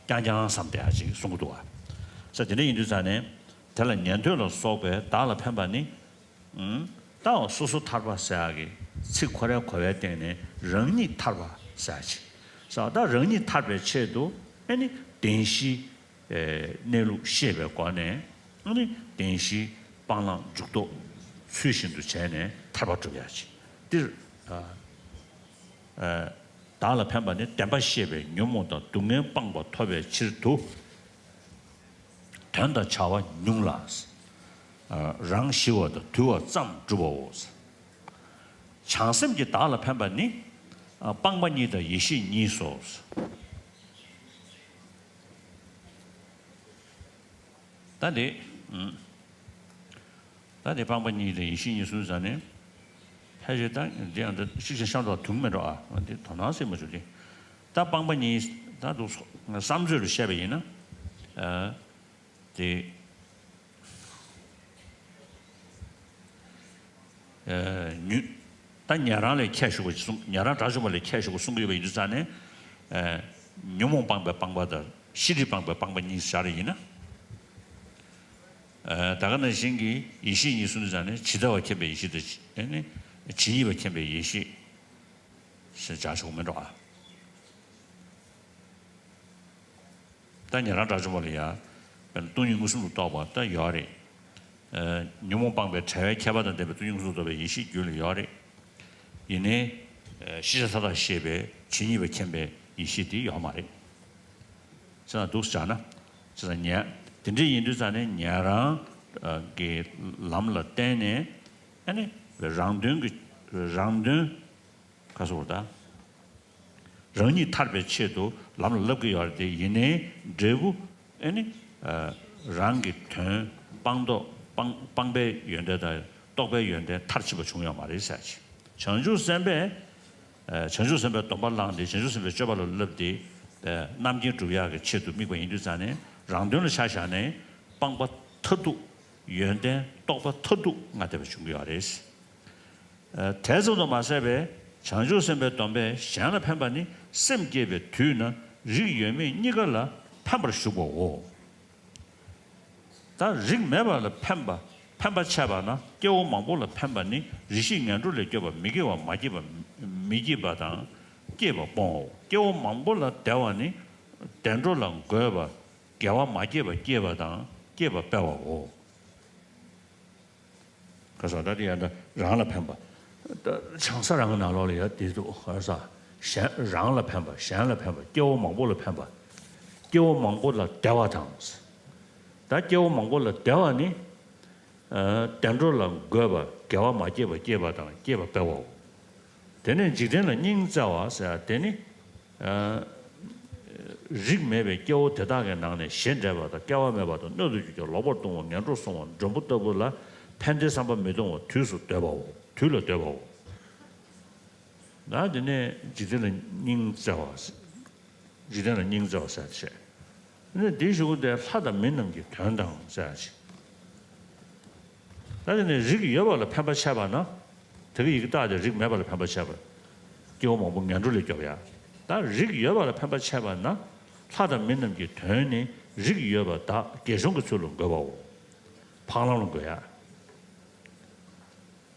རྐྱང་རྐྱང་བསམ་བསྡད་ཡག་ཅིག་གསུང་གི་འདུག་བ། ས་དེ་འདྲ་ཡིན་དུས་ཙང་ནས་དེ་ལ་ཉན་ཐོས་ལ་སོགས་པས་བདག་ལ་ཕན་པ་ནི། ཨུམ། ད་སོ་སོ་ཐར་པ་ཟེར་ཡག་གི་ཚིག་ཁོ་རའི་གོ་བའི་སྟེང་ནས་རང་ཉིད་ཐར་པ་ཟེར་ཡག་ཅིག་ས། ད་རང་ཉིད་ཐར་པའི་ཆེད་དུ་ཨ་ནི་བདེན་བཞིའི་གནས་ལུགས་ཤེས་པའི་སྒོ་ནས་ཨ་ནི་བདེན་བཞིའི་སྤང་བླང་འཇུག་ལྡོག་ཚུལ་བཞིན་དུ་བྱས་ནས་ཐར་པ་སྒྲུབ་ཡག་ཅིག་འདིར། ཨ། བདག་ལ་ཕན་པ་ནི་བདེན་པ་ཤེས་པའི་ཉོན་མོངས་དང་སྡུག་བསྔལ་སྤངས་པ་ཐོབ་པའི་ཕྱིར་དུ། དོན་དང་བྱ་བ་ཉུང་ལ། རང་ཞི་བ་དང་དུལ་བ་ཙམ་སྒྲུབ་པའོ། བྱང་སེམས་ཀྱིས་བདག་ལ་ཕན་པ་ནི། སྤངས་པ་གཉིས་དང་ཡེ་ཤེས་གཉིས་སོ། ད་འདི། ད་འདི་སྤངས་པ་གཉིས་དང་ཡེ་ཤེས་གཉིས་གསུངས་ཙང་ནས། ཕལ་ཆེར་ད་འདི་ཡང་ད་ཤིག་ཤ་ཤ་འགྲོ་དུང་མེད་འགྲོ་ཨ། འདི་དོ་སྣང་སེ་མ་བྱུང་སྟེ། ད་སྤངས་པ་གཉིས་ད་འདུག་བསམ་ཚོད་རུ་བཤད་པ་ཡིན་ན། ཨ། དེ། ཨ། ཉུ། ད་ཉན་རང་ལས་ཁྱད་ཞུགས་པ་གསུང་། ཉན་རང་དགྲ་བཅོམ་པ་ལས་ཁྱད་ཞུགས་པ་གསུང་གི་ཡོད་པ་ཡིན་དུས་ཙང་ནས། ཨ། ཉོན་མོངས་སྤངས་པའི་སྤངས་པ་དང་ཤེས་སྒྲིབ་སྤངས་པའི་སྤངས་པ་གཉིས་བཞག་རེ་ཡིན་ན། ཨ། ད་ག་ནང་བཞིན་གྱི་ཡེ་ཤེས་གཉིས་གསུངས་དུས་ཙང་ནས་ཇི་ལྟ་བ་མཁྱེན་པའི་ཡེ་ཤེས་དང་། ཨ་ནི་ཇི་སྙེད་པ་མཁྱེན་པའི་ཡེ་ཤེས་ཞེས་བྱ་ཆོག་མིན་འགྲོ་ཨ། ད་ཉན་རང་དགྲ་བཅོམ་པ་ལ་ཡང་སྟོང་ཉིད་མངོན་སུམ་དུ་རྟོགས་པ་ད་ཡོད་རེད། ཨ་ཉོན་མོངས་སྤངས་པའི་བྲལ་བའི་ཁྱད་པར་དང་ལྡན་པའི་སྟོང་ཉིད་མངོན་སུམ་དུ་རྟོགས་པའི་ཡེ་ཤེས་རྒྱུད་ལ་ཡོད་རེད། ཡིན་ནའི་ཨ་ཤེས་བྱ་མཐའ་དག་ཤེས་པའི་ཇི་སྙེད་པ་མཁྱེན་པའི་ཡེ་ཤེས་དེ་ཡོད་མ་རེད། ཅེས་ན་འདུག་སེ་བྱས་ན། ཅེས་ན་ཉན། དེ་འདྲ་ཡིན་དུས་ཙང་ནས་ཉན་རང་གི་ལམ་ལ་བརྟེན་ནས་ཨ་ནི་རང་དོན་གྱི་རང་དོན་ག་སོགས་དང་། རང་ཉིད་ཐར་པའི་ཆེད་དུ་ལམ་ལ་བསླབ་ཀྱི་ཡོད་རེད་དེ། ཡིན་ནའི་འབྲས་བུ་ཨ་ནི་རང་གི་དོན་སྤངས་རྟོགས་སྤངས་སྤངས་པའི་ཡོན་ཏན་དང་རྟོགས་པའི་ཡོན་ཏན་མཐར་ཕྱིན་པ་བྱུང་ཡོད་མ་རེད་ཟེར་ཅིག་བྱང་ཆུབ་སེམས་དཔས། བྱང་ཆུབ་སེམས་དཔའི་སྡོམ་པ་བླངས་ཏེ་བྱང་ཆུབ་སེམས་དཔའི་སྤྱོད་པ་ལ་བསླབས་ཏེ། རྣམ་མཁྱེན་སྒྲུབ་ཡག་གི་ཆེད་དུ་དམིགས་པ་ཡིན་དུས་ཙང་ནས་རང་དོན་ལ་ཆ་བཞག་ནས་སྤངས་པ་མཐར་ཐུག་ཡོན་ཏན་རྟོགས་པ་མཐར་ཐུག་ལྔ་བདེ་བ་འབྱུང་གི་ཡོད་རེད། དེ་ཙམ་དུ་མ་ཟད་པའི་བྱང་ཆུབ་སེམས་དཔའི་སྡོམ་པས་གཞན་ལ་ཕན་པ་ནི་སེམས་བསྐྱེད་པའི་དུས་ན་རིགས་ཡོད་མེད་གཉིས་ཀ་ལ་ཕན་པར་ཞུགས་པའོ། ད་རིགས་མེད་པ་ལ་ཕན་པ་ཕན་པ་འཆད་པ་ན་སྐྱེ་བོ་མང་པོ་ལ་ཕན་པ་ནི་རིགས་ཤེས་ངན་འགྲོ་ལས་སྐྱོབ་པ་མི་དགེ་བ་མ་སྐྱེས་པ་མི་སྐྱེས་པ་དང་སྐྱེས་པ་སྤོང་ངོ་། སྐྱེ་བོ་མང་པོ་ལ་བདེ་བ་ནི་བདེ་འགྲོ་ལ་འགོད་པ་དགེ་བ་མ་སྐྱེས་པ་སྐྱེས་པ་དང་སྐྱེས་པ་སྤེལ་བའོ། ག་ས་ད་དེ་ཡང་ད་རང་ལ་ཕན་པ། ད་བྱང་ས་རང་གི་ནང་ལོགས་ལ་ཡང་དེ་འདུག་ག་ས་གཞན་རང་ལ་ཕན་པ་གཞན་ལ་ཕན་པ་སྐྱེ་བོ་མང་པོ་ལ་ཕན་པ། སྐྱེ་བོ་མང་པོ་ལ་བདེ་བ་དང་། ད་སྐྱེ་བོ་མང་པོ་ལ་བདེ་བ་ནི། བདེ་འགྲོ་ལ་འགོད་པ་དགེ་བ་མ་སྐྱེས་པ་སྐྱེས་པ་དང་སྐྱེས་པ་སྤེལ་བའོ། དེ་ནས་འཇིག་རྟེན་ལ་སྙིང་བརྩེ་བ་ཟེར་ཡ་དེ་ནི། རིགས་མེད་པའི་སྐྱེ་བོ་དེ་དག་གི་ནང་ནས་གཞན་འདྲེན་པ་དང་སྐལ་བ་མེད་པ་དང་གནོད་དུ་གྱུར་ཀྱང་ལོག་པར་ལྟུང་བ་ངན་འགྲོར་སོང་བ་མགྲོན་པོ་ལྟ་བུ་ལ་ཕན་བདེའི་བསམ་པ་མི་གཏོང་བར་དུས་སུ་འདོད་པའོ། དུས་ལ་འདོད་པའོ། ད་དེ་ནས་འཇིག་རྟེན་ལ་སྙིང་བརྩེ་བ། འཇིག་རྟེན་ལ་སྙིང་བརྩེ་བ་ཟེར་བྱས། ནི་འདི་གཞུག་གུ་དེ་ལྷ་དང་མི་རྣམས་ཀྱི་དོན་དང་ཟེར་བྱས། ད་དེ་ནས་རིགས་ཡོད་པ་ལ་ཕན་པ་འཆད་པ་ན། དེ་གི་ཡི་གེ་བཏགས་ཏེ་རིགས་མེད་པ་ལ་ཕན་པ་འཆད་པ། སྐྱེ་བོ་མང་པོ་ངན་འགྲོ་ལས་སྐྱོབ་ཡ། ད་རིགས་ཡོད་པ་ལ་ཕན་པ་འཆད་པ་ན། ལྷ་དང་མི་རྣམས་ཀྱི་དོན་ནི་རིགས་ཡོད་པ་དག་དགེ་སྦྱོང་གི་ཚུལ་ལ་འགོད་པའོ། འཕགས་ལམ་ལ་འགོད་ཡ།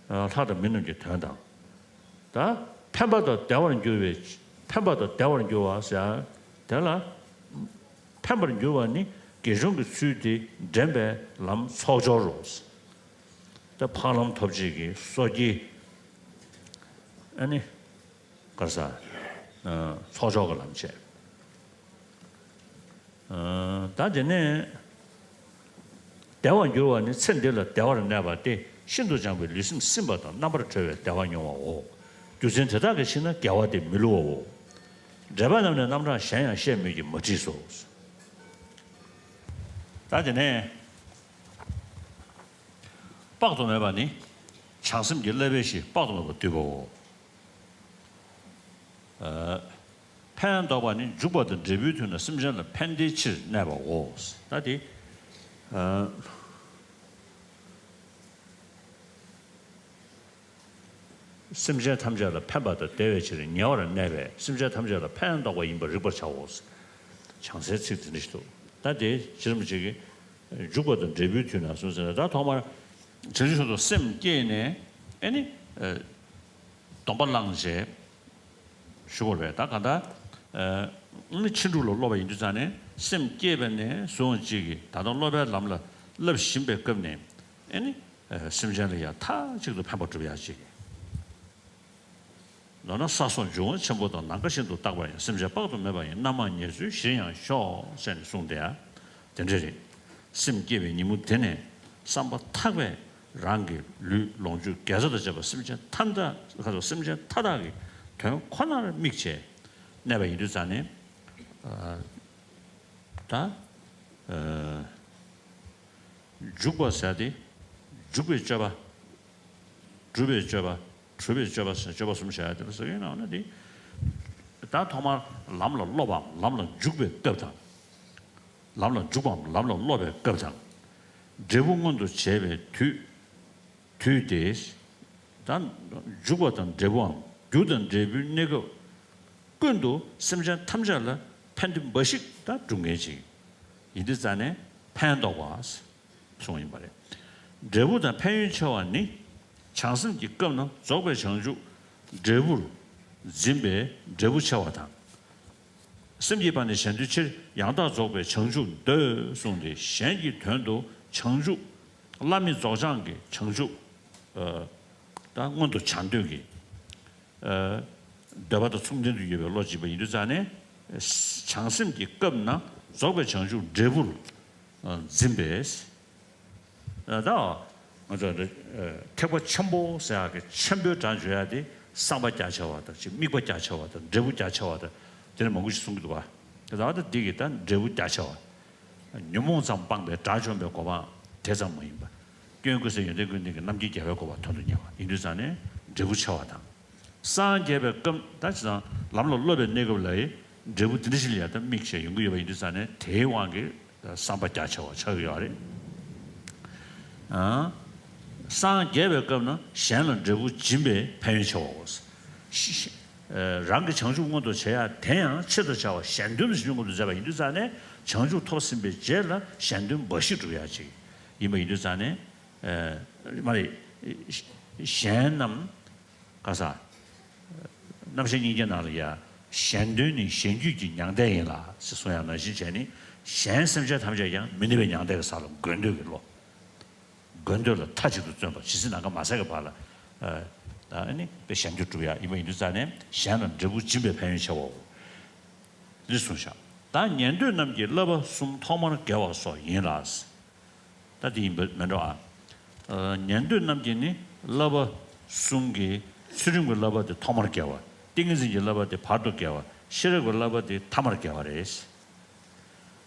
ལྷ་དང་མི་རྣམས་ཀྱི་དོན་དང་། ད་ཕན་པ་དང་བདེ་བར་འགྱུར་བའི་ཕན་པ་དང་བདེ་བར་འགྱུར་བ་ཟེར་ཡ། དེ་ལ་ཕན་པར་འགྱུར་བ་ནི་དགེ་སྦྱོང་གི་ཚུལ་དེ་འདྲེན་པའི་ལམ་ཚོགས་སྦྱོར་རོ། ད་འཕགས་ལམ་ཐོབ་བྱེད་ཀྱི་སོ་སྐྱེ། ཨ་ནི། ག་རེ་ཟ། ཚོགས་སྦྱོར་གྱི་ལམ་བྱས། ད་དེ་ནས། བདེ་བར་འགྱུར་བ་ནི་ཚེ་འདི་ལ་བདེ་བར་གནས་པ་སྟེ་ཤིན་ཏུ་སྦྱངས་པའི་ལུས་སེམས་སིམ་པ་དང་རྣམ་པར་གྲོལ་བའི་བདེ་བ་མྱོང་བའོ། རྒྱུ་མཚན་དེ་དག་གི་ཕྱིར་ན་དགེ་བ་དེ་མི་བསླུ་བའོ། འགྲེལ་པ་རྣམས་ནས་རྣམ་གྲངས་གཞན་ཡང་བཤད་མོད་ཀྱི་མ་བྲིས་སོ། ད་དེ་ནས། དཔག་ཏུ་མེད་པ་ནི། བྱང་སེམས་ཀྱི་བསླབ་པའི་གཞི་དཔག་ཏུ་མེད་པར་འདུས་པའོ། ཕན་འདོགས་པ་ནི་འཇུག་པ་དང་འབྲས་བུའི་དུས་ན་སེམས་ཅན་ལ་ཕན་བདེའི་ཕྱིར་གནས་པའོ། ད་དེ། སེམས་ཅན་ཐམས་ཅད་ལ་ཕན་པ་དང་བདེ་བའི་ཕྱིར་ཉེ་བར་གནས་པས་སེམས་ཅན་ཐམས་ཅད་ལ་ཕན་འདོགས་པ་ཡིན་པར་རིག་པར་བྱའོ། བྱང་སའི་ཚིག་དེ་འདྲ་ཞིག་འདུག་ད་དེ་ཕྱི་རིམ་གཅིག་གིས་འཇུག་པ་དང་འབྲས་བུའི་དུས་ན་གསུངས་ཟིན་ན། ད་ཐོག་མར་བྱང་ཆུབ་མཆོག་ཏུ་སེམས་བསྐྱེད་ནས་ཨེ་ནི་སྡོམ་པ་བླངས་བྱས། ཞུ་དགོས་རེད། ད་གང་ལྟར། ཨ་ནི་ཕྱིན་དྲུག་ལ་སློབ་པ་ཡིན་དུས་ཙང་ནས་སེམས་བསྐྱེད་པ་ནས་བཟུང་གཅིག་གིས་ད་དུང་སློབ་པའི་ལམ་ལ་བསླབ་བཞིན་པའི་སྐབས་ནས་ཨེ་ནི། སེམས་ཅན་ལ་ཡང་མཐའ་གཅིག་ཏུ་ཕན་པ་སྒྲུབ་ཡག་ཅིག་མདོར་ན་ས་སོགས་འབྱུང་བ་ཆེན་པོ་དང་ནམ་མཁའ་བཞིན་དུ་རྟག་པ་ཡང་སེམས་ཅན་དཔག་ཏུ་མེད་པ་ཡི་རྣམ་མང་ཉེར་འཚོའི་གཞིར་ཡང་ཤོག་ཟེར་ནས་གསུངས་ཏེ། དེ་འདྲ་རེད། སེམས་བསྐྱེད་པའི་ཉིན་མོ་དེ་ནས་བསམ་པ་ཐག་པས་རང་གི་ལུས་ལོངས་སྤྱོད་དགེ་རྩ་དང་བཅས་པ་སེམས་ཅན་ཐམས་ཅད་ཁ་སོགས་སེམས་ཅན་མཐའ་དག་གི་དོན་ཁོ་ནར་དམིགས་བྱས་གནས་པ་ཡིན་དུས་ཙང་ནས། ད་འཇུག་པ་ཟེར་ཏེ་འཇུག་པའི་སྤྱོད་པ། སྒྲུབ་པའི་སྤྱོད་པ། གྲུབ་པའི་སྤྱོད་པ་ཟེར་སྤྱོད་པ་གསུམ་བཤད་ཡ་དེ་ལ་ཟེར་གྱི་ཡིན་ནའང་ན་དེ། ད་ཐོག་མར་ལམ་ལ་སློབ་པའམ་ལམ་ལ་འཇུག་པའི་སྐབས་དང་། ལམ་ལ་འཇུག་པའམ་ལམ་ལ་སློབ་པའི་སྐབས་དང་། འབྲས་བུ་མངོན་དུ་བྱེད་པའི་དུས། དུས་དེ། ད་འཇུག་པ་དང་འབྲས་བུའམ་རྒྱུ་དང་འབྲས་བུའི་གནས་སྐབས་ཀུན་ཏུ་སེམས་ཅན་ཐམས་ཅད་ལ་ཕན་བདེ་འབའ་ཞིག་ད་སྒྲུབ་མཁན་ཅིག་ཡིན་དུས་ཙང་ནས་ཕན་འདོགས་པ། གསུངས་ཡིན་པ་རེད། འབྲས་བུ་དང་ཕན་ཡོན་ཆེ་བ་ནི། བྱང་སེམས་ཀྱི་སྐབས་ན་རྫོགས་པའི་བྱང་ཆུབ་འབྲས་བུར་འཛིན་པའི་འབྲས་བུ་ཆེ་བ་དང་། སེམས་ཀྱི་བར་ནས་གཞན་དོན་ཕྱིར། ཡང་དག་རྫོགས་པའི་བྱང་ཆུབ་འདོད་གསུངས་ཏེ། གཞན་གྱི་དོན་དུ་བྱང་ཆུབ། བླ་མེད་རྫོགས་བྱང་གི་བྱང་ཆུབ། ཨ། ད་མངོན་དུ་བྱང་འདོད་ཀྱི། ཨ། འདོད་པ་དང་མཚུངས་ལྡན་དུ་ཡོད་པའི་བློ་སྦྱིན་པ་ཡིན་དུས་ཙང་ནས། བྱང་སེམས་ཀྱི་སྐབས་ན་རྫོགས་པའི་བྱང་ཆུབ་འབྲས་བུར་འཛིན་པས། ད་ང་ཚོ་ཐེག་པ་ཆེན་པོ་ཟེར་ཡག་གི་ཆེན་པོའི་སྒྲ་འཇུག་ཡག་དེ་བསམ་པ་རྒྱ་ཆེ་བ་དང་། དམིགས་པ་རྒྱ་ཆེ་བ་དང་། འབྲས་བུ་རྒྱ་ཆེ་བ་དང་། དེ་ནས་མང་པོ་ཞིག་གསུང་གི་འདུག་བ། དེ་ལྟ་བ་དང་འདི་གི་ད་འབྲས་བུ་རྒྱ་ཆེ་བ། ཉོན་མོངས་ཙམ་སྤངས་པའི་དགྲ་བཅོམ་པའི་གོ་འཕང་དེ་ཙམ་མ་ཡིན་པ། སྐྱོན་ཀུན་ཟད་ཡོན་ཏན་ཀུན་ལྡན་གྱི་རྣམ་མཁྱེན་རྒྱལ་བའི་གོ་འཕང་དོན་དུ་གཉེར་བ་ཡིན་དུས་ཙང་ནས་འབྲས་བུ་ཆེ་བ་དང་། སངས་རྒྱས་པའི་སྐབས་ད་ཅི་ཙང་ལམ་ལ་སློབ་པའི་གནས་སྐབས་ལ་ཡི་འབྲས་བུ་དེ་འདྲ་ཞིག་ལ་ཡང་ད་དམིགས་བྱས་ཡོང་གི་ཡོད་པ་ཡིན་དུས་ཙང་ནས་དེའི་དབང་གིས་བསམ་པ་རྒྱ་ཆེ་བ་ཆགས་ཀྱི་ཡོད་རེད། ཨ། སངས་རྒྱས་པའི་སྐབས་ན་གཞན་ལ་འབྲས་བུ་སྦྱིན་པའི་ཕན་ཡོན་ཆེ་བའོ། ཤི་ཤི། ཨ། རང་གི་བྱང་ཆུབ་མངོན་དུ་བྱེད་ཡ་དེ་ཡང་ཆེད་དུ་བྱ་བ་གཞན་དོན་དུ་བྱང་ཆུབ་མངོན་དུ་མཛད་པ་ཡིན་དུས་ཙང་ནས་བྱང་ཆུབ་ཐོབ་ཟིན་པའི་རྗེས་ལ་གཞན་དོན་འབའ་ཞིག་སྒྲུབ་ཡ་ཅིག་ཡིན་པ་ཡིན་དུས་ཙང་ནས། ཨ། མ་རེད། གཞན་རྣམས། ག་ས། རྣམ་ཤེས་སྙིང་གའི་ནང་ལ་ཡ། གཞན་དོན་ནི་གཞན་རྒྱུད་ཀྱི་མྱང་འདས་ཡིན་ལ་ཞེས་གསུངས་ཡག་ནང་བཞིན་བྱས་ནས། གཞན་སེམས་ཅན་ཐམས་ཅད་ཀྱང་མི་གནས་པའི་མྱང་འདས་ཀྱི་ས་ལ་འགོད་འདོད་ཀྱི་བློ། འགོད་འདོད་ལ་མཐའ་གཅིག་ཏུ་བརྩོན་པ། ཇི་སྲིད་ནམ་མཁའ་མ་ཟད་ཀྱི་བར་ལ། ཨ་ནི་དཔེ་གཞན་དོན་སྒྲུབ་ཡག་ཡིན་པ་ཡིན་དུས་ཙང་ནས་གཞན་ལ་འབྲས་བུ་སྦྱིན་པའི་ཕན་ཡོན་ཆེ་བའོ། འདི་གསུངས་བཞག་ད་ཉན་ཐོས་རྣམས་ཀྱི་བསླབ་པ་གསུམ་ཐོག་མར་འགལ་བ་སོགས་ཡིན་ལ། ད་དེ་ཡིན་པ་མེད་འགྲོ་ཨ། ཨ། ཉན་ཐོས་རྣམས་ཀྱི་ནི་བསླབ་པ་གསུམ་གྱི་ཚུལ་ཁྲིམས་ཀྱི་བསླབ་པ་དེ་ཐོག་མར་འགལ་བ། ཏིང་ངེ་འཛིན་གྱི་བསླབ་པ་དེ་བར་དུ་འགལ་བ། ཤེས་རབ་ཀྱི་བསླབ་པ་དེ་ཐ་མར་འགལ་བ་རེད། བྱས་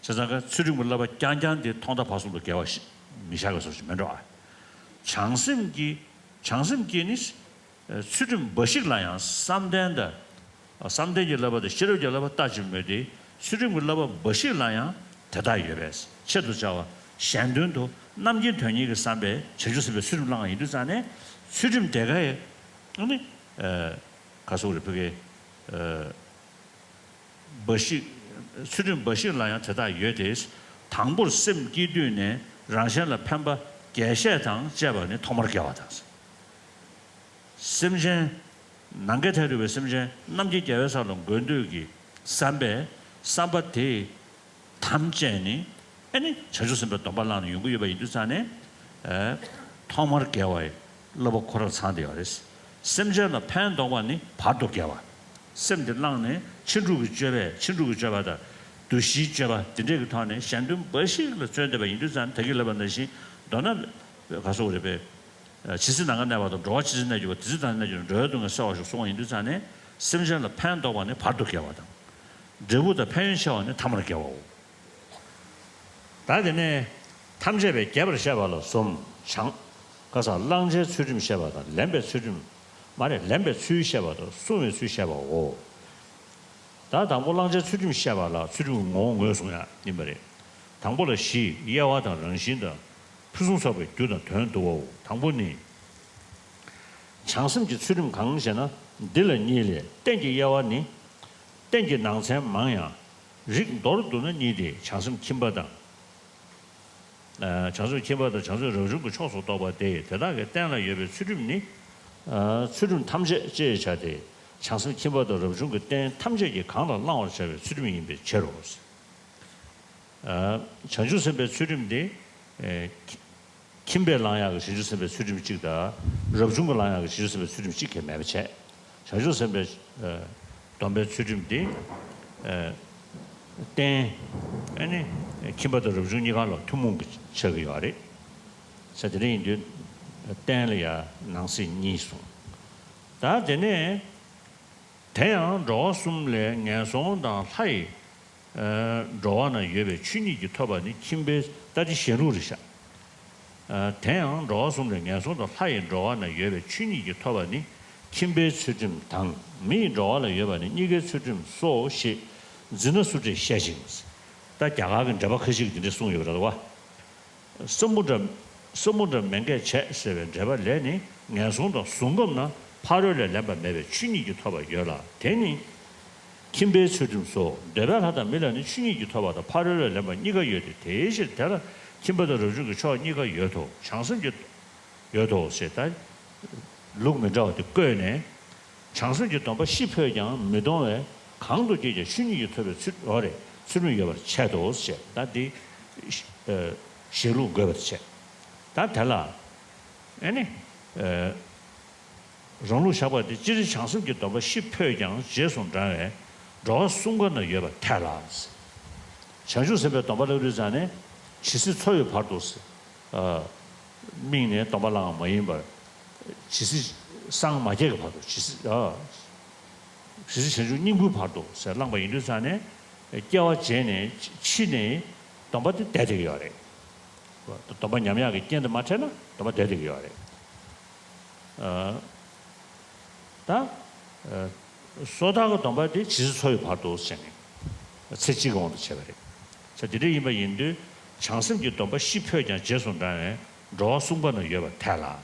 ཙང་ཀ་ཚུལ་ཁྲིམས་ཀྱི་བསླབ་པ་རྐྱང་རྐྱང་དེ་ཐོག་མཐའ་བར་གསུམ་དུ་འགལ་བ་ཞིག་མི་བཞག་པའི་བཟོ་ཞིག་མེད་འགྲོ་ཨ། བྱང་སེམས་ཀྱི་བྱང་སེམས་ཀྱི་ནི། ཚུལ་ཁྲིམས་འབའ་ཞིག་ལ་ཡང་བསམ་གཏན་དང་། བསམ་གཏན་གྱི་བསླབ་པ་དང་ཤེས་རབ་ཀྱི་བསླབ་པ་ལྟ་ཅི་སྨོས་ཏེ། ཚུལ་ཁྲིམས་ཀྱི་བསླབ་པ་འབའ་ཞིག་ལ་ཡང་དེ་དག་ཡོད་པས། ཆེད་དུ་བྱ་བ་གཞན་དོན་དུ་རྣམ་མཁྱེན་དོན་གཉེར་གྱི་བསམ་པས་བྱང་ཆུབ་སེམས་དཔའི་ཚུལ་ཁྲིམས་བླང་བ་ཡིན་དུས་ཙང་ནས་ཚུལ་ཁྲིམས་དེ་ག་ཡི་ཨ་ནི། ཨ། ག་སོགས་རེ་ཕུ་གེ། ཨ། འབའ་ཞིག་ཚུལ་ཁྲིམས་འབའ་ཞིག་ལ་ཡང་དེ་དག་ཡོད་དེ། དང་པོར་སེམས་བསྐྱེད་དུས་ནས་རང་གཞན་ལ་ཕན་པ་རྒྱས་བཤད་དང་བཅས་པ་ནི་ཐོག་མར་དགེ་བ་དང་། སེམས་ཅན། ནམ་མཁའི་མཐས་གཏུགས་པའི་སེམས་ཅན་རྣམ་མཁྱེན་རྒྱལ་བའི་ས་ལ་འགོད་འདོད་ཀྱི་བསམ་པས་བསམ་པ་དེ་ཐམས་ཅད་ནི་ཨ་ནི་བྱང་ཆུབ་སེམས་དཔའི་སྡོམ་པ་བླངས་ནས་ཡོང་གི་ཡོད་པ་ཡིན་དུས་ཙང་ནས། ཨ། ཐོག་མར་དགེ་བའི་བསླབ་པ་ཁོ་རང་ཚང་བསྡད་ཡོད་རེད། སེམས་ཅན་ལ་ཕན་འདོགས་པ་ནི་བར་དུ་དགེ་བ། སེམས་དེ་བླངས་ནས་ཕྱིན་དྲུག་གི་སྤྱོད་པས་ཕྱིན་དྲུག་གི་སྤྱོད་པ་དང་། འདུ་ཤེས་སྤྱོད་པ་དེ་འདྲས་ཀྱི་ཐོག་ནས་གཞན་དོན་འབའ་ཞིག་ལ་བརྩོན་བསྡད་པ་ཡིན་དུས་ཙང་ད་གིན་ལབ་པ་ནང་བཞིན་མདོར་ན་ག་སོགས་རེད་པས། ཇི་སྲིད་ནམ་མཁའ་གནས་པ་དང་། འགྲོ་བ་ཇི་སྲིད་གནས་གྱུར་པ། དེ་སྲིད་བདག་ནི་གནས་གྱུར་ནས། འགྲོ་བའི་སྡུག་བསྔལ་སེལ་བར་ཤོག་གསུང་བ་ཡིན་དུས་ཙང་ནས་སེམས་ཅན་ལ་ཕན་འདོགས་པ་ནི་བར་དུ་དགེ་བ་དང་། འབྲས་བུ་དང་ཕན་ཡོན་ཆེ་བ་ནི་ཐ་མར་དགེ་བའོ། ད་དེ་ནས་ཐམས་ཅད་པས་རྒྱས་པར་བཤད་པ་ལ་གསུམ། བྱང་། ཁ་སང་བླང་བྱའི་ཚུལ་ཁྲིམས་བཤད་པ་དང་། ལེན་པའི་ཚུལ་ཁྲིམས། མ་རེད། ལེན་པའི་ཚུལ་བཤད་པ་དང་སྲུང་བའི་ཚུལ་བཤད་པའོ། ད་དང་པོ་བླང་བྱའི་ཚུལ་ཁྲིམས་བཤད་པ་ལ་ཚུལ་ཁྲིམས་ཀྱི་ངོ་བོ་ངོས་བཟུང་ཡག་ཡིན་པ་རེད། དང་པོ་ལ་གཞི་དབྱེ་བ་དང་རང་བཞིན་དང་ཕུན་སུམ་ཚོགས་པའི་རྒྱུ་དང་དོན་བསྡུ་བའོ། དང་པོ་ནི། བྱང་སེམས་ཀྱི་ཚུལ་ཁྲིམས་གང་ཞེ་ན། འདི་ལ་གཉིས་ལས། རྟེན་གྱི་དབྱེ་བ་ནི། རྟེན་གྱི་ནང་ཚན་མང་ཡང་། རིགས་མདོར་བསྡུ་ན་གཉིས་ཏེ། བྱང་སེམས་ཁྱིམ་པ་དང་། ཨ། བྱང་སེམས་ཁྱིམ་པ་དང་བྱང་སེམས་རབ་བྱུང་གི་ཕྱོགས་སུ་གཏོགས་པ་སྟེ། དེ་དག་གི་རྟེན་ལ་ཡོད་པའི་ཚུལ་ཁྲིམས་ནི། ཨ། ཚུལ་ཁྲིམས་ཐམས་ཅད་ཅེས་བྱ་སྟེ། བྱང་སེམས་ཁྱིམ་པ་དང་རབ་བྱུང་གི་རྟེན་ཐམས་ཅད་ཀྱིས་གང་ལ་བླང་བར་བྱ་བའི་ཚུལ་ཁྲིམས་ཡིན་པའི་ཕྱིར་རོ། ཨ། བྱང་ཆུབ་སེམས་དཔའི་ཚུལ་ཁྲིམས་དེ། ཨེ། ཁྱིམ་པས་བླང་ཡག་གི་བྱང་ཆུབ་སེམས་དཔའི་ཚུལ་ཁྲིམས་གཅིག་དང་། རབ་བྱུང་གིས་བླང་ཡག་གི་བྱང་ཆུབ་སེམས་དཔའི་ཚུལ་ཁྲིམས་གཅིག་གིས་མེད་པ་བྱས། བྱང་ཆུབ་སེམས་དཔའི། ཨ། སྡོམ་པའི་ཚུལ་ཁྲིམས་དེ། ཨ། རྟེན། ཨ་ནི་ཁྱིམ་པ་དང་རབ་བྱུང་གཉིས་ཀ་ལ་ཐུན་མོང་གི་ཆགས་ཀྱི་ཡོད་རེད། ས་དེ་འདྲ་ཡིན་དུས་རྟེན་ལ་ཡང་ནང་གསེས་གཉིས་གསུངས། ད་དེ་ནས། དེ་ཡང་འགྲོ་བ་གསུམ་ལས་ངན་སོང་དང་ལྷ་ཡི། ཨ། འགྲོ་བ་ན་ཡོད་པའི་ཆོས་ཉིད་ཀྱིས་ཐོབ་པ་ནི་ཁྱིམ་པའི། ད་དེ་གཞན་ལུགས་རེད་ཤག་ཨ། དེ་ཡང་འགྲོ་བ་གསུམ་ལས་ངན་སོང་དང་ལྷ་ཡི་འགྲོ་བ་ན་ཡོད་པའི་ཆོས་ཉིད་ཀྱིས་ཐོབ་པ་ནི་ཁྱིམ་པའི་ཚུལ་ཁྲིམས་དང་། མི་ཡི་འགྲོ་བ་ལ་ཡོད་པ་ནི་གཉིས་ཀའི་ཚུལ་ཁྲིམས་སོ་ཞེས་འཛིན་ན་སུ་འདྲས་བཤད་ཅིང་། ད་རྒྱ་གར་གྱི་འགྲེལ་པ་ཁ་ཤས་ཀྱིས་འདི་འདྲས་གསུངས་ཡོད་པ་རེད་བ། ས་མུ་དྲ། ས་མུ་དྲ་མན་ཆད་བྱས་ཟེར་བའི་འགྲེལ་པ་ལས་ནི་ངན་སོང་དང་ཟུང་འབབ་ན་ཕ་རོལ་ལས་ལེན་པ་མེད་པའི་ཆོས་ཉིད་ཀྱིས་ཐོབ་པ་ཡོད་ལ། དེ་ནི་ཁྱིམ་པའི་ཚུལ་ཁྲིམས་སོ། འདོད་པའི་ལྷ་དང་མི་ལ་ནི་ཆོས་ཉིད་ཀྱིས་ཐོབ་པ་དང་ཕ་རོལ་ལས་ལེན་པ་གཉིས་ཀ་ཡོད་དེ། དེའི་ཕྱིར་དེ་ལ་ཁྱིམ་པ་དང་རབ་བྱུང་གི་ཕྱོགས་གཉིས་ཀ་ཡོད་དོ། བྱང་སེམས་ཀྱི། ཡོད་དོ་ཞེས་ད་ལུགས་མི་འདྲ་བ་དེ་བཀོད་ནས། བྱང་སེམས་ཀྱི་སྡོམ་པ་ཤི་འཕོས་ཀྱང་མི་གཏོང་བའི་ གང་དུ་སྐྱེས་ཀྱང་ཆོས་ཉིད་ཀྱིས་ཐོབ་པའི་ཚུལ། འོ་རེད། ཚུལ་ཁྲིམས་ཡོད་པར་བྱེད་དོ་ཞེས། ད་འདི་ཨ་བཞེད་ལུགས་འགོད་པར་བྱེད། ད་དེ་ལ་ཨེ་ནི་ཨ་རང་ལུགས་བཞག་པ་དེ། སྤྱིར་བྱང་སེམས་ཀྱི་སྡོམ་པ་ཤི་འཕོས་ཀྱང་རྗེས་སུ་འབྲང་བས་འགྲོ་བ་གསུམ་ཀ་ན་ཡོད་པར་ཐལ་ལ། བྱང་ཆུབ་སེམས་དཔའི་སྡོམ་པ་ལབ་དུས་ཙང་ནས་ཇི་སྲིད་འཚོ་བའི་བར་དུ་ཨ་དམིགས་ནས་སྡོམ་པ་བླངས་པ་མ་ཡིན་པར། ཇི་སྲིད་སངས་མ་རྒྱས་ཀྱི་བར་དུ། ཇི་སྲིད་ཨ་ཇི་སྲིད་བྱང་ཆུབ་སྙིང་པོའི་བར་དུ་ཟེར་བླངས་པ་ཡིན་དུས་ཙང་ནས། སྐྱེ་བ་བརྗེས་ནས་འཆི་ནས་སྡོམ་པ་དེ་བསྡད་བསྡད་ཀྱི་ཡོད་རེད། སྡོམ་པ་ཉམས་ཡག་གི་རྐྱེན་དེ་མ་འཕྲད་ན་སྡོམ་པ་བསྡད་བསྡད་ཀྱི་ཡོད་རེད། ཨ་ད་ཨ་སོ་ཐར་གྱི་སྡོམ་པ་དེ་ཇི་སྲིད་འཚོ་བའི་བར་དུ་ཟེར་ནས་ཚེ་གཅིག་གི་དབང་དུ་བྱས་པ་རེད། ས་དེ་འདྲ་ཡིན་པ་ཡིན་དུས་བྱང་སེམས་ཀྱི་སྡོམ་པ་ཤི་འཕོས་ཀྱང་རྗེས་སུ་འབྲང་བས་འགྲོ་བ་གསུམ་ཀ་ན་ཡོད་པར་ཐལ་ལ།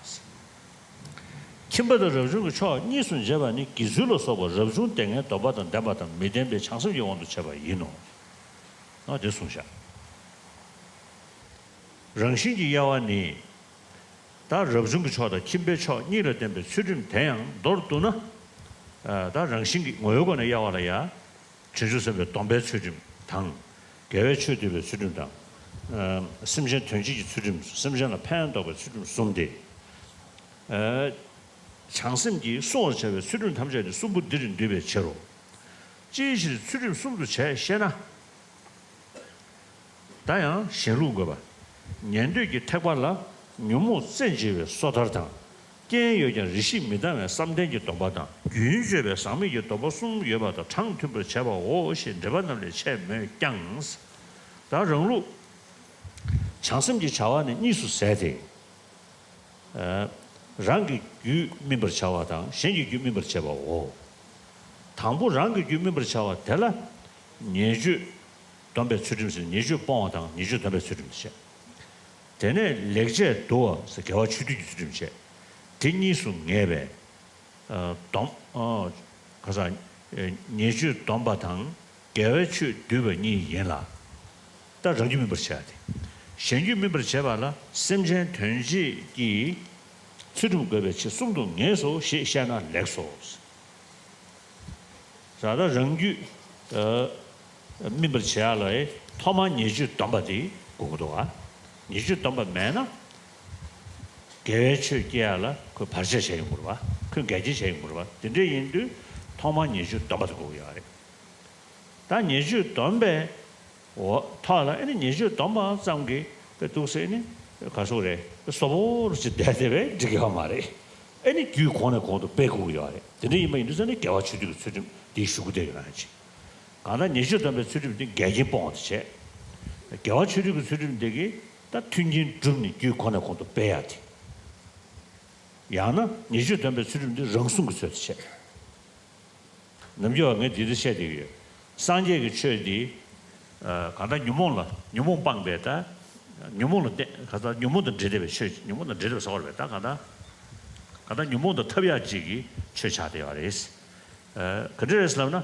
ཁྱིམ་པ་དང་རབ་བྱུང་གི་ཕྱོགས་གཉིས་སུ་འབྱེད་པ་ནི་དགེ་ཚུལ་ལ་སོགས་པ་རབ་བྱུང་སྡེ་ལྔའི་སྡོམ་པ་དང་ལྡན་པ་དང་མི་ལྡན་པའི་བྱང་སེམས་ཀྱི་དབང་དུ་བྱས་པ་ཡིན་ནོ། ཨ་དེ་གསུངས་བཞག། རང་བཞིན་གྱི་དབྱེ་བ་ནི། ད་རབ་བྱུང་གི་ཕྱོགས་དང་ཁྱིམ་པའི་ཕྱོགས་གཉིས་ལ་བརྟེན་པའི་ཚུལ་ཁྲིམས་དེ་ཡང་མདོར་བསྡུ་ན། ཨ་ད་རང་བཞིན་གྱི་ངོ་བོའི་སྒོ་ནས་དབྱེ་བ་ལ་ཡ། བྱང་ཆུབ་སེམས་དཔའི་སྡོམ་པའི་ཚུལ་ཁྲིམས་དང་། དགེ་བའི་ཆོས་སྡུད་པའི་ཚུལ་ཁྲིམས་དང་། ཨ་སེམས་ཅན་དོན་བྱེད་ཀྱི་ཚུལ་ཁྲིམས། སེམས་ཅན་ལ་ཕན་འདོགས་པའི་ཚུལ་ཁྲིམས་གསུམ་སྟེ། ཨ་བྱང་སེམས་ཀྱིས་བསྲུང་བར་བྱ་བའི་ཚུལ་ཁྲིམས་ཐམས་ཅད་ནི་གསུམ་པོ་འདིར་འདུས་པའི་ཕྱིར་རོ། ཅིའི་ཕྱིར་ཚུལ་ཁྲིམས་གསུམ་དུ་བྱས་ཤེ་ན། ད་ཡང་གཞན་ལུགས་འགོད་པ། ཉན་ཐོས་ཀྱི་ཐེག་པ་ལ་ཉོན་མོངས་རྩད་འཇིབ་པའི་སོ་ཐར་དང་། རྐྱེན་ཡོད་ཀྱང་རེ་ཞིག་མི་ལྡང་བའི་བསམ་གཏན་གྱི་སྡོམ་པ་དང་། རྒྱུན་གཅོད་པའི་ཟག་མེད་ཀྱི་སྡོམ་པ་གསུམ་ཡོད་པ་དང་གྲངས་མཐུན་པར་བྱས་པའོ་ཞེས་འགྲེལ་པ་རྣམས་ལས་འཆད་མོད་ཀྱང་། ད་རང་ལུགས་བྱང་སེམས་ཀྱི་བྱ་བ་ནི་གཉིས་སུ་ཟད་དེ། ཨ་རང་གི་རྒྱུད་སྨིན་པར་བྱ་བ་དང་གཞན་གྱི་རྒྱུད་སྨིན་པར་བྱེད་པའོ། དང་པོ་རང་གི་རྒྱུད་སྨིན་པར་བྱ་བ་དེ་ལ་ཉེས་སྤྱོད་སྡོམ་པའི་ཚུལ་ཁྲིམས་ཟེར། ཉེས་སྤྱོད་སྤོང་བ་དང་ཉེས་སྤྱོད་སྡོམ་པའི་ཚུལ་ཁྲིམས་བྱེད། དེ་ནས་ལེགས་བྱས་འདུལ་བ་ཟེར། དགེ་བ་ཆོས་སྡུད་ཀྱི་ཚུལ་ཁྲིམས་བྱེད། དེ་གཉིས་སུ་ངེས་པས། ཨ་སྡོམ་ཨ་ག་ས་ཨ་ཉེས་སྤྱོད་སྡོམ་པ་དང་དགེ་བའི་ཆོས་སྡུད་པ་གཉིས་ཡིན་ལ། ད་རང་རྒྱུད་སྨིན་པར་བྱ་སྟེ། གཞན་རྒྱུད་སྨིན་པར་བྱེད་པ་ལ་སེམས་ཅན་དོན་བྱེད་ཀྱི་ཚུལ་ཁྲིམས་འགོད་པའི་ཕྱིར་གསུམ་དུ་ངེས་སོ་ཞེས་བཤད་ན་ལེགས་སོ། ས་ད་རང་རྒྱུད་ཨ་སྨིན་པར་བྱེད་ཡ་ལ་ཐོག་མར་ཉེས་སྤྱོད་སྡོམ་པ་དེ་དགོས་ཀྱི་འདུག་ག། ཉེས་སྤྱོད་སྡོམ་པ་མེད་ན། དགེ་བའི་ཆོས་སྐྱེ་ཡ་ལ་ཁོས་བར་ཆད་བྱས་ཡོང་གི་རེད་པ། ཁོས་འགལ་རྐྱེན་བྱས་ཡོང་གི་རེད་པ། དེ་འདྲ་ཡིན་དུས་ཐོག་མར་ཉེས་སྤྱོད་སྡོམ་པ་དེ་དགོས་ཀྱི་ཡོད་རེད། ད་ཉེས་སྤྱོད་སྡོམ་པའི་འོ་ཐོག་ལ་ཨེ་ནི་ཉེས་སྤྱོད་སྡོམ་པ་ཙམ་གྱིས་དཔེ་འདུག་སེ་ནི་ག་སོག་རེད། དཔེ་སོ་པོ་རུ་ཅིག་བསྡད་བསྡད་པས་འགྲིག་གི་ཡོད་མ་རེད། ཨེ་ནི་རྒྱུད་གོང་ནས་གོང་དུ་སྤེལ་དགོས་ཀྱི་ཡོད་རེད། དེ་འདྲ་ཡིན་པ་ཡིན་དུས་ཙང་ནི་དགེ་བ་ཆོས་སྡུད་ཀྱི་ཚུལ་ཁྲིམས་འདི་ཞུ་གི་བསྡད་ཡོད་ན་ཅི། གང་ལྟར་ཉེས་སྤྱོད་སྡོམ་པའི་ཚུལ་ཁྲིམས་འདི་འགལ་རྐྱེན་སྤོང་བ་དེ་བྱས། དགེ་བ་ཆོས་སྡུད་ཀྱི་ཚུལ་ཁྲིམས་འདི་གིས་ད་མཐུན་རྐྱེན་བསྒྲུབས་ནས་རྒྱུད་གོང་ནས་གོང་དུ་སྤེལ་ཡ་དེ། ཡང་ན་ཉེས་སྤྱོད་སྡོམ་པའི་ཚུལ་ཁྲིམས་འདི་རང་སྲུང་གི་ཚུལ་དུ་བྱས། ནམ་རྒྱུན་བ་ངས་འདི་འདྲ་བཤད་བསྡད་ཀྱི་ཡོད། སངས་རྒྱས་ཀྱི་ཆོས་འདི། ཨ་གང་ལྟར་ཉོན་མོངས་ལ་ཉོན་མོངས་སྤངས་པའི་ད། ཉོན་མོངས་ལ་བརྟེན་གང་ལྟར་ཉོན་མོངས་དང་འབྲེལ་བསྡད་པའི་ཆོས། ཉོན་མོངས་དང་འབྲེལ་བསྡད་པ་ཟེར་བ་རེད་པས། ད་གང་ལྟར། གང་ལྟར་ཉོན་མོངས་དང་ཐབས་ཡག་ཅིག་གི་ཆོས་ཆགས་བསྡད་ཡོད་རེད། ཨ་ག་འདྲ་རེད་ལབ་ན།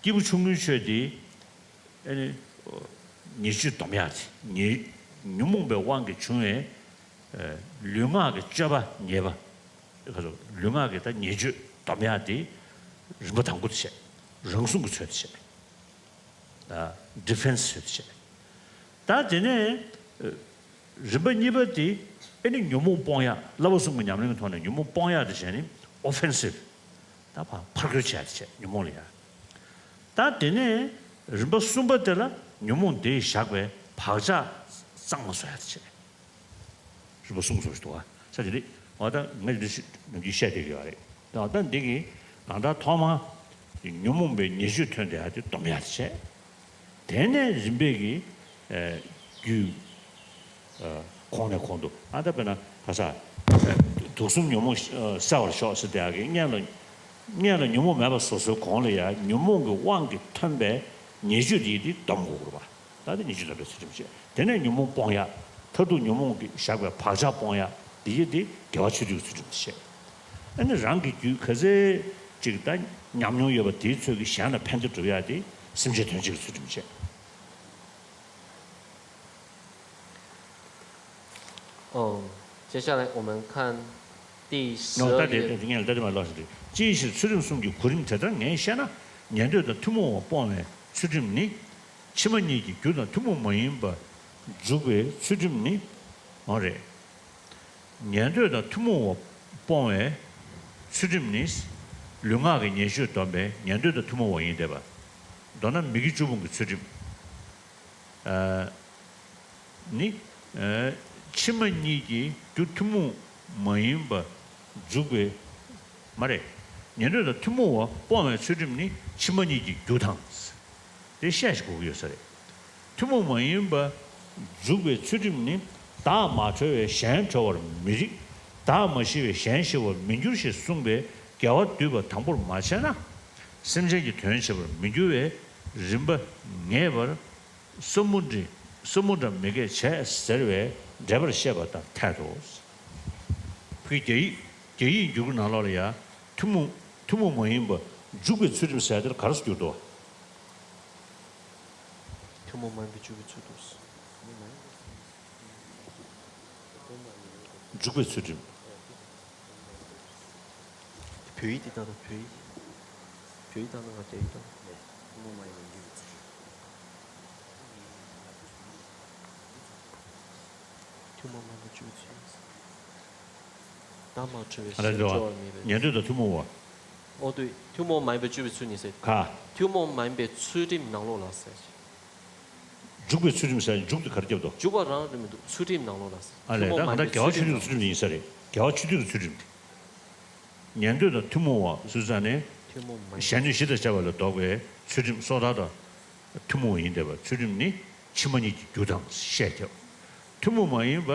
སྐྱེས་བུ་ཆུང་ངུའི་ཆོས་འདི། ཨ་ནི། ཉེས་སྤྱོད་སྡོམ་ཡག་དེ། ཉེས། ཉོན་མོངས་པའི་དབང་གིས་བྱུང་བའི། ཨ་ལུས་ངག་གི་སྤྱོད་པ་ཉེས་པ། ལུས་ངག་གི་ད་ཉེས་སྤྱོད་སྡོམ་ཡག་དེ་རིམ་པ་དང་པོ་དེ་བྱས། རང་སྲུང་གི་ཚུལ་དུ་བྱས། ཨ་ཌི་ཕེན་སི་ཚུལ་དུ་བྱས། ད་དེ་ནས་ཨ་རིམ་པ་གཉིས་པ་དེ་ཨེ་ནི་ཉོན་མོངས་སྤོང་ཡག། བསླབ་པ་གསུམ་གྱི་ཉམས་ལེན་གྱི་ཐོག་ནས་ཉོན་མོངས་སྤོང་ཡག་དེ་བྱས་ནས་ཨོ་ཕེན་སིབ། ད་ཕར་ཕར་རྒོལ་བྱས་ཏེ་བྱས་ཉོན་མོངས་ལ་ཡ། ད་དེ་ནས་རིམ་པ་གསུམ་པ་དེ་ལ་ཉོན་མོངས་དེས་བཞག་པའི་བག་ཆགས་གཙང་མ་བཟོ་ཡག་དེ་བྱས། རིམ་པ་གསུམ་གསུམ་ཞིག་འདུག་བ། ས་དེ་རེད། འོ་ད་ངས་འདི་ཞིག་ནམ་རྒྱུན་བཤད་བསྡད་ཀྱི་ཡོད་རེད། ད་འོ་ད་འདི་གི་གང་ལྟར་ཐོག་མ་ཉོན་མོངས་པའི་ཉེས་སྤྱོད་ཐོན་བསྡད་ཡག་དེ་སྡོམ་ཡག་དེ་བྱས། དེ་ནས་རིམ་པས་ཀྱི་ཨ་རྒྱུད་ཨ་གོང་ནས་གོང་དུ། ཨ་ད་དཔེར་ན་ག་ས་དུག་གསུམ་ཉོན་མོངས་ཨ་བསལ་བར་ཤོག་ཟེར་བསྡད་ཡག་གི་སྔོན་ལ། སྔོན་ལ་ཉོན་མོངས་མེད་པ་བཟོ་སྲོལ་གོང་ལ་ཡ་ཉོན་མོངས་ཀྱི་དབང་གིས་ཐོན་པའི་ཉེས་སྤྱོད་དེ་དེ་སྡོམ་དགོས་རེད་པ། ད་དེ་ཉེས་སྤྱོད་སྡོམ་པའི་ཚུལ་ཁྲིམས་བྱས། དེ་ནས་ཉོན་མོངས་སྤོང་ཡག། མཐར་ཐུག་ཉོན་མོངས་ཀྱིས་བཞག་པའི་བག་ཆགས་སྤོང་ཡག་འདི་ཡིན་ཏེ་དགེ་བ་ཆོས་སྡུད་ཀྱི་ཚུལ་ཁྲིམས་བྱས། ཨ་ནི་རང་གི་རྒྱུད་ག་ཚད་ཅིག་ད་ཉམས་མྱོང་ཡོད་པ་དེའི་ཚོད་ཀྱིས་གཞན་ལ་ཕན་བདེ་སྒྲུབ་ཡག་དེ་སེམས་ཅན་དོན་བྱེད་ཀྱི་ཚུལ་ཁྲིམས་བྱས། 哦，接下来我们看第十 ནོ། ད་二 དེ་页。 དེ་ངས་ལྟ་དེ་མ་ལོག་ཞིག་རེད། ཅིའི་ཕྱིར་ཚུལ་ཁྲིམས་གསུམ་གྱི་གོ་རིམ་དེ་ལྟར་ངས་བཤད་ན། ཉན་ཐོས་དང་ཐུན་མོང་བ་སྤོང་བའི་ཚུལ་ཁྲིམས་ནི། ཕྱི་མ་གཉིས་ཀྱི་རྒྱུ་དང་ཐུན་མོང་མ་ཡིན་པ་འཇུག་པའི་ཚུལ་ཁྲིམས་ནི། འོ་རེད། ཉན་ཐོས་དང་ཐུན་མོང་བ་སྤོང་བའི་ཚུལ་ཁྲིམས་ནི། ལུས་ངག་གི་ཉེས་སྤྱོད་སྡོམ་པའི་ཉན་ཐོས་དང་ཐུན་མོང་བ་ཡིན་བསྡད་པ། མདོར་ན་མི་དགེ་བཅུ་སྤོང་གི་ཚུལ་ཁྲིམས། ཨ། ནི། ཨ། ཕྱི་མ་གཉིས་ཀྱི་རྒྱུ་ཐུན་མོང་མ་ཡིན་པ་འཇུག་པའི། མ་རེད། ཉན་ཐོས་དང་ཐུན་མོང་བ་སྤོང་བའི་ཚུལ་ཁྲིམས་ནི་ཕྱི་མ་གཉིས་ཀྱི་རྒྱུ་དང་། དེ་བཤད་ཞིག་དགོས་ཀྱི་ཡོད་ས་རེད། ཐུན་མོང་མ་ཡིན་པ་འཇུག་པའི་ཚུལ་ཁྲིམས་ནི། བདག་མ་གྲོལ་བས་གཞན་གྲོལ་བར་མི་རིགས། བདག་མ་ཤི་བས་གཞན་ཤི་བར་མི་འགྱུར་ཞེས་གསུངས་པས། དགེ་བ་བསྡུས་པ་དང་པོར་མ་བྱས་ན། སེམས་ཅན་གྱི་དོན་བྱེད་པར་མི་འགྱུར་བས། རིམ་པ་ངེས་པར། ས་མུ་དྲི། ས་མུ་དྲ་མི་དགེ་བྱས་ཟེར་བའི་འགྲེལ་པར་བཤད་པ་དང་འཐད་དོ། ཕ་གི་རྒྱ་ཡིག་རྒྱ་ཡིག་འགྱུར་ཁུག་ནང་ལོགས་ལ་ཡང་ཐུན་མོང་ཐུན་མོང་མ་ཡིན་པ་འཇུག་པའི་ཚུལ་ཁྲིམས་ཟེར་དེར་ག་རེ་ཟེར་གྱི་འདུག་ཐུན་མོང་མ་ཡིན་པའི་འཇུག་པའི་ཚུལ་དུ། འཇུག་པའི་ཚུལ་ཁྲིམས། བོད་ཡིག་འདི་ལྟ་དང་བོད་ཡིག་བོད་ཡིག་ལྟ་ན་ང་རྒྱ་ཡིག་ལྟ་ན། ཐུན་མོང་མ་ཡིན་པའི་འཇུག་པའི་ཚུལ་ཁྲིམས། ཐུན་མོང་མ་ཡིན་པའི་འཇུག་པའི་ཚུལ་ཁྲིམས། བདག་མ་གྲོལ་བས་གཞན་གྲོལ་བར་མི་རིགས། ཉན་ཐོས་དང་ཐུན་མོང་བ། འོ་དུས་ཐུན་མོང་མ་ཡིན་པའི་འཇུག་པའི་ཚུལ་ནི་ཟེར། ག་ཐུན་མོང་མ་ཡིན་པའི་ཚུལ་ཁྲིམས་ནང་ལོགས་ལ་ཟེར། འཇུག་པའི་ཚུལ་ཁྲིམས་ཟེར་འཇུག་དེ་ག་རེ་རྒྱབ་འདུག་འཇུག་པ་རང་རེད་མི་འདུག་ཚུལ་ཁྲིམས་ནང་ལོགས་ལ་ཟེར། ཨ་ལས། ད་གང་ལྟར་དགེ་བ་ཆོས་སྡུད་ཀྱི་ཚུལ་ཁྲིམས་ཡིན་ས་རེད། དགེ་བ་ཆོས་སྡུད་ཀྱི་ཚུལ་ཁྲིམས་དེ། ཉན་ཐོས་དང་ཐུན་མོང་བ་ཟེར་ཙང་ནས། ཐུན་མོང་མ་ཡིན། གཞན་ནི་གཞི་དང་བཅས་པ་ལས་ལྡོག་པའི་ཚུལ་ཁྲིམས་སོ་ཐར་དང་ཐུན་མོང་བ་ཡིན་བསྡད་པ། ཚུལ་ཁྲིམས་ནི་ཕྱི་མ་གཉིས་ཀྱི་རྒྱུ་དང་བཤད་ཀྱང་། ཐུན་མོང་མ་ཡིན་པ།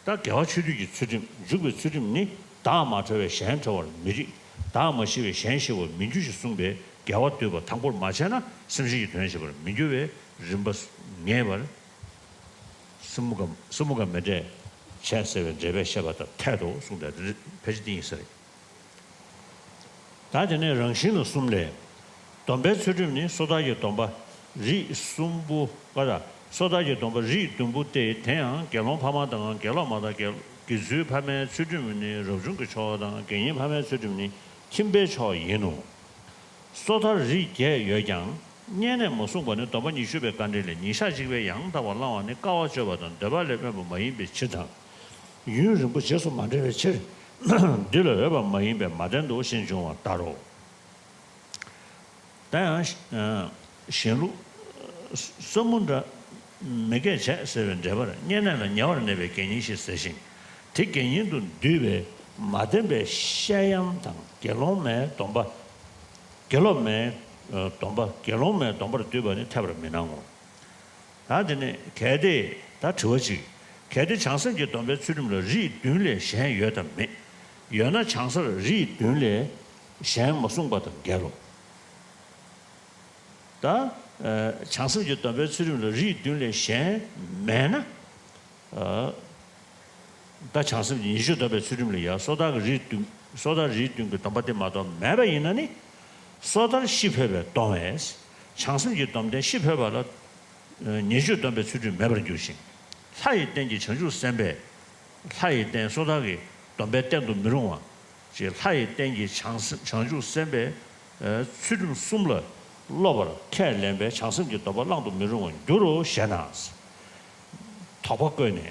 ད་དགེ་བ་ཆོས་སྡུད་ཀྱི་ཚུལ་ཁྲིམས། འཇུག་པའི་ཚུལ་ཁྲིམས་ནི། བདག་མ་གྲོལ་བས་གཞན་གྲོལ་བར་མི་རིགས། བདག་མ་ཤི་བས་གཞན་ཤི་བར་མི་འགྱུར་ཞེས་གསུངས་པས། དགེ་བ་བསྡུས་པ་དང་པོར་མ་བྱས་ན། སེམས་ཅན་གྱི་དོན་བྱེད་པར་མི་འགྱུར་བས། རིམ་པ་ངེས་པར། ས་མུ་དྲ་ས་མུ་དྲ་མི་དགེ་བྱས་ཟེར་བའི་འགྲེལ་པས་བཤད་པ་དང་འཐད་དོ་གསུངས་ཏེ། དེ་ཕལ་ཆེར་དེ་ཡིན་ས་རེད། ད་དེ་ནས་རང་བཞིན་ལ་གསུམ་ལས། སྡོམ་པའི་ཚུལ་ཁྲིམས་ནི། སོ་ཐར་གྱི་སྡོམ་པ་རིགས་གསུམ་པོ་ཀ་ད། སོ་ཐར་གྱི་སྡོམ་པ་རིགས་བདུན་པོ་སྟེ། དེ་ཡང་དགེ་སློང་ཕ་མ་དང་དགེ་སློང་མ་དང་། དགེ་དགེ་ཚུལ་ཕ་མའི་ཚུལ་ཁྲིམས་ནི་རབ་བྱུང་གི་ཕྱོགས་དང་། དགེ་བསྙེན་ཕ་མའི་ཚུལ་ཁྲིམས་ནི་ཁྱིམ་པའི་ཕྱོགས་ཡིན་ནོ། སོ་ཐར་རིགས་བརྒྱད་ཡོད་ཀྱང་། བསྙེན་གནས་མ་གསུངས་པ་ནི། སྡོམ་པ་ཉི་ཤུ་པའི་བཀའ་འགྲེལ་ལས། ཉིན་ཞག་གཅིག་པའི་ཡང་དག་པར་བླང་བ་ནི། དཀའ་བ་སྤྱོད་པ་དང་འདོད་པ་ལས་སྨོན་པ་མ་ཡིན་པའི་ཕྱིར་དང་། ཡུན་རིང་པོ་རྗེས་སུ་མ་འབྲེལ་བའི་ཕྱིར། འདི་ལ་འོས་པ་མ་ཡིན་པས་མ་བསྟན་ཏོ་ཞེས་འབྱུང་བ་ལྟར་རོ། ད་ཡང་། ཨ། གཞན་ལུགས། ས་མུ་དྲ་མི་དགེ་བྱས་ཟེར་བའི་འགྲེལ་པར། བསྙེན་གནས་ལ་ཉེ་བར་གནས་པའི་དགེ་བསྙེན་ཞེས་ཟེར་ཞིང་། དེ་དགེ་བསྙེན་དུ་འདུས་པའི་མ་བསྟན་པའི་བཤད་ཡམ་དང་། དགེ་སློང་མའི་སྡོམ་པ། དགེ་སློབ་མའི་སྡོམ་པ། དགེ་སློང་མའི་སྡོམ་པར་འདུས་པ་ནི་འཐད་པར་མི་སྣང་ངོ་། ད་དེ་ནས་གལ་ཏེ། ད་དྲི་བ་གཅིག་གལ་ཏེ་བྱང་སེམས་ཀྱི་སྡོམ་པའི་ཚུལ་ཁྲིམས་ལ་རིགས་བདུན་ལས་གཞན་ཡོད་དམ་མེད། ཡོད་ན་བྱང་སར་རིགས་བདུན་ལས་གཞན་མ་གསུངས་པ་དང་འགལ་ལོ། ད། ཨ། བྱང་སེམས་ཀྱི་སྡོམ་པའི་ཚུལ་ཁྲིམས་ལ་རིགས་བདུན་ལས་གཞན་མེད་ན། ཨ། ད་བྱང་སེམས་ཀྱི་ཉི་ཤུ་སྡོམ་པའི་ཚུལ་ཁྲིམས་ལ་ཡང་སོ་ཐར་གྱི་རིགས་བདུན། སོ་ཐར་རིགས་བདུན་གྱི་སྡོམ་པ་དེ་མ་གཏོགས་མེད་པ་ཡིན་ན་ནི། སོ་ཐར་ཤི་འཕོས་པས་སྟོང་བས། བྱང་སེམས་ཀྱི་སྡོམ་ལྡན་ཤི་འཕོས་པ་ལ། ཨ། ཉེས་སྤྱོད་སྡོམ་པའི་ཚུལ་ཁྲིམས་མེད་པར་འགྱུར་ཞིང་། ལྷ་ཡི་རྟེན་གྱི་བྱང་ཆུབ་སེམས་དཔས། ལྷ་ཡི་རྟེན་སོ་ཐར་གྱི་སྡོམ་པས་བསྟན་དུ་མི་རུང་བ། ཅེས་ལྷ་ཡི་རྟེན་གྱི་བྱང་སེམས་བྱང་ཆུབ་སེམས་དཔའི། ཨ། ཚུལ་ཁྲིམས་གསུམ་ལ་སློབ་པར་ཁས་ལེན་པས་བྱང་སེམས་ཀྱི་སྡོམ་པ་བླང་དུ་མི་རུང་བར་འགྱུར་རོ་ཞེ་ན། དོགས་པ་བཀོད་ནས།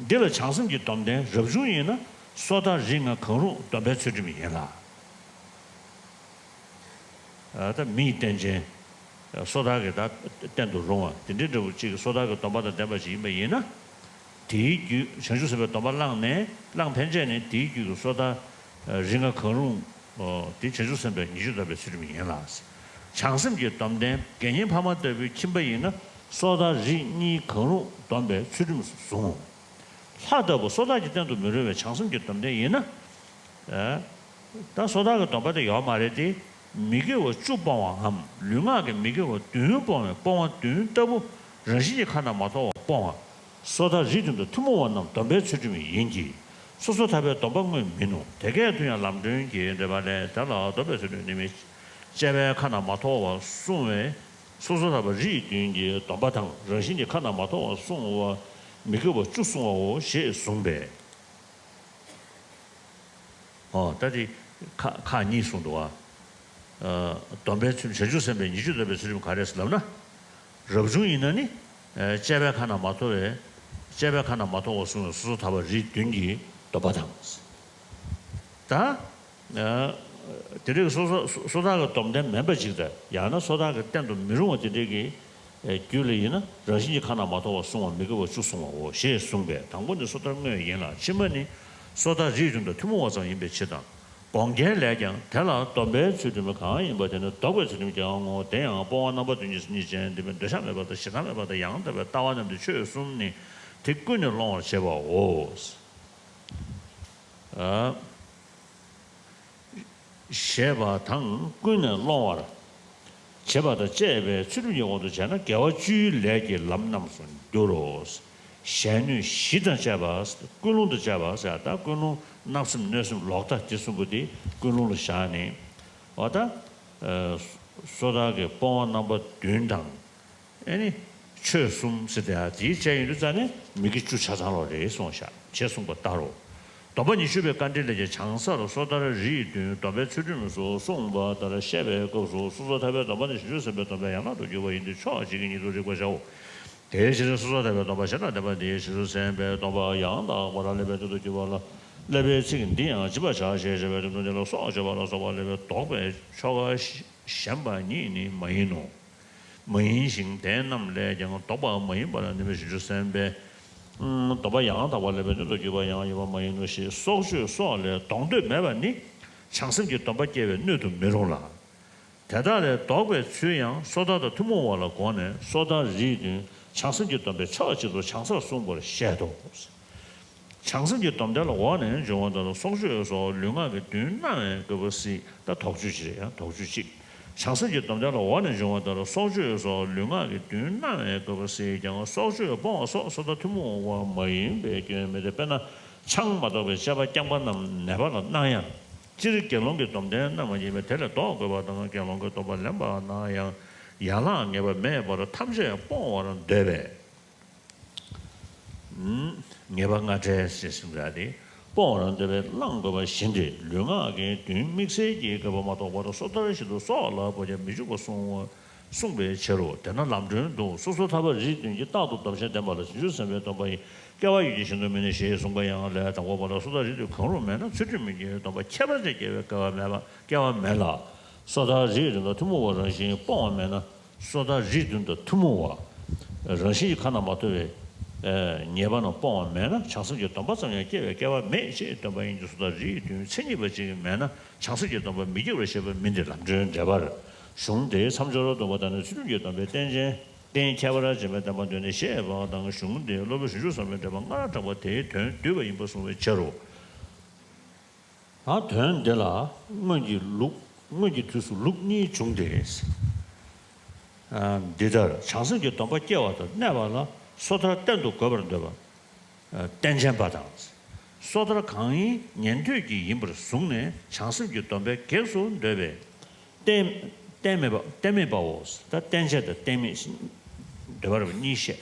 འདི་ལ་བྱང་སེམས་ཀྱི་སྡོམ་ལྡན་རབ་བྱུང་ཡིན་ན། སོ་ཐར་རིགས་ལྔ་གང་རུང་སྡོམ་པའི་ཚུལ་ཁྲིམས་ཡིན་ལ། ཨ། ད་མི་ཡི་རྟེན་ཅན། སོ་ཐར་གྱི་ད་རྟེན་དུ་རུང་བ་དེ་འདྲའི་འདྲ་བོ་གཅིག་གིས་སོ་ཐར་གྱི་སྡོམ་པ་དང་ལྡན་པ་ཞིག་ཡིན་པ་ཡིན་ན། དེའི་རྒྱུད་བྱང་ཆུབ་སེམས་དཔའི་སྡོམ་པ་བླངས་ནས། བླངས་ཕན་ཆད་ནས་དེའི་རྒྱུད་ཀྱི་སོ་ཐར་རིགས་ལྔ་གང་རུང་དེ་བྱང་ཆུབ་སེམས་དཔའི་ཉེས་སྤྱོད་སྡོམ་པའི་ཚུལ་ཁྲིམས་ཡིན་ལ། བྱང་སེམས་ཀྱི་སྡོམ་ལྡན་དགེ་བསྙེན་ཕ་མ་ལྟ་བུའི་ཁྱིམ་པ་ཡིན་ན། སོ་ཐར་རིགས་གཉིས་གང་རུང་སྡོམ་པའི་ཚུལ་ཁྲིམས་སུ་བཟུང་། ལྷ་ལྟ་བུ་སོ་ཐར་གྱི་རྟེན་དུ་མི་རུང་བའི་བྱང་སེམས་ཀྱི་སྡོམ་ལྡན་ཡིན་ན། ཨ། ད་སོ་ཐར་གྱི་སྡོམ་པ་དེ་ཡོད་མ་རེད་དེ། མི་དགེ་བ་བཅུ་སྤོང་བའམ། ལུས་ངག་གི་མི་དགེ་བ་བདུན་སྤོང་བའི་སྤོང་བ་བདུན་ལྟ་བུ་རང་བཞིན་གྱིས་ཁ་ན་མ་ཐོ་བ་སྤོང་བ། སོ་ཐར་རིགས་བདུན་དང་ཐུན་མོང་བ་རྣམས་སྡོམ་པའི་ཚུལ་ཁྲིམས་ཡིན་གྱི། སོ་སོ་ཐར་པའི་སྡོམ་པ་དངོས་མིན་ནོ། དེ་སྐད་དུ་ཡང་ལམ་སྒྲོན་གྱི་འགྲེལ་པ་ལས། དེ་ལ་སྡོམ་པའི་ཚུལ་ཁྲིམས་ནི། མི་དཔྱད་པས་ཁ་ན་མ་ཐོ་བ་བསྲུང་བའི། སོ་སོ་ཐར་པ་རིགས་བདུན་གྱི་སྡོམ་པ་དང་། རང་བཞིན་གྱིས་ཁ་ན་མ་ཐོ་བ་བསྲུང་བ། མི་དགེ་བ་བཅུ་བསྲུང་བའོ་ཞེས་གསུངས་པས། ཨོ། ད་དེ་ཁག་ཁག་གཉིས་གསུངས་འདུག་བ། སྡོམ་པའི་ཚུལ་བྱང་ཆུབ་སེམས་དཔའི་ཉེར་སྤྱོད་སྡོམ་པའི་ཚུལ་ཁྲིམས་ག་རེ་ཟེར་ལབ་ན། རབ་བྱུང་ཡིན་ན་ནི། བཅས་པའི་ཁ་ན་མ་ཐོ་བའི། བཅས་པའི་ཁ་ན་མ་ཐོ་བ་གསུངས་པའི་སོ་སོར་ཐར་པ་རིགས་བདུན་གྱི་སྡོམ་པ་དང་། ད། དེ་འདྲའི་སོ་སོ་སོ་ཐར་གྱི་སྡོམ་ལྡན་མིན་པ་ཅིག་དང་ཡང་ན་སོ་ཐར་གྱི་སྟེང་དུ་མི་རུང་བ་དེ་འདྲའི་གི་རྒྱུད་ལ་ཡིན་ན་རང་བཞིན་གྱིས་ཁ་ན་མ་ཐོ་བ་བསྲུང་བ་མི་དགེ་བ་བཅུ་བསྲུང་བའོ་ཞེས་གསུངས་པས་དང་པོ་ནི་སོ་ཐར་དངོས་ཡིན་ལ་ཕྱི་མ་ནི་སོ་ཐར་རིགས་བདུན་དང་ཐུན་མོང་བ་ཙམ་ཡིན་པའི་ཕྱིར་དང་། དགོངས་རྒྱན་ལས་ཀྱང་དེ་ལ་སྡོམ་པའི་ཚུལ་ཁྲིམས་གང་ཡིན་པ་དེ་ནི་ལྡོག་པའི་ཚུལ་ཁྲིམས་ཀྱང་ངོ་། དེ་ཡང་སྤོང་བ་རྣམ་པ་བདུན་གྱི་སེམས་ཉིད་ཅན་འདུན་པའི་འདོད་ཆགས་མེད་པ་དང་ཞེ་སྡང་མེད་པ་དང་ཡང་དག་པའི་ལྟ་བ་རྣམས་ཏེ་ཆོས་གསུམ་ནི་དེ་ཀུན་ནས་སློང་བར་བྱེད་པའོ། ཞེས་པ་དང་ཀུན་ནས་སློང་བར་བྱེད་པ་དང་བཅས་པའི་ཚུལ་ཁྲིམས་ཀྱི་དབང་དུ་བྱས་ན་དགེ་བ་བཅུའི་ལས་ཀྱི་ལམ་རྣམས་སུ་འགྱུར་རོ། གཞན་གནོད་བཞི་དང་བཅས་པ། ཀུན་སློང་དང་བཅས་པ་ཟེར་ད་ཀུན་སློང་བརྣབ་སེམས་གནོད་སེམས་ལོག་ལྟ་དེ་གསུམ་པོ་དེ་ཀུན་སློང་ལ་བཞག་ནས་འོ་ད་སོ་ཐར་གྱི་སྤོང་བ་རྣམ་པ་བདུན་དང་། ཨེ་ནི། ཆོས་གསུམ་ཟེར་ཏེ་ཨ་དེའི་བཅས་ཡོད་དུས་ཙང་ནས་མི་དགེ་བཅུ་ཆ་ཚང་ལོ་རེད་གསུངས་ཤག་ཅེས་གསུངས་པ་ལྟར་རོ། སྡོམ་པ་ཉི་ཤུ་པའི་དཀའ་འགྲེལ་ལས་ཀྱང་བྱང་སར་སོ་ཐར་རིགས་བདུན་སྡོམ་པའི་ཚུལ་ཁྲིམས་སུ་གསུངས་པ་ལྟར་བཤད་པའི་སྐབས་སུ་སོ་སོར་ཐར་པའི་སྡོམ་པ་ནི་བྱང་ཆུབ་སེམས་དཔའི་སྡོམ་པའི་ཡན་ལག་ཏུ་གྱུར་པ་ཡིན་ཏེ་ཕྱོགས་གཅིག་གིས་ཉིད་དུ་རིག་པར་བྱའོ། དེའི་ཕྱིར་སོ་སོར་ཐར་པའི་སྡོམ་པ་གཞན་དང་ལྡན་པ་འདི་བྱང་ཆུབ་སེམས་དཔའི་སྡོམ་པ་ཡང་དག་པར་སླེབས་པའི་དོན་དུ་གྱུར་པ་ལ་སླེབས་པའི་ཚིག་འདི་ཡང་སྦྱིན་པར་བྱ་ཞེས་བྱ་བའི་དོན་དུ་འདི་ལ་སྲོག་གཅོད་པ་ལ་སོགས་པ་སླེབས་པའི་ལྡོག་པའི་ཆོ་ག་ཞན་པ་ཉིད་ནི་མ་ཡིན་ནོ། མ་ཡིན་ཞིང་དེ་རྣམས་ལས་ཀྱང་ལྡོག་པ་མ་ཡིན་པ་ལ་ནི་བྱང་ཆུབ་སེམས་དཔའི་སྡོམ་པ་ཡང་དག་པར་སླེབས་པའི་དོན་དུ་གྱུར་པ་ཡང་ཡིན་པ་མ་ཡིན་ནོ་ཞེས་སྲོག་གཅོད་སོགས་ལས་ལྡོག་འདོད་མེད་པ་ནི་བྱང་སེམས་ཀྱི་སྡོམ་པ་སྐྱེ་བའི་སྣོད་དུ་མི་རུང་ལ། དེ་དག་ལས་ལྡོག་པའི་ཚུལ་ཡང་སོ་ཐར་དང་ཐུན་མོང་བ་ལ་དགོངས་ནས་སོ་ཐར་རིགས་བདུན་བྱང་སེམས་ཀྱི་སྡོམ་པའི་ཆ་བ་གཅིག་ཏུ་བྱང་སར་གསུངས་པར་བཤད་དོ། བྱང་སེམས་ཀྱི་སྡོམ་ལྡན་ལ་འོག་ནས་འབྱུང་བ་ལྟར་སྲོག་གཅོད་སོགས་ལུས་ངག་གི་དོན་སྣང་བའི་དགག་པ་སྲིད་ད་དོགས་གཅོད་ཅིག་རེད་ཡང་དོགས་གཅོད་གཅིག་བྱང་སེམས་ཀྱི་སྡོམ་ལྡན་ལ་འོག་ནས་འབྱུང་བ་ལྟར་སྲོག་གཅོད་སོགས་ལུས་ངག་གི་དོན་སྣང་བའི་དགག་པ་སྲིད་ཀྱང་སྲོག་གཅོད་སྤོང་བ་སོགས་སོ་ཐར་ཐུན་མོང་བ་མ་ཡིན་པའི་སྐྱོན་མེད་དེ། དཔེར་ན་ཆང་མ་བཏགས་པའི་སྤྱད་པ་རྐྱང་པ་རྣམས་ནད་པ་ལ་སྣང་ཡང་། སྤྱིར་དགེ་སློང་གི་སྡོམ་ལྡན་རྣམས་ཡིན་པས་དེ་ལས་ལྡོག་དགོས་པ་དང་དགེ་སློང་གི་སྡོམ་པ་ལེན་པ་ན་ཡང་ཡན་ལག་ངེས་པ་མེད་པར་ཐམས་ཅད་སྤོང་བར་འདོད་པས། ངེས་པ་སྔ་འཕྲལ་ཞེས་གསུངས་པ་སྟེ། སྤོང་བར་འདོད་པས་བླང་དགོས་པ་བཞིན་ཏེ་ལུས་ངག་གི་དོན་དམིགས་བསལ་གྱི་དགོས་པ་མ་གཏོགས་པར་སོ་ཐར་བཞིན་དུ་སྲོག་ལ་བོར་ཀྱང་མི་འཇིགས་པར་གསུངས་པ། གསུངས་པའི་ཕྱིར་རོ། དེས་ན་ལམ་སྒྲོན་དུ་སོ་སོར་ཐར་པ་རིགས་བདུན་གྱིས་རྟག་ཏུ་སྡོམ་ཞིང་ལྡན་པ་ལ་བྱང་ཆུབ་སེམས་དཔའི་སྡོམ་པ་ཡི་སྐལ་བ་ཡོད་ཀྱང་ཞེན་ལྡན་མིན་ནོ་ཞེས་གསུངས་པ་ཡང་ལས་དང་པོ་པ་ལ་སོ་ཐར་རིགས་བདུན་གང་རུང་མེད་ན་ཚུལ་ཁྲིམས་ཀྱི་སྡོམ་པ་ཁྱད་པར་ཅན་སྐྱེ་བའི་སྐལ་བ་མེད་པ་སྐལ་བ་མེད་ལ། སོ་ཐར་རིགས་བདུན་དང་ཐུན་མོང་བ་རང་བཞིན་སྤོང་བ་མེད་ན། སོ་ཐར་རིགས་བདུན་དང་ཐུན་མོང་བ་རང་བཞིན་གྱིས་ཁ་ན་མ་ཐོ་བའི་ཉེས་པ་རྣམས་སྤོང་བ་མེད་ན་བྱང་སེམས་ཀྱི་སྡོམ་པ་ཙམ་ཡང་སྐྱེ་བའི་སྐལ་བ་མེད་ཅེས་སྟོན་པ་ཡིན་གྱི་སོ་ཐར་རིགས་བདུན་མཚན་ཉིད་པ་ཅིག་མེད་ན་བྱང་སེམས་ཀྱི་སྡོམ་པ་མི་སྐྱེ་བར་བཤད་པ་མིན་ཏེ་ལམ་སྒྲོན་འགྲེལ་པར། གཞུང་དེའི་མཚམས་སྦྱོར་སྡོམ་པ་དང་ནི་ཚུལ་ཁྲིམས་ཀྱི་སྡོམ་པའི་རྟེན་ཅན་རྟེན་ཁྱད་པར་ཅན་པའི་བསྟན་པ་འདོད་ནས་བཤད་པ་དང་གཞུང་དེའི་སློབ་དཔོན་བྱང་ཆུབ་སེམས་དཔའི་འགྲེལ་པ་སྔར་དྲངས་པ་དེའི་དོན་བསྡུས་པ་ཡིན་པར་གསུངས་པའི་ཕྱིར་རོ། ད་དོན་འདི་ལ་སྔོན་གྱི་ལུགས་སྔོན་གྱི་དུས་སུ་ལུགས་གཉིས་བྱུང་སྟེ། འདི་ལྟར་བྱང་སེམས་ཀྱི་སྡོམ་པ་སྐྱེ་བ་དང་གནས་པ་ལ་སོ་ཐར་གཏན་དུ་དགོས་པར་འདོད་པ། རྟེན་ཅན་པ་དང་། སོ་ཐར་གང་ཡིན་ཉན་ཐོས་ཀྱི་ཡིན་པར་བཟུང་ནས་བྱང་སེམས་ཀྱི་སྡོམ་པའི་གེགས་སུ་འདོད་པས། རྟེན་རྟེན་མེད་པ་རྟེན་མེད་པའོ། ད་རྟེན་ཅན་དང་རྟེན་མེད་འདོད་པ་རེ་བ་གཉིས་བཤད།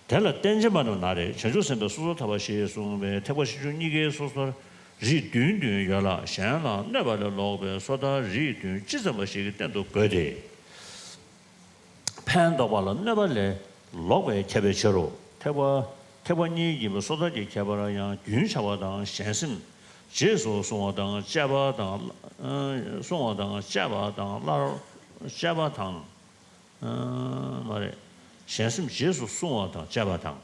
དེ་ལ་རྟེན་ཅན་པ་རྣམས་ན་རེ་བྱང་ཆུབ་སེམས་དཔའི་སོ་སོར་ཐར་པ་ཞེས་གསུངས་པས་ཐེག་པ་ཆེ་ཆུང་གཉིས་ཀའི་སོ་སོར་རིགས་བདུན་བདུན་ཡོད་ལ་གཞན་ལ་གནོད་པ་ལས་ལོག་པའི་སོ་ཐར་རིགས་བདུན་སྤྱི་ཙམ་པ་ཞིག་གི་སྟེང་དུ་དགོས་ཏེ། ཕན་འདོགས་པ་ལ་གནོད་པ་ལས་ལོག་པའི་ཁྱབ་པའི་ཕྱིར་རོ། ཐེག་པ་ཐེག་པ་གཉིས་ཡིན་པའི་སོ་ཐར་གྱི་ཁྱད་པར་ཡང་རྒྱུན་ཆགས་པ་དང་ཞེན་སེམས་རྗེས་སུ་བསྲུང་བ་དང་བཅས་པ་དང་བསྲུང་བ་དང་བཅས་པ་དང་སླར་བཅས་པ་དང་། མ་རེད། ཞེན་སེམས་རྗེས་སུ་བསྲུང་བ་དང་བཅས་པ་དང་།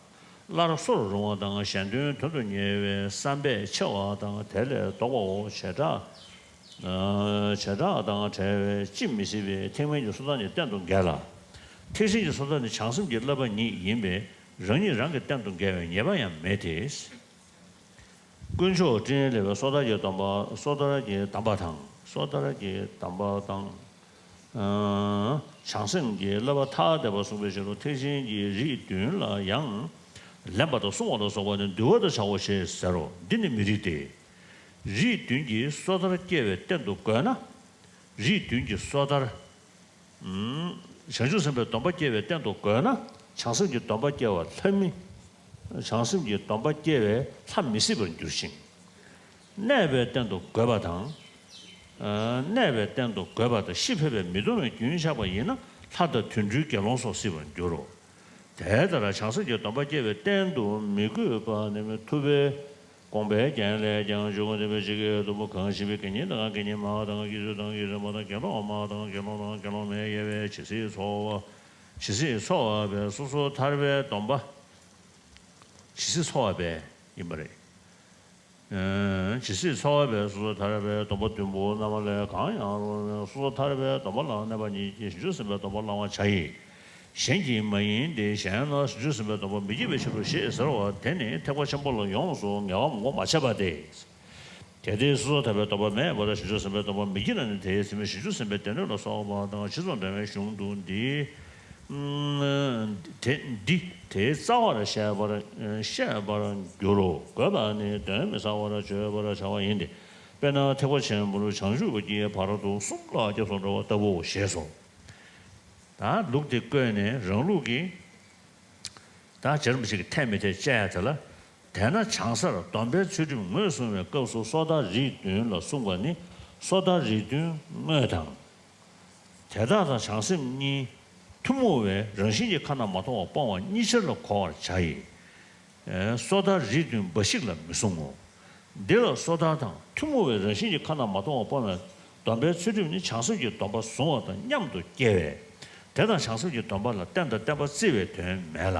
སླར་གསོར་རུང་བ་དང་གཞན་དོན་དོན་དུ་གཉེར་བའི་བསམ་པས་ཕྱེ་བ་དང་དེ་ལས་ལྡོག་པའོ། བྱེ་བྲག་བྱེ་བྲག་དང་བྲལ་བས་ཅིས་མི་སྲིད་པས་ཐེག་དམན་གྱི་སོ་ཐར་ནི་གཏན་དུ་འགལ་ལ། ཐེག་ཆེན་གྱི་སོ་ཐར་ནི་བྱང་སེམས་ཀྱི་བསླབ་པ་ཉིད་ཡིན་པས་རང་ཉིད་རང་གི་སྟེང་དུ་འགལ་བའི་ངེས་པ་ཡང་མེད་དེ། དཀོན་མཆོག་སྤྲིན་ལས་པའི་སོ་ཐར་གྱི་སྡོམ་པ་སོ་ཐར་གྱི་གདམས་པ་དང་སོ་ཐར་གྱི་གདམས་པ་དང་། བྱང་སེམས་ཀྱི་བསླབ་པ་ཐ་དད་པ་གསུངས་པའི་ཕྱིར་རོ། ཐེག་ཆེན་གྱི་རིགས་བདུན་ལ་ཡང་ལེན་པ་དང་བསྲུང་བ་ལ་སོགས་པ་ནི་འདུལ་བ་དང་བྱའོ་ཞེས་ཟེར་རོ། འདི་ནི་མི་རིགས་ཏེ། རིགས་བདུན་གྱི་སོ་ཐར་སྐྱེ་བའི་སྟེང་དུ་དགོས་ན། རིགས་བདུན་གྱི་སོ་ཐར། བྱང་ཆུབ་སེམས་དཔའི་སྡོམ་པ་སྐྱེ་བའི་སྟེང་དུ་དགོས་ན་བྱང་སེམས་ཀྱི་སྡོམ་པ་སྐྱེ་བ་ལྷ་མི། བྱང་སེམས་ཀྱི་སྡོམ་པ་སྐྱེ་བའི་ལྷ་མི་སྲིད་པར་འགྱུར་ཞིང་། གནས་པའི་སྟེང་དུ་དགོས་པ་དང་ གནས་པའི་རྟེན་དུ་དགོས་པ་དང་། ཤི་འཕོས་པས་མི་ལྡོང་བའི་རྒྱུན་བཞག་པ་ཡིན་ན། ལྷ་དང་དུད་འགྲོའི་དགེ་སློང་སོགས་སྲིད་པར་འགྱུར་རོ། དེ་ལྟར་བྱང་སེམས་ཀྱི་སྡོམ་པ་སྐྱེ་བའི་རྟེན་དུ་མི་དགོས་པ་ནི། ཐུབ་པའི་དགོངས་པའི་རྒྱན་ལས་ཀྱང་འབྱུང་བ་སྟོན་པའི་ཇི་སྐད་དུ། གང་ཞིག་པའི་དགེ་བསྙེན་དང་དགེ་བསྙེན་མ་དང་། དགེ་ཚུལ་དང་དགེ་ཚུལ་མ་དང་། དགེ་སློང་མ་དང་དགེ་སློང་དང་དགེ་སློང་མའི་དབྱེ་བས། ཇི་སྲིད་འཚོ་བ། ཇི་སྲིད་འཚོ་བ་པས་སོ་སོར་ཐར་པའི་སྡོམ་པ། ཇི་སྲིད་འཚོ་བ་པས་ཡིན་པ་རེད། ཇི་སྲིད་འཚོ་བ་པས་སོ་སོར་ཐར་པའི་སྡོམ་པ་བདུན་པོ་རྣམ་པ་ལས་གང་ཡང་རུང་བས་སོ་སོར་ཐར་པའི་སྡོམ་པ་ལ་གནས་པ་ཉིད་ཀྱིས་བྱང་ཆུབ་སེམས་དཔའི་སྡོམ་པ་བླང་བར་བྱ་ཡི། གཞན་གྱིས་མ་ཡིན་ཏེ། གཞན་ལ་བྱང་ཆུབ་སེམས་དཔའི་སྡོམ་པ་མི་བགྱིད་པའི་ཕྱིར་རོ་ཞེས་ཟེར་བ་དེ་ནི་ཐེག་པ་ཆེན་པོ་ལ་ཡོངས་སུ་ངེས་པ་ངོ་མ་འཕྱད་པ་སྟེ། གལ་ཏེ་སོ་སོར་ཐར་པའི་སྡོམ་པ་མེད་པར་བྱང་ཆུབ་སེམས་དཔའི་སྡོམ་པ་མི་བགྱིད་ན་ནི། དེའི་ཚེ་མི་བྱང་ཆུབ་སེམས་དཔའི་སྡེ་སྣོད་ལ་སོགས་པ་དང་། ཅི་ཙམ་འདྲ་བའི་གཞུང་དུ་འདི་དེ་འདི་དེའི་རྩ་བར་བཤད་པར་བཤད་པར་འགྱུར་རོ། དགོས་པ་ནི་གདོན་མི་ཟ་བར་བརྗོད་པར་བྱ་བ་ཡིན་ཏེ། དཔེར་ན་ཐེག་པ་ཆེན་པོར་བྱང་ཆུབ་ཀྱི་བར་དུ་གསུམ་ལ་སྐྱབས་སུ་འགྲོ་བ་ལྟ་བུའོ་ཞེས་སོ། ད་ལུགས་དེ་བཀོད་ནས་རང་ལུགས་ཀྱི། ད་རྗེ་རིན་པོ་ཆེ་གིས་ཐེག་མི་ཐེག་དཔྱད་ཡ་དེ་ལ། དེས་ན་བྱང་སར་སྡོམ་པའི་ཚུལ་ཁྲིམས་ངོས་བཟུང་བའི་སྐབས་སུ་སོ་ཐར་རིགས་བདུན་ལ་གསུངས་པ་ནི། སོ་ཐར་རིགས་བདུན་དངོས་དང་། དེ་དག་དང་བྱང་སེམས་གཉིས་ཐུན་མོང་བའི་རང་བཞིན་གྱིས་ཁ་ན་མ་ཐོ་བ་སྤོང་བ་གཉིས་ཆར་ལ་གོ་བར་བྱ་ཡི། སོ་ཐར་རིགས་བདུན་འབའ་ཞིག་ལ་མི་གསུང་ངོ་། འདི་ལ་སོ་ཐར་དང་ཐུན་མོང་བའི་རང་བཞིན་གྱིས་ཁ་ན་མ་ཐོ་བ་སྤོང་བའི་སྡོམ་པའི་ཚུལ་ཁྲིམས་ནི་བྱང་སེམས་ཀྱི་སྡོམ་པ་བཟུང་བ་དང་མཉམ་དུ་སྐྱེ་བས། དེ་དང་བྱང་སེམས་ཀྱི་སྡོམ་པ་ལ་རྟེན་དང་བརྟེན་པ་བརྩི་བའི་དོན་མེད་ལ།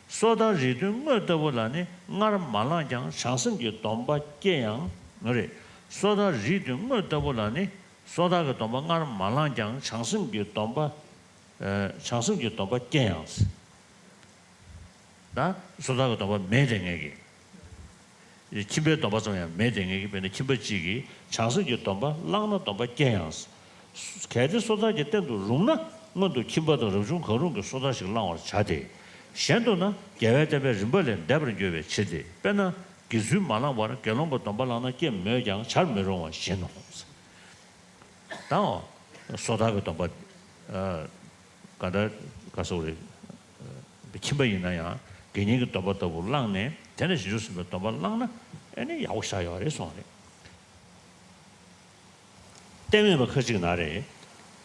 སོ་ཐར་རིགས་བདུན་དངོས་ལྟ་བུ་ལ་ནི་སྔར་མ་བླངས་ཀྱང་བྱང་སེམས་ཀྱི་སྡོམ་པ་སྐྱེ་ཡང་། ངོ་རེ། སོ་ཐར་རིགས་བདུན་དངོས་ལྟ་བུ་ལ་ནི་སོ་ཐར་གྱི་སྡོམ་པ་སྔར་མ་བླངས་ཀྱང་བྱང་སེམས་ཀྱི་སྡོམ་པ། བྱང་སེམས་ཀྱི་སྡོམ་པ་སྐྱེ་ཡང་། ད་སོ་ཐར་གྱི་སྡོམ་པ་མེད་དེ་ངེས་ཀྱི། ཁྱིམ་པའི་སྡོམ་པ་ཙམ་ཡང་མེད་དེ་ངེས་ཀྱི། དཔེར་ན་ཁྱིམ་པ་གཅིག་གིས་བྱང་སེམས་ཀྱི་སྡོམ་པ་བླངས་ན་སྡོམ་པ་སྐྱེ་ཡང་། གལ་ཏེ་སོ་ཐར་གྱི་རྟེན་དུ་རུང་ན་སྔོན་དུ་ཁྱིམ་པ་དང་རབ་བྱུང་གང་རུང་གི་སོ་ཐར་ཞིག་བླང་བར་བྱ་སྟེ། གཞན་དུ་ན་རྒྱལ་བའི་བསྟན་པའི་རིམ་པ་ལས་འདས་པར་འགྱུར་བའི་ཕྱིར་ཏེ། དཔེར་ན་དགེ་ཚུལ་མ་བླངས་པར་དགེ་སློང་གི་སྡོམ་པ་བླངས་ན་སྐྱེ་མོད་ཀྱང་བྱར་མི་རུང་བ་བཞིན་ནོ། དང་། སོ་ཐར་གྱི་སྡོམ་པ། ཨ། ག་འདྲ་ག་སོགས་རེད། ཁྱིམ་པ་ཡིན་ན་ཡང་དགེ་བསྙེན་གྱི་སྡོམ་པ་ལྟ་བུ་བླངས་ནས་དེ་ནས་བྱང་ཆུབ་སེམས་དཔའི་སྡོམ་པ་བླངས་ན་ཨེ་ནི་ཡག་པོ་ཞེ་དྲག་ཡོད་རེད་གསུངས་རེད། གཏན་མེད་པ་ཁ་ཅིག་ན་རེ།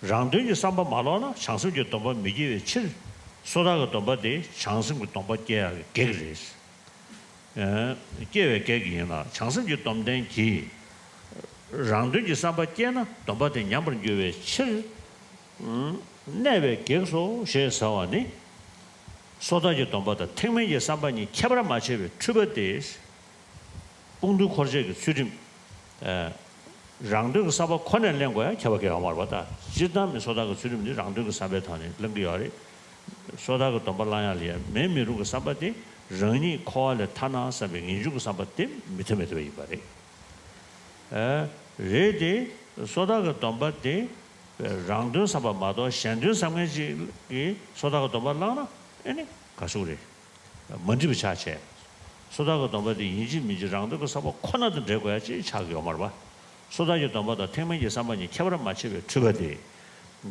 རང་དོན་གྱི་བསམ་པ་མ་ལོག་ན་བྱང་སེམས་ཀྱི་སྡོམ་པ་མི་སྐྱེ་བའི་ཕྱིར། སོ་ཐར་གྱི་སྡོམ་པ་དེ་བྱང་སེམས་ཀྱི་སྡོམ་པ་སྐྱེ་ཡག་གི་གེགས་རེད། སྐྱེ་བའི་གེགས་ཡིན་ལ། བྱང་སེམས་ཀྱི་སྡོམ་ལྡན་གྱིས་རང་དོན་གྱི་བསམ་པ་སྐྱེས་ན་སྡོམ་པ་དེ་ཉམས་པར་འགྱུར་བའི་ཕྱིར། གནས་པའི་གེགས་སོ་ཞེས་ཟེར་བ་ནི། སོ་ཐར་གྱི་སྡོམ་པ་དང་ཐེག་དམན་གྱི་བསམ་པ་གཉིས་ཁྱད་པར་མ་ཕྱེ་བའི་འཁྲུལ་པ་སྟེ། སྤོང་ཐུན་འཁོར་བཅས་ཀྱི་ཚུལ་ཁྲིམས། རང་དོན་གྱི་བསམ་པ་ཁོ་ནས་ལེན་དགོས་ཡ་ཁྱད་པར་གང་ཡང་མ་རེད་པ། ད་སྤྱིར་བཏང་མི་སོ་ཐར་གྱི་ཚུལ་ཁྲིམས་འདི་རང་དོན་གྱི་བསམ་པའི་ཐོག་ནས་ལེན་གྱི་ཡོད་རེད། སོ་ཐར་གྱི་སྡོམ་པ་བླང་ཡ་ལ་ཡ་མེད་མི་རུང་གི་བསམ་པ་དེ་རང་ཉིད་འཁོར་བ་ལས་ཐར་ན་བསམ་པའི་ངེས་འབྱུང་གི་བསམ་པ་དེ་མི་མཐུན་མི་མཐུན་པ་ཡིན་པ་རེད། རེད་དེ། སོ་ཐར་གྱི་སྡོམ་པ་དེ་རང་དོན་བསམ་པ་མ་གཏོགས་གཞན་དོན་བསམ་མཁན་ཅིག་གིས་སོ་ཐར་གྱི་སྡོམ་པ་བླངས་ན་ཨེ་ནི་ག་ཟེར་རེད། མ་འགྲིག་པ་ཆགས་བྱས། སོ་ཐར་གྱི་སྡོམ་པ་དེ་ཡིན་གཅིག་མིན་གཅིག་རང་དོན་གྱི་བསམ་པ་ཁོ་ན་དང་འབྲེལ་དགོས་ཡ་ཅིག་ཆགས་ཀྱི་ཡོད་མ་རེད་པ། སོ་ཐར་གྱི་སྡོམ་པ་དང་ཐེག་དམན་གྱི་བསམ་པ་གཉིས་ཁྱད་པར་མ་ཕྱེ་བའི་འཁྲུལ་པ་སྟེ།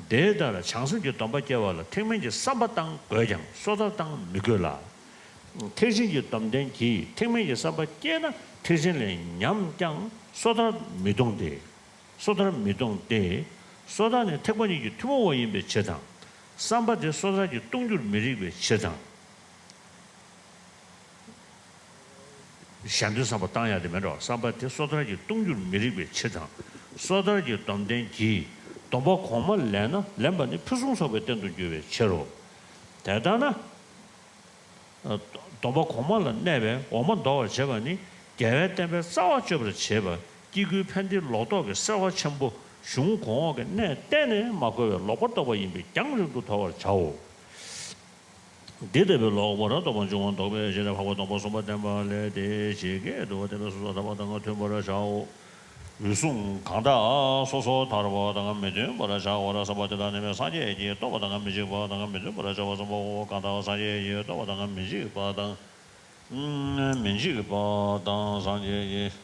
དེ་ལྟར་བྱང་སེམས་ཀྱི་སྡོམ་པ་སྐྱེ་བ་ལ་ཐེག་དམན་གྱི་བསམ་པ་བཏང་དགོས་ཀྱང་སོ་ཐར་བཏང་མི་དགོས་ལ། ཐེག་ཆེན་གྱི་སྡོམ་ལྡན་གྱིས་ཐེག་དམན་གྱི་བསམ་པ་སྐྱེས་ན་ཐེག་ཆེན་ལས་ཉམས་ཀྱང་སོ་ཐར་མི་ལྡོང་སྟེ། སོ་ཐར་མི་ལྡོང་སྟེ། སོ་ཐར་ནི་ཐེག་པ་གཉིས་ཀྱི་ཐུན་མོང་བ་ཡིན་པའི་ཕྱིར་དང་། བསམ་པ་དེ་སོ་ཐར་གྱིས་ལྡོང་རྒྱུར་མི་རིགས་པའི་ཕྱིར་དང་། གཞན་དོན་བསམ་པ་བཏང་ཡ་དེ་མེད་འགྲོ། བསམ་པ་དེ་སོ་ཐར་གྱིས་ལྡོང་རྒྱུར་མི་རིགས་པའི་ཕྱིར་དང་། སོ་ཐར་གྱི་སྡོམ་ལྡན་གྱིས་སྡོམ་པ་གོང་མ་ལེན་ན་ལེན་པ་ནི་ཕུན་སུམ་ཚོགས་པའི་རྟེན་དུ་འགྱུར་བའི་ཕྱིར་རོ། དེ་ལྟར་ན། སྡོམ་པ་གོང་མ་ལ་གནས་པའི་འོག་མ་འདོར་བར་བྱེད་པ་ནི་རྒྱལ་བའི་བསྟན་པའི་རྩ་བ་གཅོད་པར་བྱེད་པ། སྐྱེ་དགུའི་ཕན་བདེའི་ལོག་རྟོག་གི་སེར་བ་ཆེན་པོ་གཞུང་གོང་འོག་གི་གནད་གཏན་ནས་མ་གོ་བའི་ལོག་པར་རྟོག་པ་ཡིན་པས་རྒྱང་རིང་དུ་དོར་བར་བྱའོ། འདི་ལྟ་བུའི་ལོག་པར་རྟོག་པ་འབྱུང་བ་ལྡོག་པའི་ཕྱིར་ཏེ། འཕགས་པ་སྡོམ་པ་གསུམ་པ་བསྟན་པ་ལས་ཏེ། ཇི་སྐད་དུ་བསྟན་པས་སོ་སོར་ཐར་པ་དང་མཐུན་པར་བྱའོ། འོད་སྲུང་གང་དག་སོ་སོར་ཐར་པ་དང་མི་མཐུན་པར་བྱ་བར་བསམ་པ་དེ་དག་ནི་སངས་རྒྱས་ཀྱིས་རྟོགས་པ་དང་མི་འཇིགས་པ་དང་མི་མཐུན་པར་བྱ་བར་བསམ་པའོ། གང་དག་སངས་རྒྱས་ཀྱིས་རྟོགས་པ་དང་མི་འཇིགས་པ་དང་། མི་འཇིགས་པ་དང་སངས་རྒྱས་ཀྱིས་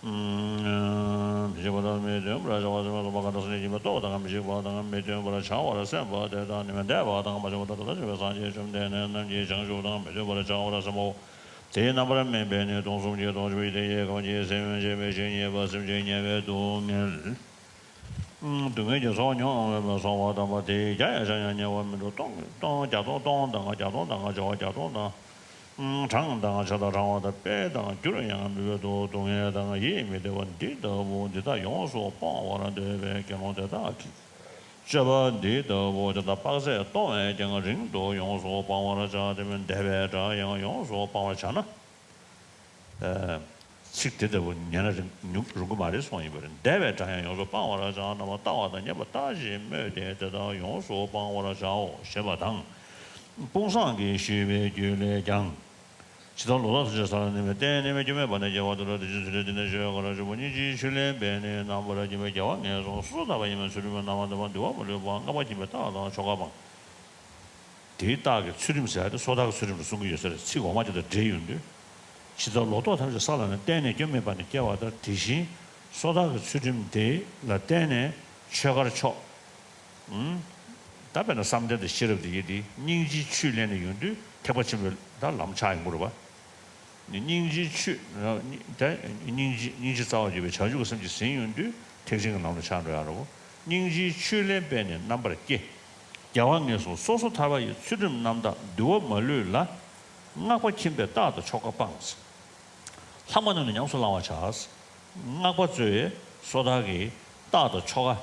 མི་འཇིགས་པ་དང་མི་མཐུན་པར་བྱ་བར་བསམ་པའོ། གང་དག་སངས་རྒྱས་ཀྱིས་རྟོགས་པ་དང་མི་འཇིགས་པ་དང་མི་མཐུན་པར་བྱ་བར་སེམས་པ་དེ་དག་ནི་འདས་པ་དང་མ་བྱུང་བ་དང་ད་ལྟ་བྱུང་བའི་སངས་རྒྱས་བཅོམ་ལྡན་འདས་རྣམས་ཀྱི་བྱང་ཆུབ་དང་མི་མཐུན་པར་བྱ་བར་བསམ་པའོ། དེའི་རྣམ་པར་སྨིན་པས་ནི་སྟོང་གསུམ་གྱི་སྟོང་ཆེན་པོའི་གཏེར་གྱི་ཁམས་ཀྱི་སེམས་དབེན་བྱས་པའི་ཆོས་ཉིད་པ་སེམས་ཅན་དམྱལ་བའི་སྡུག་བསྔལ། སྡུག་བསྔལ་གྱི་ཚོགས་མྱོང་བས་མ་སོང་བ་དམ་པ་དེའི་རྒྱ་ཡང་ཤ་ཡང་ཉེ་བར་མི་འགྲོ། སྟོང་སྟོང་བརྒྱ་སྟོང་སྟོང་དང་བརྒྱ་སྟོང་དང་བྱེ་བ་བརྒྱ་སྟོང་དང་། གྲངས་དང་བྱེ་བྲག་བགྲང་བ་དང་སྤེལ་དང་བསྒྱུར་ཡང་མི་འབད་དོ། སྡུག་བསྔལ་དང་ཡིད་མི་བདེ་བ་འདི་ལྟ་བུ་འདི་དག་ཡོངས་སུ་སྤང་བར་འདོད་པའི་དགེ་སློང་དེ་དག་གིས། སྤྱོད་པ་འདི་ལྟ་བུ་དེ་དག་དཔག་ཚད་སྟོང་བས་ཀྱང་རིང་དུ་ཡོངས་སུ་སྤང་བར་བྱ། དེ་མིན་འདས་པའི་སྒྲ་ཡང་ཡོངས་སུ་སྤང་བར་བྱ་ན། ཚིག་དེ་ལྟ་བུ་ཉན་ན་རིང་ཉུང་རུང་གི་མ་རེད་གསུངས་ཡིན་པ་རེད། འདས་པའི་སྒྲ་ཡང་ཡོངས་སུ་སྤང་བར་བྱ། རྣམ་པར་ལྟ་བ་དང་ཉན་པ་ལྟ་ཞིང་སྨོད་དེ་དེ་དག་ཡོངས་སུ་སྤང་བར་བྱའོ་ཞེས་པ་དང་། དཔུང་བཟང་གིས་ཞུས་པའི་རྒྱུད་ལས་ཀྱང་། ཇི་ལྟར་ལོ་ཏོག་ཐམས་ཅད་ས་ལ་གནས་པའི་རྟེན་གནས་མལ་སྐྱོན་མེད་པ་ནས་སྐྱེ་བ་དུ་འགྲོ་དེ་བཞིན་ཚུལ་ཁྲིམས་དེ་ནས་ཆོས་ག་ར་བྱུང་བ་སྙིང་རྗེའི་ཆུ་ལེན་པས་ནི་རྣམ་པར་སྐྱེ་བའི་དགེ་བ་ངན་སོང་སོ་སོར་ཐར་པ་ཡིན་པས་ཚུལ་ཁྲིམས་རྣམ་པར་སྟོན་པ་འདུལ་བ་མ་ལུས་པ་སྔགས་པ་ཁྱིམ་པའི་རྟགས་དང་ཆོ་ག་སྤང་། དེའི་རྟགས་ཀྱི་ཚུལ་ཁྲིམས་ཟེར་ཏེ་སོ་ཐར་གྱི་ཚུལ་ཁྲིམས་ལ་གསུང་གི་ཡོད་ཟེར། ཚིག་འོག་མ་དེ་དང་འབྲེལ་ཡོང་དུས། ཇི་ལྟར་ལོ་ཏོག་ཐམས་ཅད་ས་ལ་གནས་པའི་རྟེན་གནས་སྐྱོན་མེད་པ་ནས་སྐྱེ་བ་ལྟར་དེ་བཞིན་སོ་ཐར་གྱི་ཚུལ་ཁྲིམས་དེ་ལ་བརྟེན་ནས་ཆོས་གར་ཕྱོགས། ད་དཔེར་ན་བསམ་གཏན་དང་ཤེས་རབ་དེ་ཡིན་ཏེ་སྙིང་རྗེའི་ཆུ་ལེན་ནས་ཡོང་དུས་ཐེག་པ་ཆེན་པོའི་ད་ལམ་ཆགས་ཡོང་གི་རེད་པ། སྙིང་རྗེའི་ཆུ། ད་སྙིང་རྗེ་སྙིང་རྗེ་རྩ་བར་གྱུར་པའི་བྱང་ཆུབ་ཀྱི་སེམས་ཀྱིས་ཟིན་ཡོང་དུས་ཐེག་ཆེན་གྱི་ལམ་ལ་ཆགས་འགྲོ་ཡག་རེད་པ། སྙིང་རྗེའི་ཆུ་ལེན་པས་ནི་རྣམ་པར་སྐྱེ། དགེ་བ་ངན་སོང་སོ་སོར་ཐར་པ་ཡི་ཚུལ་ཁྲིམས་རྣམ་དག་འདུལ་བ་མ་ལུས་ལ། སྔགས་པ་ཁྱིམ་པའི་རྟགས་དང་ཆོ་ག་སྤངས། ལྷག་མ་རྣམས་ནི་ཉམས་སུ་བླང་བར་བྱ། སྔགས་པ་ཚོས་སོ་ཐར་གྱི་རྟགས་དང་ཆོ་ག་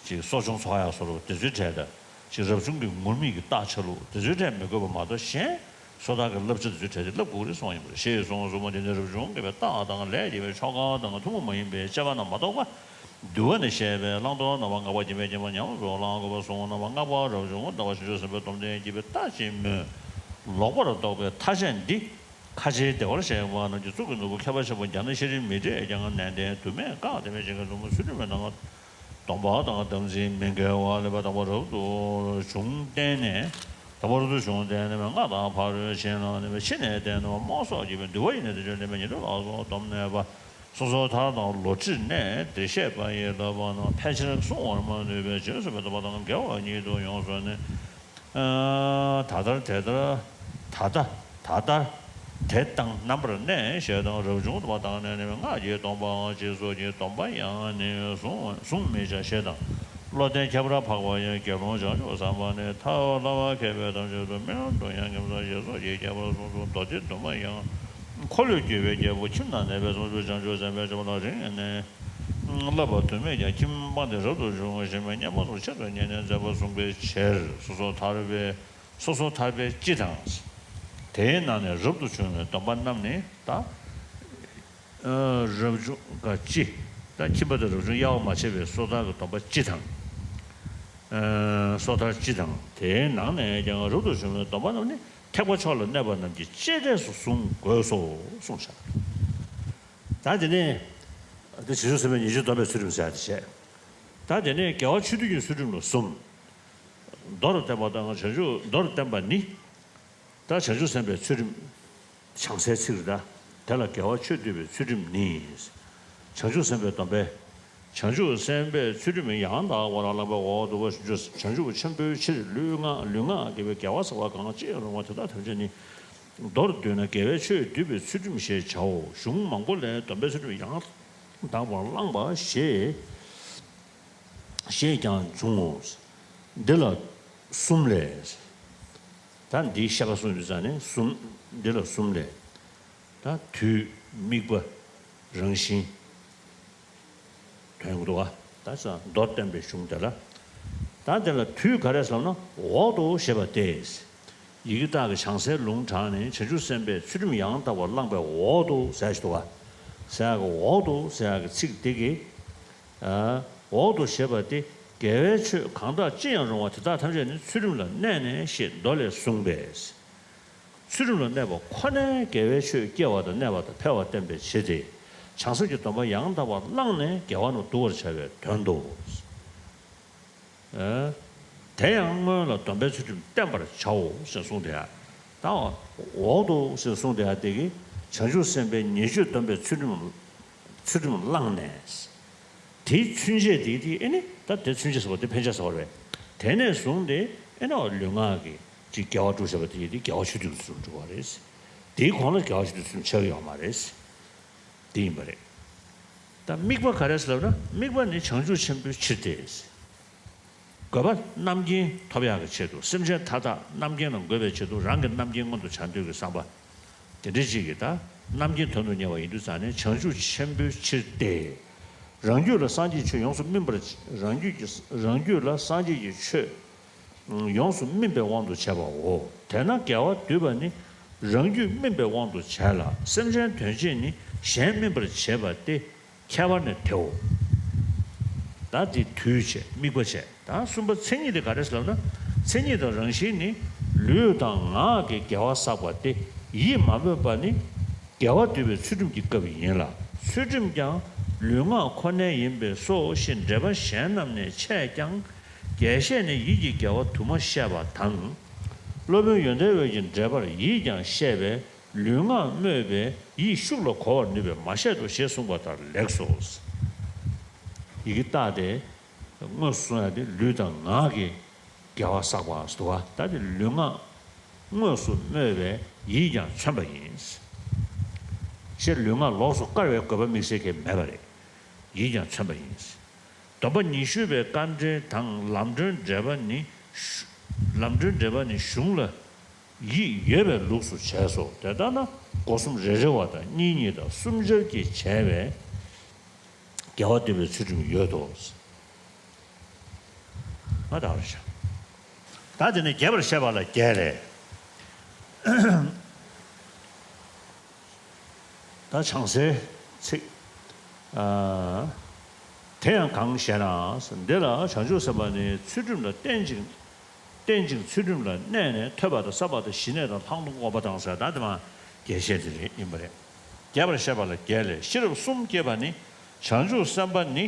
ཅིག་གསོ་སྦྱོང་ཚོགས་ཡག་བཟོ་འདྲ་དེ་ཚོའི་གྲས་དང་ཅིག་རབ་བྱུང་གི་ངུར་སྨྲིག་གི་རྟགས་ཆ་ལུགས་དེ་ཚོའི་གྲས་མི་དགོས་པ་མ་གཏོགས་གཞན་སོ་ཐར་གྱི་བསླབ་བྱ་དེ་ཚོའི་གྲས་དེ་བསླབ་དགོས་རེད་གསུངས་ཡིན་པ་རེད། ཞེས་གསུངས་གསུངས་པ་དེ་ནི་རབ་བྱུང་དགེ་བའི་རྟགས་དང་ལས་དགེ་བའི་ཆོ་ག་དང་ཐུན་མོང་མ་ཡིན་པའི་སྤྱད་པ་རྣམས་མ་གཏོགས་པ། འདུལ་བ་ནས་བཤད་པའི་བླང་དོར་རྣམ་པ་སྔགས་པ་སྦྱིན་པའི་སྦྱིན་པ་ཉམས་སུ་བླང་དགོས་པ་གསུངས། རྣམ་པ་སྔགས་པ་རབ་བྱུང་ལྟ་བུ་བྱང་ཆུབ་སེམས་དཔའི་སྡོམ་ལྡན་སྐྱེས་བུའི་རྟགས་ཅེས་སྨོས། ལོག་པར་རྟོག་པའི་མཐའ་བཞག་འདི་ཁ་ཆེའི་བདེ་བར་གཤེགས་པ་རྣམས་ཀྱི་གཙུག་གི་ནོར་བུ་ཁྱད་པར་ཆེན་པོ་རྒྱ་ནག་ཤེས་རིག་མི་འདྲེས་ཀྱང་ནན་ཏན་དུ་མེད་བཀག་དེ་མེད་ཅན་གྱི་ལྷུན་པོ་ཚུལ་ཁྲིམས་མེད་ན། སྡོམ་པ་དང་དམ་ཚིག་མི་འགལ་བ་ལས་པ་དང་པོ་རབ་ཏུ་བྱུང་བསྟན་ནས། དང་པོ་རབ་ཏུ་བྱུང་བསྟན་ནས་སྔགས་དང་ཕ་རོལ་ཕྱིན་ལ་གནས་པའི་ཕྱི་ནས་བསྟན་ནས་རྨོངས་སོགས་སྐྱེས་པའི་འདུལ་བ་ཡི་ནི་དེ་ཆོས་ལྡན་པའི་ཉན་ཐོས་ལ་སོགས་སྡོམ་གནས་པ། སོ་སོར་ཐར་དང་ལོག་ཕྱིར་གནས་དེ་བཤད་པ་ཡི་ལྟ་བ་རྣམས་ཕལ་ཆེར་གསུང་བར་མ་ནུས་པས་རྗེས་སུ་མི་ལྡོག་པ་དང་འགལ་བ་ཉིད་དུ་ཡོངས་སུ་ནི། ད་ལྟར་དེ་ལྟར་ད་ལྟ་ད་ལྟར་དེ་དང་རྣམ་པར་གནས་ཞེས་དང་རབ་བྱུང་བ་དང་ནི་སྔགས་ཀྱི་སྡོམ་པའང་རྗེས་སུ་ཀྱི་སྡོམ་པ་ཡང་ནི་གཟུང་གཟུང་མི་བྱ་ཞེས་དང་། བློ་ལྡན་ཁྱད་པར་འཕགས་པ་ཡང་དགེ་སློང་བྱང་ཆུབ་བསམ་པ་ནི་ཐལ་བ་བ་མཁས་པའི་ཐམས་ཅད་དུ་རྨི་ལམ་དུ་ཡང་ངན་སོང་ཞེས་སོགས་ཀྱི་ཁྱད་པར་གསུངས་སོ། མདོ་སྡེ་བདུན་མ་ཡང་འཁོར་ལོས་སྒྱུར་བའི་རྒྱལ་པོ་ཁྱིམ་ན་གནས་པའི་སངས་རྒྱས་བྱང་ཆུབ་སེམས་དཔའི་སྤྱོད་པ་ལ་རིང་ནས་བསླབ་པ་དུ་མེད་ཀྱང་ཁྱིམ་སྤངས་ཏེ་རབ་ཏུ་བྱུང་ཞིང་སྙན་པ་སོགས་ཆེད་དུ་གཉེར་ནས་མཛད་པ་གསུངས་པའི་ཕྱིར། སོ་སོར་ཐར་པའི་སོ་སོར་ཐར་པའི་སྤྱི་དང་། དེའི་ནང་ནས་རབ་ཏུ་བྱུང་བའི་སྡོམ་པ་རྣམས་ནི་ད། རབ་བྱུང་ག་སྤྱི། ད་ཁྱིམ་པ་དང་རབ་བྱུང་དབྱེ་བ་མ་ཕྱེ་བའི་སོ་ཐར་གྱི་སྡོམ་པ་སྤྱི་དང་། སོ་ཐར་སྤྱི་དང་དེའི་ནང་ནས་ཀྱང་རབ་ཏུ་བྱུང་བའི་སྡོམ་པ་རྣམས་ནི་ཐེག་པ་མཆོག་ལ་གནས་པ་རྣམས་ཀྱི་སྤྱི་སྒྲས་སུ་གཟུང་དགོས་སོ་གསུངས་བཞག་ད་དེ་ནས་དེ་བྱང་ཆུབ་སེམས་དཔའི་ཉེས་སྤྱོད་སྡོམ་པའི་ཚུལ་ཁྲིམས་ཟེར་ཡ་དེ་བྱས། ད་དེ་ནས་དགེ་བ་ཆོས་སྡུད་ཀྱི་ཚུལ་ཁྲིམས་ལ་གསུམ། མདོར་བསྟན་པ་དང་བྱང་ཆུབ་མདོར་བསྟན་པ་ནི། ད་བྱང་ཆུབ་སེམས་དཔའི་ཚུལ་ཁྲིམས། བྱང་སའི་ཚིག་རེད་ད། དེ་ལ་དགེ་བ་ཆོས་སྡུད་པའི་ཚུལ་ཁྲིམས་ནི། བྱང་ཆུབ་སེམས་དཔའི་སྡོམ་པས། བྱང་ཆུབ་སེམས་དཔའི་ཚུལ་ཁྲིམས་ཡང་དག་པར་བླངས་པའི་འོག་ཏུ་བྱང་ཆུབ་ཆེན་པོའི་ཕྱིར་ལུས་ངག་ལུས་ངག་དགེ་བའི་དགེ་བ་བསགས་པ་གང་ཅི་ཡང་རུང་བ་དེ་དག་ཐམས་ཅད་ནི། མདོར་བསྡུས་ན་དགེ་བའི་ཆོས་སྡུད་པའི་ཚུལ་ཁྲིམས་ཞེས་བྱའོ། གཞུང་མང་པོ་ལས་སྡོམ་པའི་ཚུལ་ཁྲིམས་ཡང་དག་པར་བླངས་པ་ཞེས། ཞེས་ཀྱང་འབྱུང་ངོ་། འདི་ལ་གསུམ་ལས། ད་འདིའི་བཤད་པ་གསུངས་ཡོད་ཙང་ནི་གསུམ། འདི་ལ་གསུམ་ལས། ད་དུས་དམིགས་པ་རང་བཞིན་དོན་གྱི་འདུག་ག་ད་ས་མདོར་བསྟན་པའི་གཞུང་དེ་ལ། ད་དེ་ལ་དུས་ག་རེ་ཟེར་ན་འོག་ཏུ་ཞེས་པ་སྟེ། ཡི་གེ་དག་གི་བྱང་སའི་ལུང་དྲངས་ནས་བྱང་ཆུབ་སེམས་དཔའི་ཚུལ་ཁྲིམས་ཡང་དག་པར་བླངས་པའི་འོག་ཏུ་ཟེར་ཞིག་འདུག་ག་ཟེར་ཡག་གི་འོག་ཏུ་ཟེར་ཡག་གི་ཚིག་འདི་གིས། འོག་ཏུ་ཞེས་པ་སྟེ་དགེ་བའི་ཆོས་གང་དག་ཅི་ཡང་རུང་བ་དེ་དག་ཐམས་ཅད་ནི་ཚུལ་ཁྲིམས་ལ་གནས་ནས་ཞེས་མདོ་ལས་གསུངས་པས། ཚུལ་ཁྲིམས་ལ་གནས་པ་ཁོ་ནས་དགེ་བའི་ཆོས་སྐྱེ་བ་དང་གནས་པ་དང་འཕེལ་བ་བསྟན་པའི་ཕྱིར་ཏེ། བྱང་སེམས་ཀྱི་སྡོམ་པ་ཡང་དག་པར་བླངས་ནས་དགེ་བ་རྣམས་བསྡུ་བར་བྱ་བའི་དོན་ཏོ། དེ་ཡང་སྔོན་ལ་སྡོམ་པའི་ཚུལ་ཁྲིམས་བསྟེན་པར་བྱའོ་ཞེས་གསུངས་ཏེ། ད་འོག་ཏུ་ཞེས་གསུངས་ཏེ་དེ་གིས་བྱང་ཆུབ་སེམས་དཔའི་ཉེས་སྤྱོད་སྡོམ་པའི་ཚུལ་ཁྲིམས་ཚུལ་ཁྲིམས་བླངས་ནས། དེའི་ཚུན་ཆད་དེ་དེ་ཨེ་ནི་ད་དེ་ཚུན་ཆད་ཟེར་བ་དེ་ཕན་ཆད་ཟེར་བ་རེད། དེ་ནས་བཟུང་སྟེ་ཨེ་ནི་ལུས་ངག་གི་ཅིག་དགེ་བ་སྒྲུབ་བྱ་བ་དེ་དེ་དགེ་བ་ཆོས་སྡུད་ཀྱི་ཚུལ་ཁྲིམས་སྒྲུབ་པ་རེད། དེའི་གོང་ལ་དགེ་བ་ཞིག་ཏུ་ཚུད་ཆགས་ཡོད་མ་རེད། དེ་ཡིན་པ་རེད། ད་དམིགས་པ་ག་རེ་ཟེར་ལབ་ན། དམིགས་པ་ནི་བྱང་ཆུབ་ཆེན་པོའི་ཕྱིར་ཏེ། དགོས་པ་རྣམ་མཁྱེན་ཐོབ་ཡག་གི་ཆེད་དུ། སེམས་ཅན་མཐའ་དག་རྣམ་མཁྱེན་ལ་འགོད་པའི་ཆེད་དུ། རང་གི་རྣམ་མཁྱེན་མངོན་དུ་བྱ་འདོད་ཀྱི་བསམ་པ་དེ་འདྲ་ཅིག་གིས། ད་རྣམ་མཁྱེན་དོན་དུ་གཉེར་བ་ཡིན་དུས་ཙང་ནས། བྱང་ཆུབ་ཆེན་པོའི་ཕྱིར་ཏེ། རང་རྒྱུད་ལ་སངས་རྒྱས་ཆོས་ཡོངས་སུ་སྨིན་པར། རང་རྒྱུད་ཀྱི། རང་རྒྱུད་ལ་སངས་རྒྱས་ཀྱི་ཆོས་ཡོངས་སུ་སྨིན་པའི་དབང་དུ་བྱས་པའོ། དེས་ན་དགེ་བ་བསྡུས་པ་ནི་རང་རྒྱུད་སྨིན་པའི་དབང་དུ་བྱས་ལ། སེམས་ཅན་དོན་བྱེད་ནི་གཞན་སྨིན་པར་བྱེད་པ་སྟེ། ཁྱད་པར་ནི་དེའོ། ད་དེ་དུས་བྱས། དམིགས་པ་བྱས། ད་གསུམ་པ་མཚན་ཉིད་དེ་ག་རེ་ཟེར་ལབ་ན། མཚན་ཉིད་དང་རང་བཞིན་ནི་ལུས་དང་ངག་གི་དགེ་བ་བསགས་པ་སྟེ། ཡིད་མ་དམོད་པ་ནི་དགེ་བ་བསྡུ་བའི་ཚུལ་ཁྲིམས་ཀྱི་སྐབས་ཡིན་ལ། ཚུལ་ཁྲིམས་ཀྱང་ལུས་ངག་ཁོ་ནའི་ཡིན་པས་སོ་ཞེས་འགྲེལ་པ་གཞན་རྣམས་ནས་འཆད་ཀྱང་། རྒྱས་བཤད་ནི་ཡིད་ཀྱི་དགེ་བ་དུ་མ་བཤད་པ་དང་། སློབ་དཔོན་ཡོན་ཏན་འོད་ཀྱི་འགྲེལ་པར་ཡིད་ཀྱང་བཤད་པས། ལུས་ངག་དམོད་པས་ཡིད་ཤུགས་ལ་གོ་བར་ནུས་པས་མ་བཤད་དོ་ཞེས་གསུངས་པ་ལྟར་ལེགས་སོ། ཡི་གེ་རྟགས་དེ་དངོས་སུ་གསུང་ཡ་དེ་ལུས་དང་ངག་གི་དགེ་བ་བསགས་པ་ཟེར་བ། ད་དེ་ལུས་ངག་དངོས་སུ་དམོད་པས་ཡིད་ཀྱང་མཚོན་པ་ཡིན། ཞེས་ལུས་ངག་ལོགས་སུ་བཀར་བའི་དགོས་པ་དམིགས་བསལ་གྱི་མེད་པ་རེད། ཡིད་ཀྱང་མཚོན་པ་ཡིན། སྡོམ་པ་ཉི་ཤུ་པའི་དཀའ་འགྲེལ་དང་ལམ་སྒྲོན་འགྲེལ་པ་ནི། ལམ་སྒྲོན་འགྲེལ་པ་ནི་གཞུང་ལ་ཡིད་ཡོད་པའི་ལུགས་སུ་བྱས་སོ། དེ་ལྟ་ན་སྒོ་གསུམ་རེ་རེ་བ་དང་གཉིས་གཉིས་དང་གསུམ་ཆར་གྱིས་བྱས་པའི་དགེ་བ་བསྡུ་བའི་ཚུལ་ཁྲིམས་ཡོད་དོ། ང་དག་རེ་བྱ། ད་དེ་ནས་རྒྱས་པར་བཤད་པ་ལ་རྒྱས་ལས། ད་བྱང་སའི་ཚིག་ཨ། དེ་ཡང་གང་ཞེ་ན། འདི་ལ་བྱང་ཆུབ་སེམས་དཔའ་ནི་ཚུལ་ཁྲིམས་ལ་བརྟེན་ཅིང་། བརྟེན་ཅིང་ཚུལ་ཁྲིམས་ལ་གནས་ནས་ཐོས་པ་དང་བསམ་པ་དང་ཞི་གནས་དང་ལྷག་མཐོང་སྒོམ་པ་དང་ཟེར། ད་དེ་མ་རྒྱས་བཤད་དེ་རེད། ཡིན་པ་རེད། རྒྱས་པར་བཤད་པ་ལ་རྒྱས་ལས། ཤེས་རབ་གསུམ་སྐྱེས་པ་ནི། བྱང་ཆུབ་སེམས་དཔའ་ནི།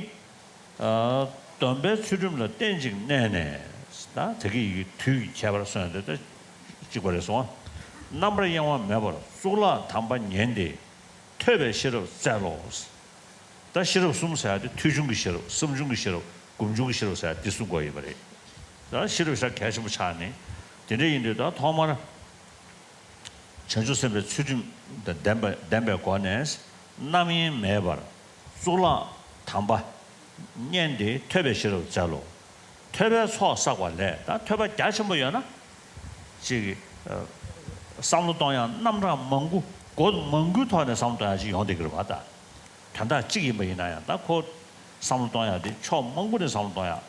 ཨ། སྡོམ་པའི་ཚུལ་ཁྲིམས་ལ་བརྟེན་ཅིང་གནས་ནས། ད་དེ་གི་དུས་ཀྱི་ཁྱད་པར་སོང་ཡ་དེ་ད་གཅིག་པ་རེད་སོང་ཨ། རྣམ་པར་གཡེང་བ་མེད་པར་གཙུག་ལག་དམ་པ་ཉན་ཏེ་ཐོས་པའི་ཤེས་རབ་བཙལ་ལོ། ད་ཤེས་རབ་གསུམ་ཟེར་ཡ་དེ་ཐོས་བྱུང་གི་ཤེས་རབ། བསམ་བྱུང་གི་ཤེས་རབ། སྒོམ་བྱུང་གི་ཤེས་རབ་ཟེར་ཡ་དེ་གསུང་དགོས་ཡོད་པ་རེད། ད་ཤེས་རབ་ཤ་གལ་ཆེན་པོ་ཆགས་ནས། དེ་འདྲ་ཡིན་དུས་ད་ཐོག་མར། བྱང་ཆུབ་སེམས་དཔའི་ཚུལ་ཁྲིམས་དང་ལྡན་པ། ལྡན་པའི་སྒོ་ནས་རྣམ་གཡེང་མེད་པར་གཙུག་ལག་དམ་པ་ཉན་ཏེ་ཐོས་པའི་ཤེས་རབ་བཙལ་ལོ། ཐོས་པའི་ཚོགས་བསགས་པ་ལས། ད་ཐོས་པ་རྒྱ་ཆེན་པོ་ཡོད་ན་ཅིག་ཨ། བསམ་བློ་གཏོང་ཡག་རྣམ་གྲངས་མང་པོ། སྒོ་མང་པོའི་ཐོག་ནས་བསམ་བློ་གཏོང་ཡག་ཅིག་ཡོང་བསྡད་ཀྱི་རེད་པ། ད་དོན་དག་གཅིག་ཡིན་པ་ཡིན་ན་ཡང་། ད་ཁོ་བསམ་བློ་གཏོང་ཡག་དེ་ཕྱོགས་མང་པོ་ནས་བསམ་བློ་གཏོང་ཡག་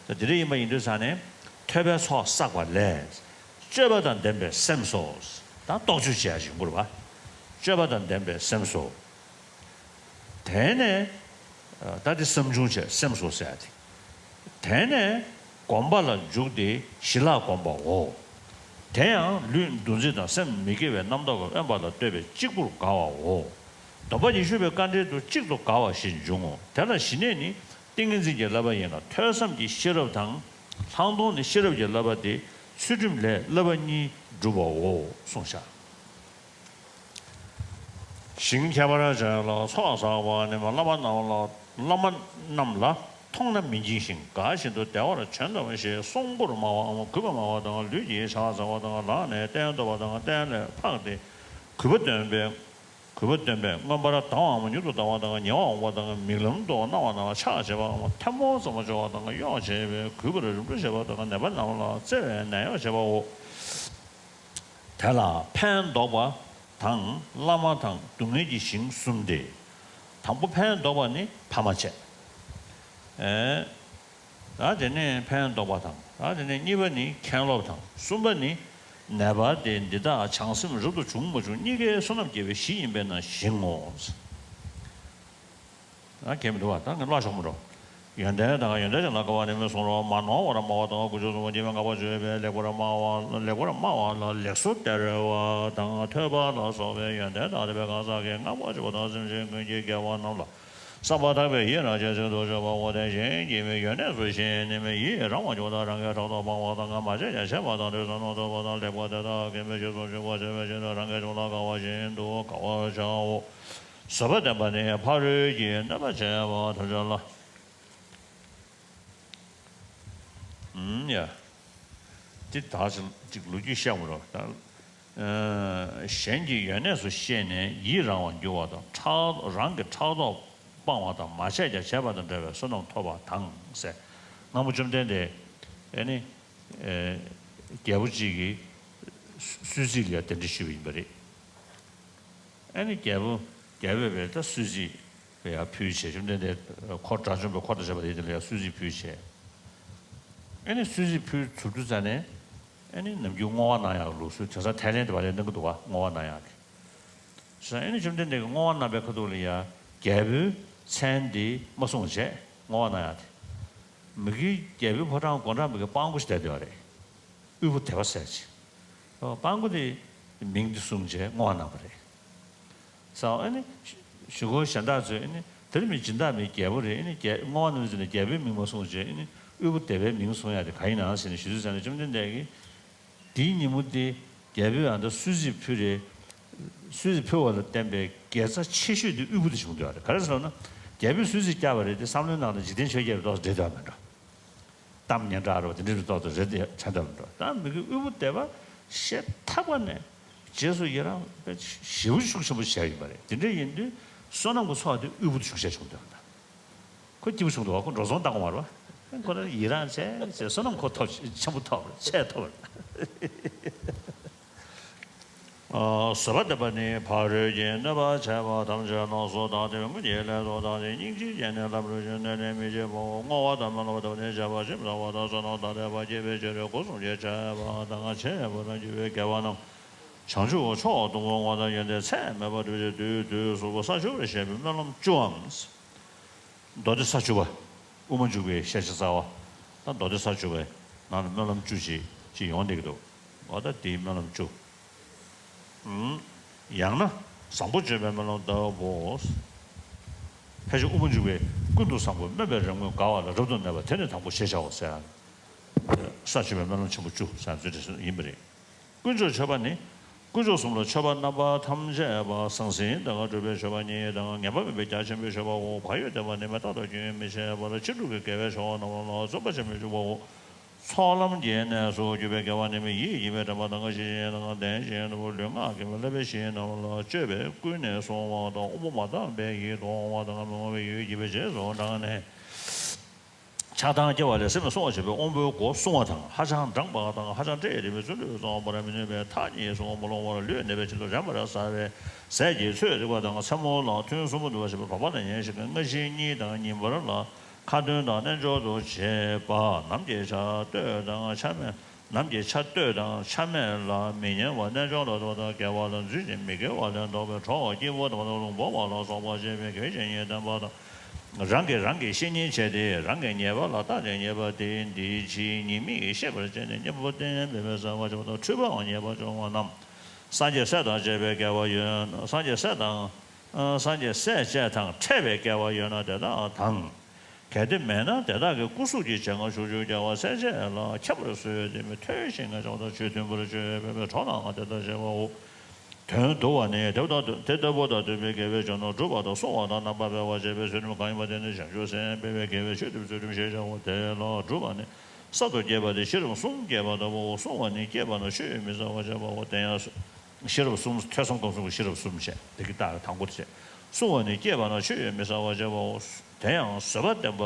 ད་དེ་འདྲ་ཡིན་པ་ཡིན་དུས་ཙང་ནས། ཐོས་པའི་ཚོགས་བསགས་པ་ལས། སྤྱོད་པ་དང་ལྡན་པའི་སེམས་སོ། ད་རྟོག་དཔྱོད་བྱེད་ཡག་ཅིག་ཡོང་གི་རེད་པ། སྤྱོད་པ་དང་ལྡན་པའི་སེམས་སོ། དེ་ནས་ད་དེ་བསམ་བྱུང་བྱས། སེམས་སོ་ཟེར་ཡ་དེ། དེ་ནས་སྒོམ་པ་ལ་འཇུག་སྟེ་ཞི་ལྷག་བསྒོམ་པའོ། དེ་ཡང་ལུས་འདུ་འཛི་དང་སེམས་མི་སྐྱིད་པའི་རྣམ་རྟོག་གི་དབེན་པ་ལ་ལྟོས་པས་གཅིག་པུར་དགའ་བའོ། སྡོམ་པ་ཉི་ཤུ་པའི་དཀའ་འགྲེལ་དུ་གཅིག་ཏུ་དགའ་བ་ཞེས་འབྱུང་ངོ་། དེ་ལ་ཞི་གནས་ནི་ཏིང་ངེ་འཛིན་གྱི་བསླབ་པ་ཡིན་ལ། ཐོས་བསམ་གྱི་ཤེས་རབ་དང་ལྷག་མཐོང་ནི་ཤེས་རབ་ཀྱི་བསླབ་པ་སྟེ། ཚུལ་ཁྲིམས་ལས་བསླབ་པ་གཉིས་གྲུབ་པའོ་གསུངས་བཞག། ཞིང་ཁྱད་པར་ཅན་ལ་ཚོགས་བསགས་པ་ནི། བླ་མ་རྣམས་ལ། བླ་མ་རྣམས་ལ་མཐོང་ན་མི་འགྱིང་ཞིང་། དགའ་བཞིན་དུ་བདེ་བར་བྱོན་ཏོ་ཞེས་གསུང་པོར་སྨྲ་བའམ་གུས་པར་སྨྲ་བ་དང་། ལུས་ཀྱིས་ཕྱག་འཚལ་བ་དང་། ལག་ནས་རྟེན་གཏོར་བ་དང་། རྟེན་ལས་འཕགས་ཏེ་གུས་པ་འདོན་པའི། གུས་པ་འདོན་པས་མངོན་པར་ལྡང་བའམ་མྱུར་དུ་ལྡང་བ་དང་། ཉེ་བར་འོང་བ་དང་། མིག་ལམ་དུ་སྣང་བ་དང་། ཕྱག་བྱེད་པའམ་ཐལ་མོ་ཙམ་སྦྱོར་བ་དང་། གཡོག་བྱེད་པས་གུས་པར་རིམ་གྲོ་བྱེད་པ་དང་། ནད་པ་རྣམས་ལ་བརྩེ་བས་ནད་གཡོག་བྱེད་པའོ། དེ་ལ་ཕན་འདོགས་པ་དང་། བླ་མ་དང་། སྡུག་བསྔལ་གྱི་ཞིང་གསུམ་སྟེ། དང་པོ་ཕན་འདོགས་པ་ནི་ཕ་མ་བྱས། ཨེ། ད་དེ་ནས་ཕན་འདོགས་པ་དང་། ད་དེ་ནས་གཉིས་པ་ནི་མཁན་སློབ་དང་། གསུམ་པ་ནི་ནད་པ་སྟེ། འདི་དག་བྱང་སེམས་རབ་ཏུ་བྱུང་མ་བྱུང་གཉིས་ཀའི་བསོད་ནམས་དགེ་བའི་གཞི་ཡིན་པས་ན་ཞིང་ངོ་། ཨ། གལ་མི་འདུག་པ། ད་ངས་བཀླགས་ཆོག་མི་འགྲོ། ཡོན་ཏན་དང་། ཡོན་ཏན་ཅན་ལ་དགའ་བ་ནི་མི་གསུང་རོགས། མ་ནོར་བར་སྨྲ་བ་དང་། ཀུན་སྤྱོད་བཟང་པོ་སྐྱེ་བའི་བསྔགས་པ་བརྗོད་པས་ལེགས་པར་སྨྲ་བ། ལེགས་པར་སྨྲ་བ་ལ་ལེགས་སོ་སྟེར་བ་དང་། ཐོས་པ་ལ་སོགས་པའི་ཡོན་ཏན་དག་ལྡན་པའི་གང་ཟག་གིས་བསྔགས་པ་བརྗོད་པ་དང་། སེམས་ཅན་ཀུན་གྱི་དགེ་བ་རྣམས་ལ་བསམ་པ་ཐག་པས་ཡིད་རང་རྗེ་བཙུན་དུ་སྤྱོད་པའོ། དེ་བཞིན་གྱི་མི་ཡོན་གནས་སུ་ཞེན་ནས་མི་ཡིད་རང་བར་གྱུར་པ་དང་། རང་གིས་དྲག་ཏུ་སྤང་བ་དང་། མ་བྱས་ཀྱང་བྱས་པ་དང་། དྲན་ས་ནོར་ཐོབ་པ་དང་། ལེགས་པ་དེ་དག་གིས་མི་ཞིག་སུ་འཇུག་པ་བྱས་པའི་ཕྱིར་དུ། རང་གི་ཕྱོགས་ལ་དགའ་བ་བཞིན་དུ་དགའ་བར་བྱའོ། བཟོད་པ་ལྡན་པ་ནི་ཕ་རོལ་གྱི་གནོད་པ་བྱེད་པ་ཐམས་ཅད་ལ། ཨུམ། ཡ། འདི་ད་ཅིག་ལོ་རྒྱུས་བཤད་མི་རོགས་ད། གཞན་གྱི་ཡོན་གནས་སུ་ཤེས་ནས་ཡི་རང་བར་འགྱུར་བ་དང་། ཕྲག་རང་གི་ཕྲག་དོག་སྤང་བ་དང་། མ་བྱས་ཀྱང་བྱས་པ་དང་འདྲ་བའི་བསོད་ནམས་ཐོབ་པ་དང་ཟེར། སྔ་མོ་བཅོམ་ལྡན་འདས་ཨེ་ནི་རྒྱལ་པོ་གཅིག་གིས་གསོལ་ཚིགས་ལ་ཡ་གདན་འདྲེན་ཞུས་པ་ཡིན་པ་རེད། ཨེ་ནི་རྒྱལ་པོ་རྒྱལ་པོས་བས་ད་གསོལ་ཚིགས་ལ་ཡ་ཕུལ་བྱས། བཅོམ་ལྡན་འདས་འཁོར་དགྲ་བཅོམ་པའི་འཁོར་དང་བཅས་པ་དེ་དེ་ལ་ཡ་གསོལ་ཚིགས་ཕུལ་བྱས། ཨེ་ནི་གསོལ་ཚིགས་ཕུལ་ཚུར་དུས་ཙ་ནས་ཨེ་ནི་ནམ་རྒྱུན་བསྔོ་བ་གནང་ཡག་ལུགས་སྲོལ་དེང་སང་ཐའི་ལེན་དེ་བ་ལས་གནང་གི་འདུག་བ། བསྔོ་བ་གནང་ཡག་གི་ས། ཨེ་ནི་བཅོམ་ལྡན་འདས་ཀྱིས་བསྔོ་བ་གནང་པའི་ཁ་ཐུག་ལ་ཡ་རྒྱལ་པོའི་མཚན་དེ་མ་གསུངས་བྱས་བསྔོ་བ་གནང་ཡག་དེ། མི་གི་རྒྱལ་པོའི་ཕོ་བྲང་སྒོ་འགྲམ་མི་གི་སྤྲང་པོ་ཞིག་བསྡད་བསྡད་པ་རེད། དབུལ་པོ་དད་པ་ཟེར་ཅིག་སྤྲང་པོ་དེ་མིང་དེ་གསུངས་བྱས་བསྔོ་བ་གནང་བ་རེད། ས། ཨེ་ནི་གཞུག་གུ་གཞན་དག་ཚོས་ཨེ་ནི་དེར་མི་སྦྱིན་བདག་མི་རྒྱལ་པོ་རེད། ཨེ་ནི་རྒྱལ་བསྔོ་བ་གནང་དུས་ཙམ་ནས་རྒྱལ་པོའི་མིང་མ་གསུངས་བྱས་ཨེ་ནི་དབུལ་པོ་དད་པའི་མིང་གསུངས་ཡག་དེ་ག་ཡིན་ནམ་ཟེར་ནས་ཞུ་དུས་ཙམ་ནས་བཅོམ་ལྡན་འདས་ཀྱིས། དེའི་ཉིན་མོ་དེ་རྒྱལ་པོས་ཨ་ད་གསོལ་ཚིགས་ཕུལ་རེད། གསོལ་ཚིགས་ཕུལ་བ་ལ་བརྟེན་པའི་དགེ་རྩ་ཆེ་ཤོས་དེ་དབུལ་པོ་དེ་བྱུང་འདུག་ཨ་རེད། ག་རེ་ཟེར་ན། རྒྱལ་པོས་གསོལ་ཚིགས་བསྐྱར་བ་རེད་དེ་བསམ་བློའི་ནང་ལ་འཇིག་རྟེན་ཆོས་བརྒྱད་པའི་ཏོག་ཙམ་འདྲེས་བསྡད་པ་མེད་འགྲོ། གཏམ་སྙན་གྲགས་རེད་བ་དེ་འདྲའི་རིགས་ཏོག་ཙམ་རེད་དེ་དྲན་བསྡད་པ་མེད་འགྲོ། ད་མི་གི་དབུལ་པོ་དད་པ་ཞེ་ཐག་པ་ནས་རྗེས་སུ་ཡི་རང་དཔེ་ཞེ་པོ་ཤུགས་ཆེན་པོ་བྱས་ཡོད་པ་རེད། དེ་འདྲ་ཡིན་དུས་བསོད་ནམས་ཀྱི་ཚོགས་དེ་དབུལ་པོ་དེ་ཤུགས་ཆེ་བྱུང་འདུག་ཨ། ཁོ་སྐྱིད་པོ་བྱུང་འདུག་བ། ཁོ་འགྲོ་སོང་བཏང་གི་མ་རེད་བ། ཁོ་ལ་ཡི་རང་བྱས་བྱས་བསོད་ནམས་ཁོ་ཐོབ་ཆེན་པོ་ཐོབ་ཆེ་ཐོབ། བཟོད་པ་འདེབས་པ་ནི་ཕ་རོལ་གྱིས་གནོད་པ་བྱས་པ་ཐམས་ཅད་ལ་སོ་བདག་དེ་བས་སྔོན་གྱི་ལས་ཚོགས་དག་སྟེ་སྙིང་རྗེའི་སྤྱན་ནི་ལམ་རིམ་བཞིན་གནས་ནས་མི་བྱེད་པའོ། བསྔོ་བ་དང་སྨོན་ལམ་འདེབས་པ་ནི་བྱ་བ་ཇི་ཙམ་བསགས་པ་དང་བསོད་ནམས་དག་ལས་ཕར་བསྐྱེད་པའི་ཕྱིར་སྒོ་གསུམ་གྱི་ཆར་པ་དང་ཆེ་བ་དང་བཅུ་པའི་དགེ་བ་རྣམས་བྱང་ཆུབ་མཆོག་ཏུ་བསྔོ་བ་དང་ཡོན་ཏན་ཚད་མེད་པ་སྒྲུབ་ཕྱིར་དུས་དུས་སུ་ས་བཅུ་པར་བཤད་པའི་སྨོན་ལམ་བཅུའམ། མདོ་སྡེ་ས་བཅུ་པ། དབུ་མ་འཇུག་པའི་ཤེས་བྱ་རྩ་བ། ད་མདོ་སྡེ་ས་བཅུ་པའི་ནང་ལ་སྨོན་ལམ་བཅུ་ཞིག་ཅིག་ཡོང་བསྡད་ཀྱི་འདུག་འོ་ད་དེའི་སྨོན་ལམ་བཅུ། ཨུམ། ཡང་ན་བཟང་པོ་སྤྱོད་པའི་སྨོན་ལམ་ལྟ་བུའོ། ཕལ་ཆེར་དབུ་མ་འཇུག་པའི་ཀུན་ཏུ་བཟང་པོ་སྨོན་པའི་རེ་སྨོན་དགའ་བ་ལ་རབ་ཏུ་གནས་པ་དེ་ནི་དང་པོ་ཞེས་བྱའོ་ཟེར། ས་བཅུ་པའི་སྨོན་ལམ་ཆེན་པོ་བཅུ་ཟེར་ཚུལ་དེ་ཡིན་པ་རེད། དཀོན་མཆོག་མཆོད་པ་ནི། དཀོན་མཆོག་གསུམ་ལ་མཆོད་པ་རྣམ་པ་ཐམས་ཅད་པ་ཟང་ཟིང་དང་སྒྲུབ་པའི་མཆོད་པ་གཉིས་དང་། ངེས་པ་མེད་པའི་རྒྱ་ཆེན་པོའི་མཆོད་པའོ། བག་ཡོད་ལྡན་པ་ནི་མི་རྟག་ཏུ་རྒྱུན་མི་ཆད་པར་ཕྱིན་དྲུག་གི་དགེ་བའི་མཆོག་རྣམས་ལ་བརྩོན་པ་ཆེན་པོས་འཇུག་པའོ། ཚོགས་ལམ་གྱི་གནས་སུ་གྱུར་པའི་དགེ་བ་ནི་མི་ཡིད་བགྱིས་པའི་དྲན་པ་དང་། ཞི་ཞིང་དང་ལྡན་ཞིང་ལུས་ངག་གི་བསླབ་པའི་གཞི་རྣམས་ལ་སྤྱོད་པའི་ཀུན་ནས་བསྲུང་བ་དང་། དབུ་མ་མ་བཏང་བའི་ཡིད་དུ་འོང་བ་དང་། མི་འོང་བའི་ཡིད་བགྱིས་པའི་རྗེས་སུ་འབྲངས་ནས། ཆགས་སྡང་སྐྱེ་བ་ལས་སེམས་སྲུང་བར་བྱེད་པའི་དབང་པོའི་སྒོ་སྲུང་བ་དང་། ཧ་ཅང་འགྲངས་པ་དང་ཧ་ཅང་བཀྲེས་ཏེ་མི་བརྩོན་འགྲུས་བརྩོན་པར་མི་ནུས་པའི་མཐའ་གཉིས་སུ་མ་ལྷུང་བར་ལུས་གནས་པའི་ཆེད་དུ་རན་པར་བཟའ་བའི་ཟས་ཀྱི་ཚོད་རིག་པ་དང་། མཚན་མོ་ལ་ཐུན་གསུམ་པོ་འདུ་བ་ཞེས་པའི་བག་མ་དང་ཡང་ཞིང་སྔ་ཕྱི་གཉིས་དང་ཉིན་པར་ལ་ཁ་འདོན་དང་རྣལ་འབྱོར་དུ་བྱེད་པ། ནམ་གྱི་ཆ་སྟོད་དང་ཆ་སྨད། ནམ་གྱི་ཆ་སྟོད་དང་ཆ་སྨད་ལ་མི་ཉལ་བར་རྣལ་འབྱོར་ལ་འདུག་པ་དང་། དགེ་བ་ལ་འཛུལ་ཞིང་མི་དགེ་བ་ལས་ལྡོག་པའི་གྲོགས་སྐྱེས་བུ་དམ་དང་ལུང་འབོགས་པ་ལ་སོགས་པ་བྱེད་པའི་དགེ་བའི་བཤེས་གཉེན་བསྟེན་པ་དང་། རང་གིས་རང་གི་བཤེས་གཉེན་བྱས་ཏེ་རང་གིས་ཉེས་པ་ལ་བརྟགས་ཏེ་ཉེས་པ་དེ་འདིའི་ཕྱིའི་ཉེས་དམིགས་ཤེས་པར་བྱས་ནས་གཉེན་པོ་བསྟེན་པས་བསལ་བར་བྱེད་པ་དང་། འཁྲུལ་པའང་ཉེས་པར་སྦྱོང་བ་རྣམས་སངས་རྒྱས་སྲས་དང་བཅས་པའི་དགེ་བ་ཡོད། སངས་རྒྱས་སྲས་དང་། སངས་རྒྱས་སྲས་བཅས་དང་འཕྲད་པའི་དགེ་བ་ཡོད་ན་དེ་དག་དང་། གལ་ཏེ་མེད་ན་དེ་དག་གི་སྐུ་གཟུགས་ཀྱི་བྱད་ངན་ཕྱོགས་བཅུའི་རྒྱལ་བ་སྲས་བཅས་ལ་ཁྱབ་པར་གསོལ་ཏེ། མཐོལ་ཞིང་ངེས་པ་དང་ཆོས་མཐུན་པར་སྤྱོད་པའི་གྲོགས་རྣམས་དེ་ལྟར་བྱེད་པའོ། དོན་བསྡུ་བ་ནི། དེ་ལྟ་དེ་ལྟ་བུ་དང་མཐུན་པའི་དགེ་བའི་སྦྱོར་རྣམས་སྒྲུབ་པ་དང་བསྲུང་བ་དང་རྣམ་པར་འཕེལ་བར་བྱེད་པའི་ཚུལ་ཁྲིམས་གང་ཡིན་པ་དེ་ནི་བྱང་ཆུབ་སེམས་དཔའི་དགེ་བའི་ཆོས་སྒྲུབ་པའི་ཚུལ་ཁྲིམས་ཞེས་བྱའོ། དེ་ལ་སྒྲུབ་པ་ནི་གསར་དུ་སྐྱེས་པ་སྟེ་ཤེས་རབ་གསུམ་སྐྱེས་པ་ལྟ་བུའོ། བསྲུང་བ་ནི་སྐྱེས་པ་ན་ཆོས་ཡོད་མི་ཟ་བར་བྱེད་པའོ། དེ་ཡང་། ཤེས་རབ་གསུམ། ཐོས་བསམ་སྒོམ་གསུམ་གྱི་ཤེས་རབ་གསུམ་བྱས། དེ་གི་རྟགས་དང་པོ་དེ་བྱས། བསྲུང་བ་ནི་སྐྱེས་པ་ན་ཆོས་ཡོད་མི་ཟ་བར་བྱེད་པའོ། དེ་ཡང་བཟོད་པ་བསྟེན་པ་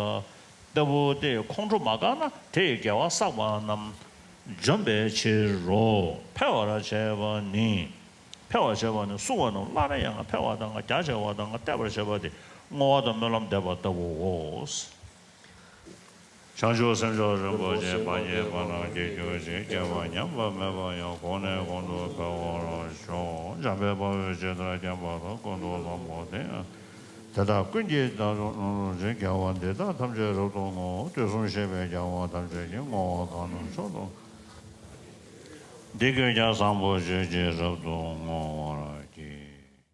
ལྟ་བུ་སྟེ། ཁོང་ཁྲོ་མ་བསྐང་ན་དེ་ཡི་དགེ་བ་བསགས་པ་རྣམས་འཇོམས་པའི་ཕྱིར་རོ། འཕེལ་བར་བྱེད་པ་ནི། འཕེལ་བར་བྱེད་པ་ནི་བསྲུང་བ་རྣམས་སླར་ཡང་འཕེལ་བ་དང་རྒྱ་ཆེ་བ་དང་བརྟན་པར་བྱེད་པ་སྟེ། བསྔོ་བ་དང་སྨོན་ལམ་འདེབས་པ་ལྟ་བུའོ། བྱང་ཆུབ་སེམས་མཆོག་རིན་པོ་ཆེ་ཕར་སྐྱེས་པ་ན་སྐྱེ་གྱུར་ཅིག་སྐྱེས་པ་ཉམས་པ་མེད་པ་ཡང་། གོང་ནས་གོང་དུ་འཕེལ་བར་ཤོག་འཇམ་དཔལ་དཔའ་བོས་ཇི་ལྟར་མཁྱེན་པ་དང་། ཀུན་ཏུ་བཟང་པོ་དེ་ཡང་དེ་དག་ཀུན་གྱི་བདག་ཏུ་བསྔོ་བར་བགྱི། དགེ་བ་འདི་དག་ཐམས་ཅད་རབ་ཏུ་བསྔོ། དུས་གསུམ་གཤེགས་པའི་རྒྱལ་བ་ཐམས་ཅད་ཀྱིས། བསྔོ་བ་གང་རུང་མཆོག་ཏུ། འདི་ཀུན་ཀྱང་བཟང་པོ་སྤྱོད་ཅིང་རབ་ཏུ་བསྔོ་བར།